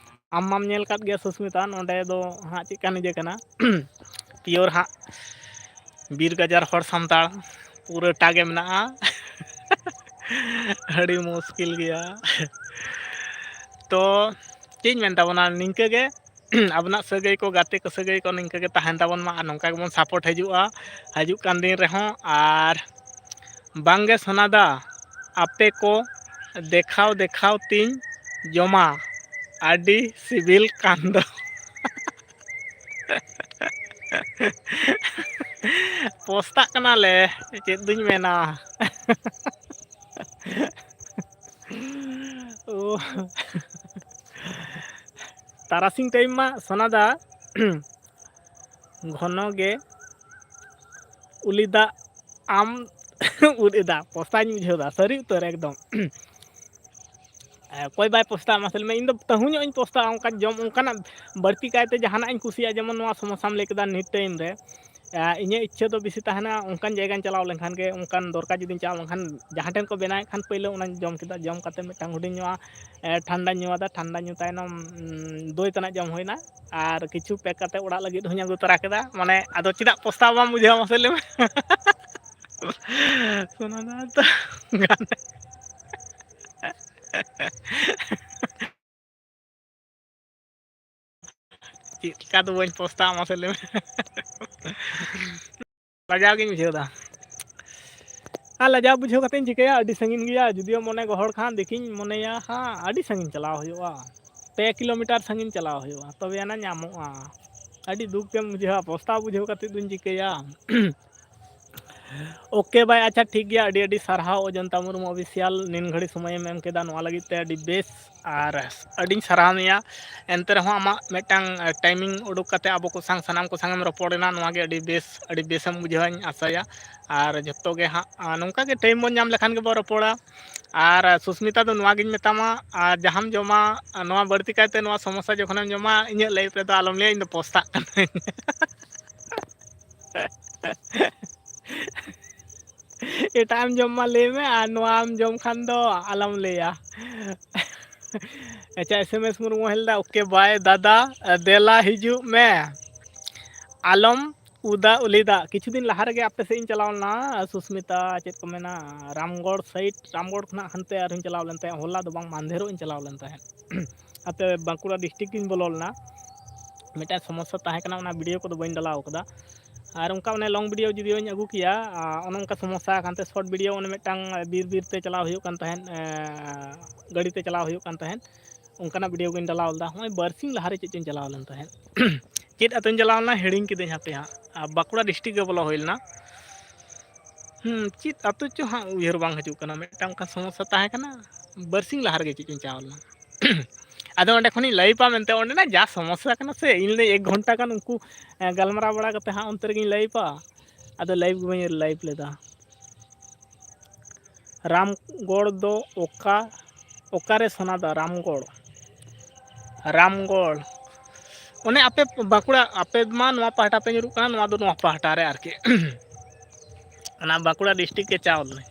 ᱟᱢ ᱢᱟᱢ ᱧᱮᱞ ᱠᱟᱫ ᱜᱮᱭᱟ ᱥᱩᱥᱢᱤᱛᱟ, ᱱᱚᱰᱮ ᱫᱚ ᱦᱟᱸᱜ ᱪᱮᱫᱠᱟᱱ ᱤᱭᱟᱹ ᱠᱟᱱᱟ, ᱯᱤᱭᱳᱨ ᱦᱟᱸᱜ ᱵᱤᱨ ᱜᱟᱡᱟᱲ ᱦᱚᱲ ᱥᱟᱱᱛᱟᱲ ᱯᱩᱨᱟᱹᱴᱟ ᱜᱮ ᱢᱮᱱᱟᱜᱼᱟ᱾ ᱟᱹᱰᱤ ᱢᱩᱥᱠᱤᱞ ᱜᱮᱭᱟ᱾ ᱛᱚ ᱪᱮᱫ ᱤᱧ ᱢᱮᱱ ᱛᱟᱵᱚᱱᱟ, ᱱᱤᱝᱠᱟᱹ ᱜᱮ ᱟᱵᱚᱱᱟᱜ ᱥᱟᱹᱜᱟᱹᱭ ᱠᱚ, ᱜᱟᱛᱮ ᱠᱚ ᱥᱟᱹᱜᱟᱹᱭ ᱠᱚ ᱱᱤᱝᱠᱟᱹ ᱜᱮ ᱛᱟᱦᱮᱱ ᱛᱟᱵᱚᱱ ᱢᱟ, ᱟᱨ ᱱᱚᱝᱠᱟ ᱜᱮᱵᱚᱱ support ᱦᱤᱡᱩᱜᱼᱟ ᱦᱤᱡᱩᱜ ᱠᱟᱱ ᱫᱤᱱ ᱨᱮᱦᱚᱸ᱾ ᱟᱨ ᱵᱟᱝᱜᱮ ᱥᱳᱱᱟᱫᱟ, ᱟᱯᱮ ᱠᱚ ᱫᱮᱠᱷᱟᱣ ᱫᱮᱠᱷᱟᱣ ᱛᱤᱧ ᱡᱚᱢᱟ, ᱟᱹᱰᱤ ᱥᱤᱵᱤᱞ ᱠᱟᱱ ᱫᱚ᱾ ᱯᱚᱥᱛᱟᱜ ᱠᱟᱱᱟᱞᱮ, ᱪᱮᱫ ᱫᱩᱧ ᱢᱮᱱᱟ᱾ ᱳ᱾ ᱛᱟᱨᱟᱥᱤᱧ time ᱢᱟ ᱥᱳᱱᱟᱫᱟ ᱜᱷᱚᱱᱚ ᱜᱮ ᱩᱞᱤ ᱫᱟᱜ ᱟᱢ ᱩᱫ ᱮᱫᱟ, ᱯᱚᱥᱛᱟᱧ ᱵᱩᱡᱷᱟᱹᱣ ᱮᱫᱟ ᱥᱟᱹᱨᱤ ᱩᱛᱟᱹᱨ ᱮᱠᱫᱚᱢ᱾ ᱚᱠᱚᱭ ᱵᱟᱭ ᱯᱚᱥᱛᱟᱜᱼᱟ ᱢᱟᱥᱮ ᱞᱟᱹᱭ ᱢᱮ? ᱤᱧ ᱫᱚ ᱛᱟᱹᱦᱩ ᱧᱚᱜ ᱤᱧ ᱯᱚᱥᱛᱟᱜᱼᱟ, ᱚᱱᱠᱟᱱ ᱡᱚᱢ, ᱚᱱᱠᱟᱱᱟᱜ ᱵᱟᱹᱲᱛᱤ ᱠᱟᱭᱛᱮ ᱡᱟᱦᱟᱱᱟᱜ ᱤᱧ ᱠᱩᱥᱤᱭᱟᱜᱼᱟ, ᱡᱮᱢᱚᱱ ᱱᱚᱣᱟ ᱥᱚᱢᱚᱥᱟᱢ ᱞᱟᱹᱭ ᱠᱮᱫᱟ ᱱᱤᱛ time ᱨᱮ᱾ ᱟᱨ ᱤᱧᱟᱹᱜ ᱤᱪᱪᱷᱟᱹ ᱫᱚ ᱵᱮᱥᱤ ᱛᱟᱦᱮᱱᱟ ᱚᱱᱠᱟᱱ ᱡᱟᱭᱜᱟᱧ ᱪᱟᱞᱟᱣ ᱞᱮᱱᱠᱷᱟᱱ ᱜᱮ, ᱚᱱᱠᱟᱱ ᱫᱚᱨᱠᱟᱨ ᱡᱩᱫᱤᱧ ᱪᱟᱞᱟᱣ ᱞᱮᱱᱠᱷᱟᱱ ᱡᱟᱦᱟᱸ ᱴᱷᱮᱱ ᱠᱚ ᱵᱮᱱᱟᱣᱮᱫ ᱠᱷᱟᱱ ᱯᱳᱭᱞᱳ ᱚᱱᱟᱧ ᱡᱚᱢ ᱠᱮᱫᱟ, ᱡᱚᱢ ᱠᱟᱛᱮ ᱢᱤᱫᱴᱟᱝ ᱦᱩᱰᱤᱧ ᱧᱚᱜᱼᱟ, ᱮ, ᱴᱷᱟᱱᱰᱟᱧ ᱧᱩ ᱟᱫᱟ, ᱴᱷᱟᱱᱰᱟ ᱧᱩ ᱛᱟᱭᱱᱚᱢ, ᱩᱸ, ᱫᱳᱭ ᱛᱟᱱᱟᱜ ᱡᱚᱢ ᱦᱩᱭᱱᱟ ᱟᱨ ᱠᱤᱪᱷᱩ pack ᱠᱟᱛᱮ ᱚᱲᱟᱜ ᱞᱟᱹᱜᱤᱫ ᱦᱚᱸᱧ ᱟᱹᱜᱩ ᱛᱚᱨᱟ ᱠᱮᱫᱟ᱾ ᱢᱟᱱᱮ ᱟᱫᱚ ᱪᱮᱫᱟᱜ ᱯᱚᱥᱛᱟᱣ ᱵᱟᱢ ᱵᱩᱡᱷᱟᱹᱣᱟ ᱢᱟᱥᱮ ᱞᱟᱹᱭ ᱢᱮ? ᱥᱳᱱᱟ ᱫᱟ ᱛᱚ ᱜᱟᱱ ᱪᱮᱫ ᱞᱮᱠᱟ ᱫᱚ ᱵᱟᱹᱧ ᱯᱚᱥᱛᱟᱜᱼᱟ ᱢᱟᱥᱮ ᱞᱟᱹᱭ ᱢᱮ? ᱞᱟᱡᱟᱣ ᱜᱤᱧ ᱵᱩᱡᱷᱟᱹᱣ ᱮᱫᱟ᱾ ᱟᱨ ᱞᱟᱡᱟᱣ ᱵᱩᱡᱷᱟᱹᱣ ᱠᱟᱛᱮᱧ ᱪᱤᱠᱟᱹᱭᱟ? ᱟᱹᱰᱤ ᱥᱟᱺᱜᱤᱧ ᱜᱮᱭᱟ᱾ ᱡᱩᱫᱤᱭᱳ ᱢᱚᱱᱮ ᱜᱚᱦᱚᱲ ᱠᱷᱟᱱ ᱫᱮᱠᱷᱤᱧ ᱢᱚᱱᱮᱭᱟ ᱦᱟᱸᱜ, ᱟᱹᱰᱤ ᱥᱟᱺᱜᱤᱧ ᱪᱟᱞᱟᱣ ᱦᱩᱭᱩᱜᱼᱟ, ᱯᱮ ᱠᱤᱞᱳᱢᱤᱴᱟᱨ ᱥᱟᱺᱜᱤᱧ ᱪᱟᱞᱟᱣ ᱦᱩᱭᱩᱜᱼᱟ, ᱛᱚᱵᱮ ᱟᱱᱟ ᱧᱟᱢᱚᱜᱼᱟ᱾ ᱟᱹᱰᱤ ᱫᱩᱠ ᱜᱮᱢ ᱵᱩᱡᱷᱟᱹᱣᱟ, ᱯᱚᱥᱛᱟᱣ ᱵᱩᱡᱷᱟᱹᱣ ᱠᱟᱛᱮ ᱫᱩᱧ ᱪᱤᱠᱟᱹᱭᱟ? ᱳᱠᱮ ᱵᱷᱟᱭ, ᱟᱪᱪᱷᱟ ᱴᱷᱤᱠ ᱜᱮᱭᱟ, ᱟᱹᱰᱤ ᱟᱹᱰᱤ ᱥᱟᱨᱦᱟᱣ ᱚᱡᱚᱱᱛᱟ ᱢᱩᱨᱢᱩ ᱚᱯᱷᱤᱥᱤᱭᱟᱞ, ᱱᱤᱱ ᱜᱷᱟᱹᱲᱤ ᱥᱚᱢᱚᱭᱮᱢ ᱮᱢ ᱠᱮᱫᱟ ᱱᱚᱣᱟ ᱞᱟᱹᱜᱤᱫ ᱛᱮ ᱟᱹᱰᱤ ᱵᱮᱥ, ᱟᱨ ᱟᱹᱰᱤᱧ ᱥᱟᱨᱦᱟᱣ ᱢᱮᱭᱟ᱾ ᱮᱱᱛᱮ ᱨᱮᱦᱚᱸ ᱟᱢᱟᱜ ᱢᱤᱫᱴᱟᱝ ᱴᱟᱭᱢᱤᱝ ᱩᱰᱩᱠ ᱠᱟᱛᱮ ᱟᱵᱚ ᱠᱚ ᱥᱟᱝ, ᱥᱟᱱᱟᱢ ᱠᱚ ᱥᱟᱝ ᱮᱢ ᱨᱚᱯᱚᱲ ᱮᱱᱟ, ᱱᱚᱣᱟ ᱜᱮ ᱟᱹᱰᱤ ᱵᱮᱥ, ᱟᱹᱰᱤ ᱵᱮᱥᱮᱢ ᱵᱩᱡᱷᱟᱹᱣᱟ, ᱤᱧ ᱟᱥᱟᱭᱟ᱾ ᱟᱨ ᱡᱚᱛᱚ ᱜᱮ ᱦᱟᱸᱜ ᱱᱚᱝᱠᱟ ᱜᱮ ᱴᱟᱭᱤᱢ ᱵᱚᱱ ᱧᱟᱢ ᱞᱮᱠᱷᱟᱱ ᱜᱮᱵᱚᱱ ᱨᱚᱯᱚᱲᱟ᱾ ᱟᱨ ᱥᱩᱥᱢᱤᱛᱟ ᱫᱚ ᱱᱚᱣᱟ ᱜᱤᱧ ᱢᱮᱛᱟᱢᱟ, ᱟᱨ ᱡᱟᱦᱟᱸᱢ ᱡᱚᱢᱟ, ᱱᱚᱣᱟ ᱵᱟᱹᱲᱛᱤ ᱠᱟᱭᱛᱮ ᱱᱚᱣᱟ ᱥᱚᱢᱚᱥᱥᱟ ᱡᱚᱠᱷᱚᱱᱮᱢ ᱡᱚᱢᱟ, ᱤᱧᱟᱹᱜ ᱞᱟᱭᱤᱯᱷ ᱨᱮᱫᱚ ᱟᱞᱚᱢ ᱞᱟᱹᱭᱟ ᱤᱧ ᱫᱚ ᱯᱚᱥᱛᱟᱜ ᱠᱟᱹᱱᱟᱹᱧ᱾ ᱮᱴᱟᱜ ᱮᱢ ᱡᱚᱢ ᱢᱟ ᱞᱟᱹᱭ ᱢᱮ, ᱟᱨ ᱱᱚᱣᱟᱢ ᱡᱚᱢ ᱠᱷᱟᱱ ᱫᱚ ᱟᱞᱚᱢ ᱞᱟᱹᱭᱟ᱾ ᱟᱪᱪᱷᱟ, ᱮᱥ ᱮᱢ ᱮᱥ ᱢᱩᱨᱢᱩ ᱦᱮᱞᱫᱟ, ᱳᱠᱮ ᱵᱟᱭ ᱫᱟᱫᱟ, ᱫᱮᱞᱟ ᱦᱤᱡᱩᱜ ᱢᱮ᱾ ᱟᱞᱚᱢ ᱩᱫᱟ ᱩᱞᱤᱫᱟ᱾ ᱠᱤᱪᱷᱩ ᱫᱤᱱ ᱞᱟᱦᱟ ᱨᱮᱜᱮ ᱟᱯᱮ ᱥᱮᱫ ᱤᱧ ᱪᱟᱞᱟᱣ ᱞᱮᱱᱟ, ᱥᱩᱥᱢᱤᱛᱟ, ᱪᱮᱫ ᱠᱚ ᱢᱮᱱᱟ, ᱨᱟᱢᱜᱚᱲ ᱥᱟᱭᱤᱰ, ᱨᱟᱢᱜᱚᱲ ᱠᱷᱚᱱᱟᱜ ᱦᱟᱱᱛᱮ ᱟᱨᱦᱚᱸᱧ ᱪᱟᱞᱟᱣ ᱞᱮᱱ ᱛᱟᱦᱮᱸᱫ, ᱦᱚᱞᱟ ᱫᱚ ᱵᱟᱝ, ᱢᱟᱱᱫᱷᱮᱨᱚᱜ ᱤᱧ ᱪᱟᱞᱟᱣ ᱞᱮᱱ ᱛᱟᱦᱮᱸᱫ᱾ ᱟᱯᱮ ᱵᱟᱸᱠᱩᱲᱟ ᱰᱤᱥᱴᱨᱤᱠᱴ ᱤᱧ ᱵᱚᱞᱚ ᱞᱮᱱᱟ, ᱢᱤᱫᱴᱟᱝ ᱥᱚᱢᱚᱥᱥᱟ ᱛᱟᱦᱮᱸ ᱠᱟᱱᱟ, ᱚᱱᱟ ᱵᱷᱤᱰᱤᱭᱳ ᱠᱚᱫᱚ ᱵᱟᱹᱧ ᱰᱟᱞᱟᱣ ᱠᱟᱫᱟ᱾ ᱟᱨ ᱚᱱᱠᱟ ᱚᱱᱮ ᱞᱚᱝ ᱵᱷᱤᱰᱤᱭᱳ ᱡᱩᱫᱤ ᱵᱟᱹᱧ ᱟᱹᱜᱩ ᱠᱮᱭᱟ, ᱟᱨ ᱚᱱᱮ ᱚᱱᱠᱟ ᱥᱚᱢᱚᱥᱥᱟ ᱟᱠᱟᱱᱛᱮ ᱥᱚᱨᱴ ᱵᱷᱤᱰᱤᱭᱳ ᱚᱱᱮ ᱢᱤᱫᱴᱟᱝ ᱵᱤᱨ ᱵᱤᱨ ᱛᱮ ᱪᱟᱞᱟᱣ ᱦᱩᱭᱩᱜ ᱠᱟᱱ ᱛᱟᱦᱮᱸᱫ, ᱮᱸ, ᱜᱟᱹᱰᱤ ᱛᱮ ᱪᱟᱞᱟᱣ ᱦᱩᱭᱩᱜ ᱠᱟᱱ ᱛᱟᱦᱮᱸᱫ, ᱚᱱᱠᱟᱱᱟᱜ ᱵᱷᱤᱰᱤᱭᱳ ᱜᱤᱧ ᱰᱟᱞᱟᱣ ᱞᱮᱫᱟ᱾ ᱱᱚᱜᱼᱚᱭ ᱵᱟᱨᱥᱤᱧ ᱞᱟᱦᱟᱨᱮ ᱪᱮᱫ ᱪᱚᱧ ᱪᱟᱞᱟᱣ ᱞᱮᱱ ᱛᱟᱦᱮᱸᱫ᱾ ᱪᱮᱫ ᱟᱹᱛᱩᱧ ᱪᱟᱞᱟᱣ ᱞᱮᱱᱟ ᱦᱤᱲᱤᱧ ᱠᱤᱫᱟᱹᱧ ᱦᱟᱯᱮ ᱦᱟᱸᱜ, ᱟᱨ ᱵᱟᱸᱠᱩᱲᱟ ᱰᱤᱥᱴᱨᱤᱠᱴ ᱜᱮ ᱵᱚᱞᱚ ᱦᱩᱭ ᱞᱮᱱᱟ᱾ ᱦᱩᱸ, ᱪᱮᱫ ᱟᱹᱛᱩ ᱪᱚ ᱦᱟᱸᱜ ᱩᱭᱦᱟᱹᱨ ᱵᱟᱝ ᱦᱤᱡᱩᱜ ᱠᱟᱱᱟ, ᱢᱤᱫᱴᱟᱝ ᱚᱱᱠᱟ ᱥᱚᱢᱚᱥᱥᱟ ᱛᱟᱦᱮᱸ ᱠᱟᱱᱟ, ᱵᱟᱨᱥᱤᱧ ᱞᱟᱦᱟ ᱨᱮᱜᱮ ᱪᱮᱫ ᱪᱚᱧ ᱪᱟᱞᱟᱣ ᱞᱮᱱᱟ᱾ ᱟᱫᱚ ᱚᱸᱰᱮ ᱠᱷᱚᱱᱤᱧ ᱞᱟᱭᱤᱵᱷᱟ ᱢᱮᱱᱛᱮ, ᱚᱸᱰᱮᱱᱟᱜ ᱡᱟ ᱥᱚᱢᱚᱥᱥᱟ ᱠᱟᱱᱟ ᱥᱮ, ᱤᱧ ᱞᱟᱹᱭ ᱮᱠ ᱜᱷᱚᱱᱴᱟ ᱜᱟᱱ ᱩᱱᱠᱩ, ᱮ, ᱜᱟᱞᱢᱟᱨᱟᱣ ᱵᱟᱲᱟ ᱠᱟᱛᱮ ᱦᱟᱸᱜ ᱚᱱᱛᱮ ᱨᱮᱜᱤᱧ ᱞᱟᱭᱤᱵᱷᱟ᱾ ᱟᱫᱚ ᱞᱟᱭᱤᱵᱷ ᱜᱮ ᱵᱟᱹᱧ ᱞᱟᱭᱤᱵᱷ ᱞᱮᱫᱟ᱾ ᱨᱟᱢᱜᱚᱲ ᱫᱚ ᱚᱠᱟ, ᱚᱠᱟᱨᱮ ᱥᱚᱱᱟ ᱫᱚ ᱨᱟᱢᱜᱚᱲ? ᱨᱟᱢᱜᱚᱲ᱾ ᱚᱱᱮ ᱟᱯᱮ ᱵᱟᱸᱠᱩᱲᱟ, ᱟᱯᱮ ᱢᱟ ᱱᱚᱣᱟ ᱯᱟᱦᱴᱟ ᱯᱮ ᱧᱩᱨᱩᱜ ᱠᱟᱱᱟ, ᱱᱚᱣᱟ ᱫᱚ ᱱᱚᱣᱟ ᱯᱟᱦᱴᱟ ᱨᱮ ᱟᱨᱠᱤ᱾ ᱚᱱᱟ ᱵᱟᱸᱠᱩᱲᱟ ᱰᱤᱥᱴᱨᱤᱠᱴ ᱜᱮ ᱪᱟᱣ ᱞᱮᱱᱟ᱾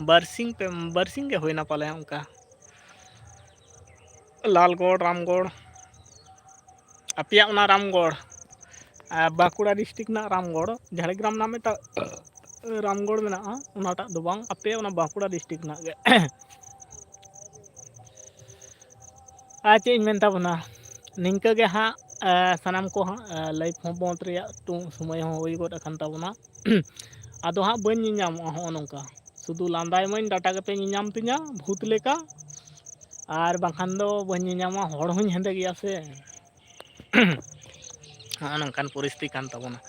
ᱵᱟᱨᱥᱤᱧ ᱯᱮ, ᱵᱟᱨᱥᱤᱧ ᱜᱮ ᱦᱩᱭᱱᱟ ᱯᱟᱞᱮ ᱚᱱᱠᱟ᱾ ᱞᱟᱞᱜᱚᱲ, ᱨᱟᱢᱜᱚᱲ᱾ ᱟᱯᱮᱭᱟᱜ ᱚᱱᱟ ᱨᱟᱢᱜᱚᱲ, ᱟᱨ ᱵᱟᱸᱠᱩᱲᱟ ᱰᱤᱥᱴᱨᱤᱠᱴ ᱨᱮᱱᱟᱜ ᱨᱟᱢᱜᱚᱲ, ᱡᱷᱟᱲᱜᱨᱟᱢ ᱨᱮᱱᱟᱜ ᱢᱤᱫᱴᱟᱝ ᱨᱟᱢᱜᱚᱲ ᱢᱮᱱᱟᱜᱼᱟ, ᱚᱱᱟᱴᱟᱜ ᱫᱚ ᱵᱟᱝ, ᱟᱯᱮ ᱚᱱᱟ ᱵᱟᱸᱠᱩᱲᱟ ᱰᱤᱥᱴᱨᱤᱠᱴ ᱨᱮᱱᱟᱜ ᱜᱮ᱾ ᱟᱨ ᱪᱮᱫ ᱤᱧ ᱢᱮᱱ ᱛᱟᱵᱚᱱᱟ, ᱱᱤᱝᱠᱟᱹ ᱜᱮ ᱦᱟᱸᱜ, ᱮ, ᱥᱟᱱᱟᱢ ᱠᱚ ᱦᱟᱸᱜ, ᱮ, ᱞᱟᱭᱤᱵᱷ ᱦᱚᱸ ᱵᱚᱱᱫᱽ ᱨᱮᱭᱟᱜ ᱴᱩ-, ᱥᱚᱢᱚᱭ ᱦᱚᱸ ᱦᱩᱭ ᱜᱚᱫ ᱟᱠᱟᱱ ᱛᱟᱵᱚᱱᱟ᱾ ᱟᱫᱚ ᱦᱟᱸᱜ ᱵᱟᱹᱧ ᱧᱮᱧᱟᱢᱚᱜᱼᱟ ᱦᱚᱸᱜᱼᱚ ᱱᱚᱝᱠᱟ᱾ ᱥᱩᱫᱷᱩ ᱞᱟᱸᱫᱟᱭ ᱢᱟᱹᱧ, ᱰᱟᱴᱟ ᱠᱟᱛᱮ ᱧᱮᱧᱟᱢ ᱛᱤᱧᱟ ᱵᱷᱩᱛ ᱞᱮᱠᱟ, ᱟᱨ ᱵᱟᱝᱠᱷᱟᱱ ᱫᱚ ᱵᱟᱹᱧ ᱧᱮᱧᱟᱢᱟ, ᱦᱚᱲ ᱦᱚᱸᱧ ᱦᱮᱸᱫᱮ ᱜᱮᱭᱟ ᱥᱮ᱾ ᱦᱚᱸᱜᱼᱚ ᱱᱚᱝᱠᱟᱱ ᱯᱚᱨᱤᱥᱛᱷᱤᱛᱤ ᱠᱟᱱ ᱛᱟᱵᱚᱱᱟ᱾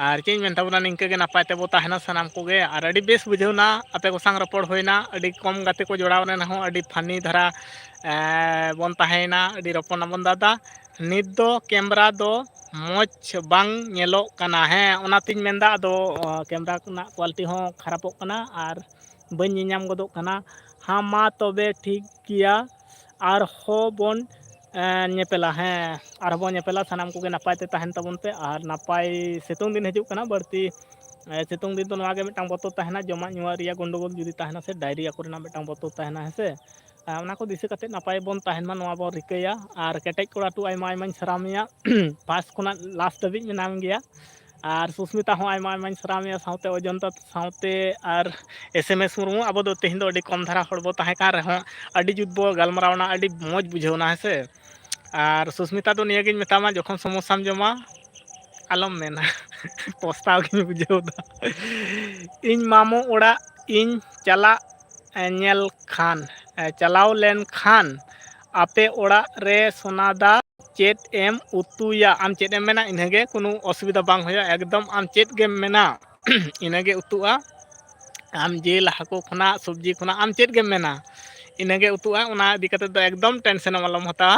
ᱟᱨ ᱪᱮᱫ ᱤᱧ ᱢᱮᱱ ᱛᱟᱵᱚᱱᱟ, ᱱᱤᱝᱠᱟᱹ ᱜᱮ ᱱᱟᱯᱟᱭ ᱛᱮᱵᱚ ᱛᱟᱦᱮᱱᱟ ᱥᱟᱱᱟᱢ ᱠᱚᱜᱮ᱾ ᱟᱨ ᱟᱹᱰᱤ ᱵᱮᱥ ᱵᱩᱡᱷᱟᱹᱣ ᱮᱱᱟ ᱟᱯᱮ ᱠᱚ ᱥᱟᱶ ᱨᱚᱯᱚᱲ ᱦᱩᱭᱱᱟ, ᱟᱹᱰᱤ ᱠᱚᱢ ᱜᱟᱛᱮ ᱠᱚ ᱡᱚᱲᱟᱣ ᱞᱮᱱ ᱨᱮᱦᱚᱸ ᱟᱹᱰᱤ funny ᱫᱷᱟᱨᱟ, ᱮᱸ, ᱵᱚᱱ ᱛᱟᱦᱮᱸᱭᱮᱱᱟ, ᱟᱹᱰᱤ ᱨᱚᱯᱚᱲ ᱱᱟᱵᱚᱱ ᱫᱟᱫᱟ᱾ ᱱᱤᱛ ᱫᱚ camera ᱫᱚ ᱢᱚᱡᱽ ᱵᱟᱝ ᱧᱮᱞᱚᱜ ᱠᱟᱱᱟ᱾ ᱦᱮᱸ, ᱚᱱᱟᱛᱤᱧ ᱢᱮᱱᱫᱟ, ᱟᱫᱚ, ᱚ, camera ᱨᱮᱱᱟᱜ quality ᱦᱚᱸ ᱠᱷᱟᱨᱟᱯᱚᱜ ᱠᱟᱱᱟ ᱟᱨ ᱵᱟᱹᱧ ᱧᱮᱧᱟᱢ ᱜᱚᱫᱚᱜ ᱠᱟᱱᱟ᱾ ᱦᱟᱸ, ᱢᱟ ᱛᱚᱵᱮ ᱴᱷᱤᱠ ᱜᱮᱭᱟ, ᱟᱨᱦᱚᱸ ᱵᱚᱱ, ᱮᱸ, ᱧᱮᱯᱮᱞᱟ᱾ ᱦᱮᱸ, ᱟᱨᱦᱚᱸ ᱵᱚᱱ ᱧᱮᱯᱮᱞᱟ᱾ ᱥᱟᱱᱟᱢ ᱠᱚᱜᱮ ᱱᱟᱯᱟᱭ ᱛᱮ ᱛᱟᱦᱮᱱ ᱛᱟᱵᱚᱱ ᱯᱮ᱾ ᱟᱨ ᱱᱟᱯᱟᱭ ᱥᱤᱛᱩᱝ ᱫᱤᱱ ᱦᱤᱡᱩᱜ ᱠᱟᱱᱟ, ᱵᱟᱹᱲᱛᱤ, ᱮᱸ, ᱥᱤᱛᱩᱝ ᱫᱤᱱ ᱫᱚ ᱱᱚᱣᱟ ᱜᱮ ᱢᱤᱫᱴᱟᱝ ᱵᱚᱛᱚᱨ ᱛᱟᱦᱮᱱᱟ, ᱡᱚᱢᱟᱜ ᱧᱩᱣᱟᱜ ᱨᱮᱭᱟᱜ ᱜᱚᱱᱰᱳᱜᱳᱞ ᱡᱩᱫᱤ ᱛᱟᱦᱮᱱᱟ ᱥᱮ, diarrhea ᱠᱚᱨᱮᱱᱟᱜ ᱢᱤᱫᱴᱟᱝ ᱵᱚᱛᱚᱨ ᱛᱟᱦᱮᱱᱟ, ᱦᱮᱸ ᱥᱮ᱾ ᱟᱨ ᱚᱱᱟ ᱠᱚ ᱫᱤᱥᱟᱹ ᱠᱟᱛᱮ ᱱᱟᱯᱟᱭ ᱵᱚᱱ ᱛᱟᱦᱮᱱ ᱢᱟ, ᱱᱚᱣᱟ ᱵᱚᱱ ᱨᱤᱠᱟᱹᱭᱟ᱾ ᱟᱨ ᱠᱮᱴᱮᱡ ᱠᱚᱲᱟ ᱴᱩ, ᱟᱭᱢᱟ ᱟᱭᱢᱟᱧ ᱥᱟᱨᱦᱟᱣ ᱢᱮᱭᱟ᱾ First ᱠᱷᱚᱱᱟᱜ last ᱫᱷᱟᱹᱵᱤᱡ ᱢᱮᱱᱟᱢ ᱜᱮᱭᱟ᱾ ᱟᱨ ᱥᱩᱥᱢᱤᱛᱟ ᱦᱚᱸ ᱟᱭᱢᱟ ᱟᱭᱢᱟᱧ ᱥᱟᱨᱦᱟᱣ ᱢᱮᱭᱟ, ᱥᱟᱶᱛᱮ ᱚᱡᱚᱱᱛᱟ, ᱥᱟᱶᱛᱮ ᱟᱨ S M S ᱢᱩᱨᱢᱩ᱾ ᱟᱵᱚ ᱫᱚ ᱛᱮᱦᱮᱧ ᱫᱚ ᱟᱹᱰᱤ ᱠᱚᱢ ᱫᱷᱟᱨᱟ ᱦᱚᱲ ᱵᱚ ᱛᱟᱦᱮᱸ ᱠᱟᱱ ᱨᱮᱦᱚᱸ, ᱟᱹᱰᱤ ᱡᱩᱛ ᱵᱚ ᱜᱟᱞᱢᱟᱨᱟᱣᱱᱟ, ᱟᱹᱰᱤ ᱢᱚᱡᱽ ᱵᱩᱡᱷᱟᱹᱣᱱᱟ, ᱦᱮᱸ ᱥᱮ᱾ ᱟᱨ ᱥᱩᱥᱢᱤᱛᱟ ᱫᱚ ᱱᱤᱭᱟᱹᱜᱤᱧ ᱢᱮᱛᱟᱢᱟ, ᱡᱚᱠᱷᱚᱱ ᱥᱚᱢᱚᱥᱥᱟᱢ ᱡᱚᱢᱟ, ᱟᱞᱚᱢ ᱢᱮᱱᱟ, ᱯᱚᱥᱛᱟᱣ ᱜᱤᱧ ᱵᱩᱡᱷᱟᱹᱣ ᱫᱟ᱾ ᱤᱧ ᱢᱟᱢᱚ ᱚᱲᱟᱜ ᱤᱧ ᱪᱟᱞᱟᱜ, ᱮ, ᱧᱮᱞ ᱠᱷᱟᱱ, ᱮ, ᱪᱟᱞᱟᱣ ᱞᱮᱱ ᱠᱷᱟᱱ, ᱟᱯᱮ ᱚᱲᱟᱜ ᱨᱮ ᱥᱚᱱᱟᱫᱟ ᱪᱮᱫ ᱮᱢ ᱩᱛᱩᱭᱟ? ᱟᱢ ᱪᱮᱫ ᱮᱢ ᱢᱮᱱᱟ, ᱤᱱᱟᱹᱜᱮ, ᱠᱳᱱᱳ ᱚᱥᱩᱵᱤᱫᱷᱟ ᱵᱟᱝ ᱦᱩᱭᱩᱜᱼᱟ᱾ ᱮᱠᱫᱚᱢ ᱟᱢ ᱪᱮᱫ ᱜᱮᱢ ᱢᱮᱱᱟ, ᱤᱱᱟᱹᱜᱮ ᱩᱛᱩᱜᱼᱟ᱾ ᱟᱢ ᱡᱤᱞ ᱦᱟᱹᱠᱩ ᱠᱷᱚᱱᱟᱜ, ᱥᱚᱵᱽᱡᱤ ᱠᱷᱚᱱᱟᱜ, ᱟᱢ ᱪᱮᱫ ᱜᱮᱢ ᱢᱮᱱᱟ, ᱤᱱᱟᱹᱜᱮ ᱩᱛᱩᱜᱼᱟ᱾ ᱚᱱᱟ ᱤᱫᱤ ᱠᱟᱛᱮᱫ ᱫᱚ ᱮᱠᱫᱚᱢ tension ᱮᱢ ᱟᱞᱚᱢ ᱦᱟᱛᱟᱣᱟ᱾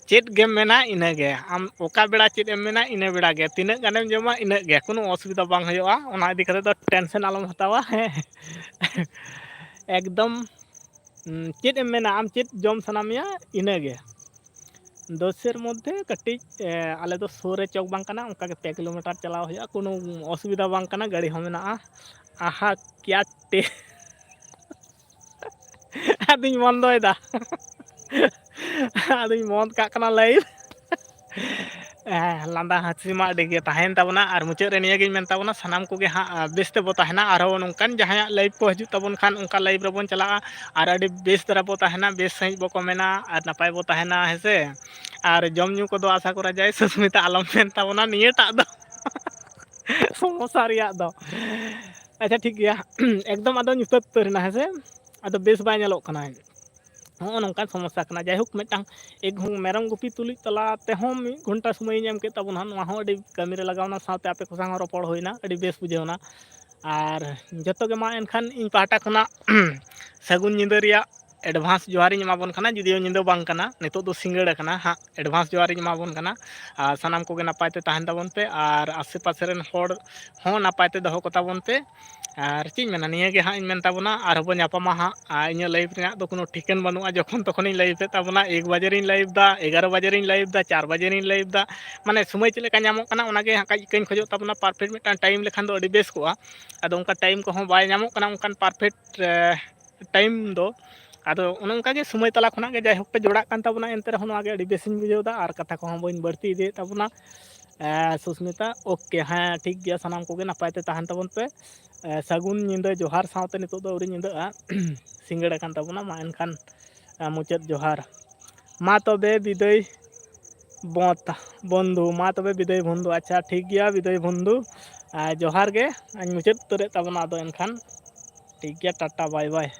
ᱪᱮᱫ ᱜᱮᱢ ᱢᱮᱱᱟ, ᱤᱱᱟᱹᱜᱮ᱾ ᱟᱢ ᱚᱠᱟ ᱵᱮᱲᱟ ᱪᱮᱫ ᱮᱢ ᱢᱮᱱᱟ, ᱤᱱᱟᱹ ᱵᱮᱲᱟ ᱜᱮ᱾ ᱛᱤᱱᱟᱹᱜ ᱜᱟᱱᱮᱢ ᱡᱚᱢᱟ, ᱤᱱᱟᱹᱜ ᱜᱮ᱾ ᱠᱳᱱᱳ ᱚᱥᱩᱵᱤᱫᱷᱟ ᱵᱟᱝ ᱦᱩᱭᱩᱜᱼᱟ᱾ ᱚᱱᱟ ᱤᱫᱤ ᱠᱟᱛᱮᱫ ᱫᱚ tension ᱟᱞᱚᱢ ᱦᱟᱛᱟᱣᱟ, ᱦᱮᱸ᱾ ᱮᱠᱫᱚᱢ, ᱩᱸ, ᱪᱮᱫ ᱮᱢ ᱢᱮᱱᱟ, ᱟᱢ ᱪᱮᱫ ᱡᱚᱢ ᱥᱟᱱᱟ ᱢᱮᱭᱟ, ᱤᱱᱟᱹᱜᱮ᱾ ᱫᱚᱥᱮᱨ ᱢᱚᱫᱽᱫᱷᱮ ᱠᱟᱹᱴᱤᱡ, ᱮ, ᱟᱞᱮ ᱫᱚ ᱥᱩᱨ ᱨᱮ ᱪᱚᱠ ᱵᱟᱝ ᱠᱟᱱᱟ, ᱚᱱᱠᱟ ᱜᱮ ᱯᱮ kilometer ᱪᱟᱞᱟᱣ ᱦᱩᱭᱩᱜᱼᱟ᱾ ᱠᱳᱱᱳ ᱚᱥᱩᱵᱤᱫᱷᱟ ᱵᱟᱝ ᱠᱟᱱᱟ, ᱜᱟᱹᱰᱤ ᱦᱚᱸ ᱢᱮᱱᱟᱜᱼᱟ᱾ ᱟᱦᱟ, ᱠᱭᱟ ᱴᱮ-, ᱟᱫᱚᱧ ᱵᱚᱱᱫᱚᱭᱮᱫᱟ᱾ ᱟᱫᱚᱧ ᱵᱚᱱᱫ ᱠᱟᱜ ᱠᱟᱱᱟ live᱾ ᱦᱮᱸ, ᱞᱟᱸᱫᱟ ᱦᱟᱹᱥᱤ ᱢᱟ ᱟᱹᱰᱤ ᱜᱮ ᱛᱟᱦᱮᱸᱭᱮᱱ ᱛᱟᱵᱚᱱᱟ᱾ ᱟᱨ ᱢᱩᱪᱟᱹᱫ ᱨᱮ ᱱᱤᱭᱟᱹᱜᱤᱧ ᱢᱮᱱ ᱛᱟᱵᱚᱱᱟ, ᱥᱟᱱᱟᱢ ᱠᱚᱜᱮ ᱦᱟᱸᱜ, ᱟ, ᱵᱮᱥ ᱛᱮᱵᱚ ᱛᱟᱦᱮᱱᱟ᱾ ᱟᱨᱦᱚᱸ ᱱᱚᱝᱠᱟᱱ ᱡᱟᱦᱟᱸᱭᱟᱜ live ᱠᱚ ᱦᱤᱡᱩᱜ ᱛᱟᱵᱚᱱ ᱠᱷᱟᱱ, ᱚᱱᱠᱟ live ᱨᱮᱵᱚᱱ ᱪᱟᱞᱟᱜᱼᱟ᱾ ᱟᱨ ᱟᱹᱰᱤ ᱵᱮᱥ ᱫᱷᱟᱨᱟ ᱵᱚ ᱛᱟᱦᱮᱱᱟ, ᱵᱮᱥ ᱥᱟᱺᱦᱤᱡ ᱵᱚ ᱠᱚᱢᱮᱱᱟ ᱟᱨ ᱱᱟᱯᱟᱭ ᱵᱚ ᱛᱟᱦᱮᱱᱟ, ᱦᱮᱸ ᱥᱮ? ᱟᱨ ᱡᱚᱢ ᱧᱩ ᱠᱚᱫᱚ ᱟᱥᱟ ᱠᱚᱨᱟ ᱡᱟᱭ ᱥᱩᱥᱢᱤᱛᱟ ᱟᱞᱚᱢ ᱢᱮᱱ ᱛᱟᱵᱚᱱᱟ ᱱᱤᱭᱟᱹᱴᱟᱜ ᱫᱚ᱾ ᱥᱚᱢᱚᱥᱥᱟ ᱨᱮᱭᱟᱜ ᱫᱚ᱾ ᱟᱪᱪᱷᱟ, ᱴᱷᱤᱠ ᱜᱮᱭᱟ᱾ ᱮᱠᱫᱚᱢ ᱟᱫᱚ ᱧᱩᱛᱟᱹᱛ ᱩᱛᱟᱹᱨ ᱮᱱᱟ, ᱦᱮᱸ ᱥᱮ? ᱟᱫᱚ ᱵᱮᱥ ᱵᱟᱭ ᱧᱮᱞᱚᱜ ᱠᱟᱱᱟ᱾ ᱱᱚᱜᱼᱚ ᱱᱚᱝᱠᱟᱱ ᱥᱚᱢᱚᱥᱥᱟ ᱠᱟᱱᱟ᱾ ᱡᱟᱭᱦᱳᱠ, ᱢᱤᱫᱴᱟᱝ ᱮᱠ ᱜᱷᱚ-, ᱢᱮᱨᱚᱢ ᱜᱩᱯᱤ ᱛᱩᱞᱩᱡ ᱛᱟᱞᱟ ᱛᱮᱦᱚᱸ ᱢᱤᱫ ᱜᱷᱚᱱᱴᱟ ᱥᱚᱢᱚᱭᱤᱧ ᱮᱢ ᱠᱮᱫ ᱛᱟᱵᱚᱱᱟ, ᱱᱚᱣᱟ ᱦᱚᱸ ᱟᱹᱰᱤ ᱠᱟᱹᱢᱤ ᱨᱮ ᱞᱟᱜᱟᱣᱱᱟ, ᱥᱟᱶᱛᱮ ᱟᱯᱮ ᱠᱚ ᱥᱟᱶ ᱦᱚᱸ ᱨᱚᱯᱚᱲ ᱦᱩᱭᱱᱟ, ᱟᱹᱰᱤ ᱵᱮᱥ ᱵᱩᱡᱷᱟᱹᱣᱱᱟ᱾ ᱟᱨ ᱡᱚᱛᱚ ᱜᱮ ᱢᱟ ᱮᱱᱠᱷᱟᱱ ᱤᱧ ᱯᱟᱦᱴᱟ ᱠᱷᱚᱱᱟᱜ ᱥᱟᱹᱜᱩᱱ ᱧᱤᱫᱟᱹ ᱨᱮᱭᱟᱜ advance ᱡᱚᱦᱟᱨᱤᱧ ᱮᱢᱟᱵᱚᱱ ᱠᱟᱱᱟ, ᱡᱩᱫᱤᱭᱳ ᱧᱤᱫᱟᱹ ᱵᱟᱝ ᱠᱟᱱᱟ, ᱱᱤᱛᱚᱜ ᱫᱚ ᱥᱤᱸᱜᱟᱹᱲ ᱟᱠᱟᱱᱟ ᱦᱟᱸᱜ, advance ᱡᱚᱦᱟᱨᱤᱧ ᱮᱢᱟᱵᱚᱱ ᱠᱟᱱᱟ᱾ ᱟᱨ ᱥᱟᱱᱟᱢ ᱠᱚᱜᱮ ᱱᱟᱯᱟᱭ ᱛᱮ ᱛᱟᱦᱮᱱ ᱛᱟᱵᱚᱱ ᱯᱮ, ᱟᱨ ᱟᱥᱮ ᱯᱟᱥᱮ ᱨᱮᱱ ᱦᱚᱲ ᱦᱚᱸ ᱱᱟᱯᱟᱭ ᱛᱮ ᱫᱚᱦᱚ ᱠᱚᱛᱟ ᱵᱚᱱ ᱯᱮ᱾ ᱟᱨ ᱪᱮᱫ ᱤᱧ ᱢᱮᱱᱟ, ᱱᱤᱭᱟᱹ ᱜᱮ ᱦᱟᱸᱜ ᱤᱧ ᱢᱮᱱ ᱛᱟᱵᱚᱱᱟ, ᱟᱨᱦᱚᱸ ᱵᱚᱱ ᱧᱟᱯᱟᱢᱟ ᱦᱟᱸᱜ᱾ ᱟᱨ ᱤᱧᱟᱹᱜ live ᱨᱮᱱᱟᱜ ᱫᱚ ᱠᱳᱱᱳ ᱴᱷᱤᱠᱟᱹᱱ ᱵᱟᱹᱱᱩᱜᱼᱟ, ᱡᱚᱠᱷᱚᱱ ᱛᱚᱠᱷᱚᱱᱤᱧ live ᱮᱫ ᱛᱟᱵᱚᱱᱟ, ᱮᱠ ᱵᱟᱡᱮ ᱨᱤᱧ live ᱮᱫᱟ, ᱮᱜᱟᱨᱚ ᱵᱟᱡᱮ ᱨᱤᱧ live ᱮᱫᱟ, ᱪᱟᱨ ᱵᱟᱡᱮ ᱨᱤᱧ live ᱮᱫᱟ, ᱢᱟᱱᱮ ᱥᱚᱢᱚᱭ ᱪᱮᱫ ᱞᱮᱠᱟ ᱧᱟᱢᱚᱜ ᱠᱟᱱᱟ, ᱚᱱᱟ ᱜᱮ ᱦᱟᱸᱜ ᱠᱟᱹᱡ ᱠᱟᱹᱡ ᱠᱷᱚᱡᱚᱜ ᱛᱟᱵᱚᱱᱟ, perfect ᱢᱤᱫᱴᱟᱝ time ᱞᱮᱠᱷᱟᱱ ᱫᱚ ᱟᱹᱰᱤ ᱵᱮᱥ ᱠᱚᱜᱼᱟ᱾ ᱟᱫᱚ ᱚᱱᱠᱟ time ᱠᱚᱦᱚᱸ ᱵᱟᱭ ᱧᱟᱢᱚᱜ ᱠᱟᱱᱟ, ᱚᱱᱠᱟᱱ perfect time ᱫᱚ᱾ ᱟᱫᱚ ᱚᱱᱮ ᱚᱱᱠᱟ ᱜᱮ ᱥᱚᱢᱚᱭ ᱛᱟᱞᱟ ᱠᱷᱚᱱᱟᱜ ᱜᱮ ᱡᱟᱭᱦᱳᱠ ᱯᱮ ᱡᱚᱲᱟᱜ ᱠᱟᱱ ᱛᱟᱵᱚᱱᱟ, ᱮᱱᱛᱮ ᱨᱮᱦᱚᱸ ᱱᱚᱣᱟ ᱜᱮ ᱟᱹᱰᱤ ᱵᱮᱥᱤᱧ ᱵᱩᱡᱷᱟᱹᱣ ᱮᱫᱟ᱾ ᱟᱨ ᱠᱟᱛᱷᱟ ᱠᱚᱦᱚᱸ ᱵᱟᱹᱧ ᱵᱟᱹᱲᱛᱤ ᱤᱫᱤᱭᱮᱫ ᱛᱟᱵᱚᱱᱟ᱾ ᱮ, ᱥᱩᱥᱢᱤᱛᱟ, OK, ᱦᱮᱸ, ᱴᱷᱤᱠ ᱜᱮᱭᱟ, ᱥᱟᱱᱟᱢ ᱠᱚᱜᱮ ᱱᱟᱯᱟᱭ ᱛᱮ ᱛᱟᱦᱮᱱ ᱛᱟᱵᱚᱱ ᱯᱮ᱾ ᱮ, ᱥᱟᱹᱜᱩᱱ ᱧᱤᱫᱟᱹ ᱡᱚᱦᱟᱨ ᱥᱟᱶᱛᱮ ᱱᱤᱛᱚᱜ ᱫᱚ ᱟᱹᱣᱨᱤ ᱧᱤᱫᱟᱹᱜᱼᱟ, ᱥᱤᱸᱜᱟᱹᱲ ᱟᱠᱟᱱ ᱛᱟᱵᱚᱱᱟ᱾ ᱢᱟ ᱮᱱᱠᱷᱟᱱ, ᱮ, ᱢᱩᱪᱟᱹᱫ ᱡᱚᱦᱟᱨ᱾ ᱢᱟ ᱛᱚᱵᱮ ᱵᱤᱫᱟᱹᱭ ᱵᱚᱸᱛ-, ᱵᱚᱱᱫᱷᱩ, ᱢᱟ ᱛᱚᱵᱮ ᱵᱤᱫᱟᱹᱭ ᱵᱚᱱᱫᱷᱩ᱾ ᱟᱪᱪᱷᱟ, ᱴᱷᱤᱠ ᱜᱮᱭᱟ, ᱵᱤᱫᱟᱹᱭ ᱵᱚᱱᱫᱷᱩ᱾ ᱟᱨ ᱡᱚᱦᱟᱨ ᱜᱮ, ᱟᱧ ᱢᱩᱪᱟᱹᱫ ᱩᱛᱟᱹᱨᱮᱫ ᱛᱟᱵᱚᱱᱟ ᱟᱫᱚ ᱮᱱᱠᱷᱟᱱ᱾ ᱴᱷᱤᱠ ᱜᱮᱭᱟ, ᱴᱟᱴᱟ, bye bye᱾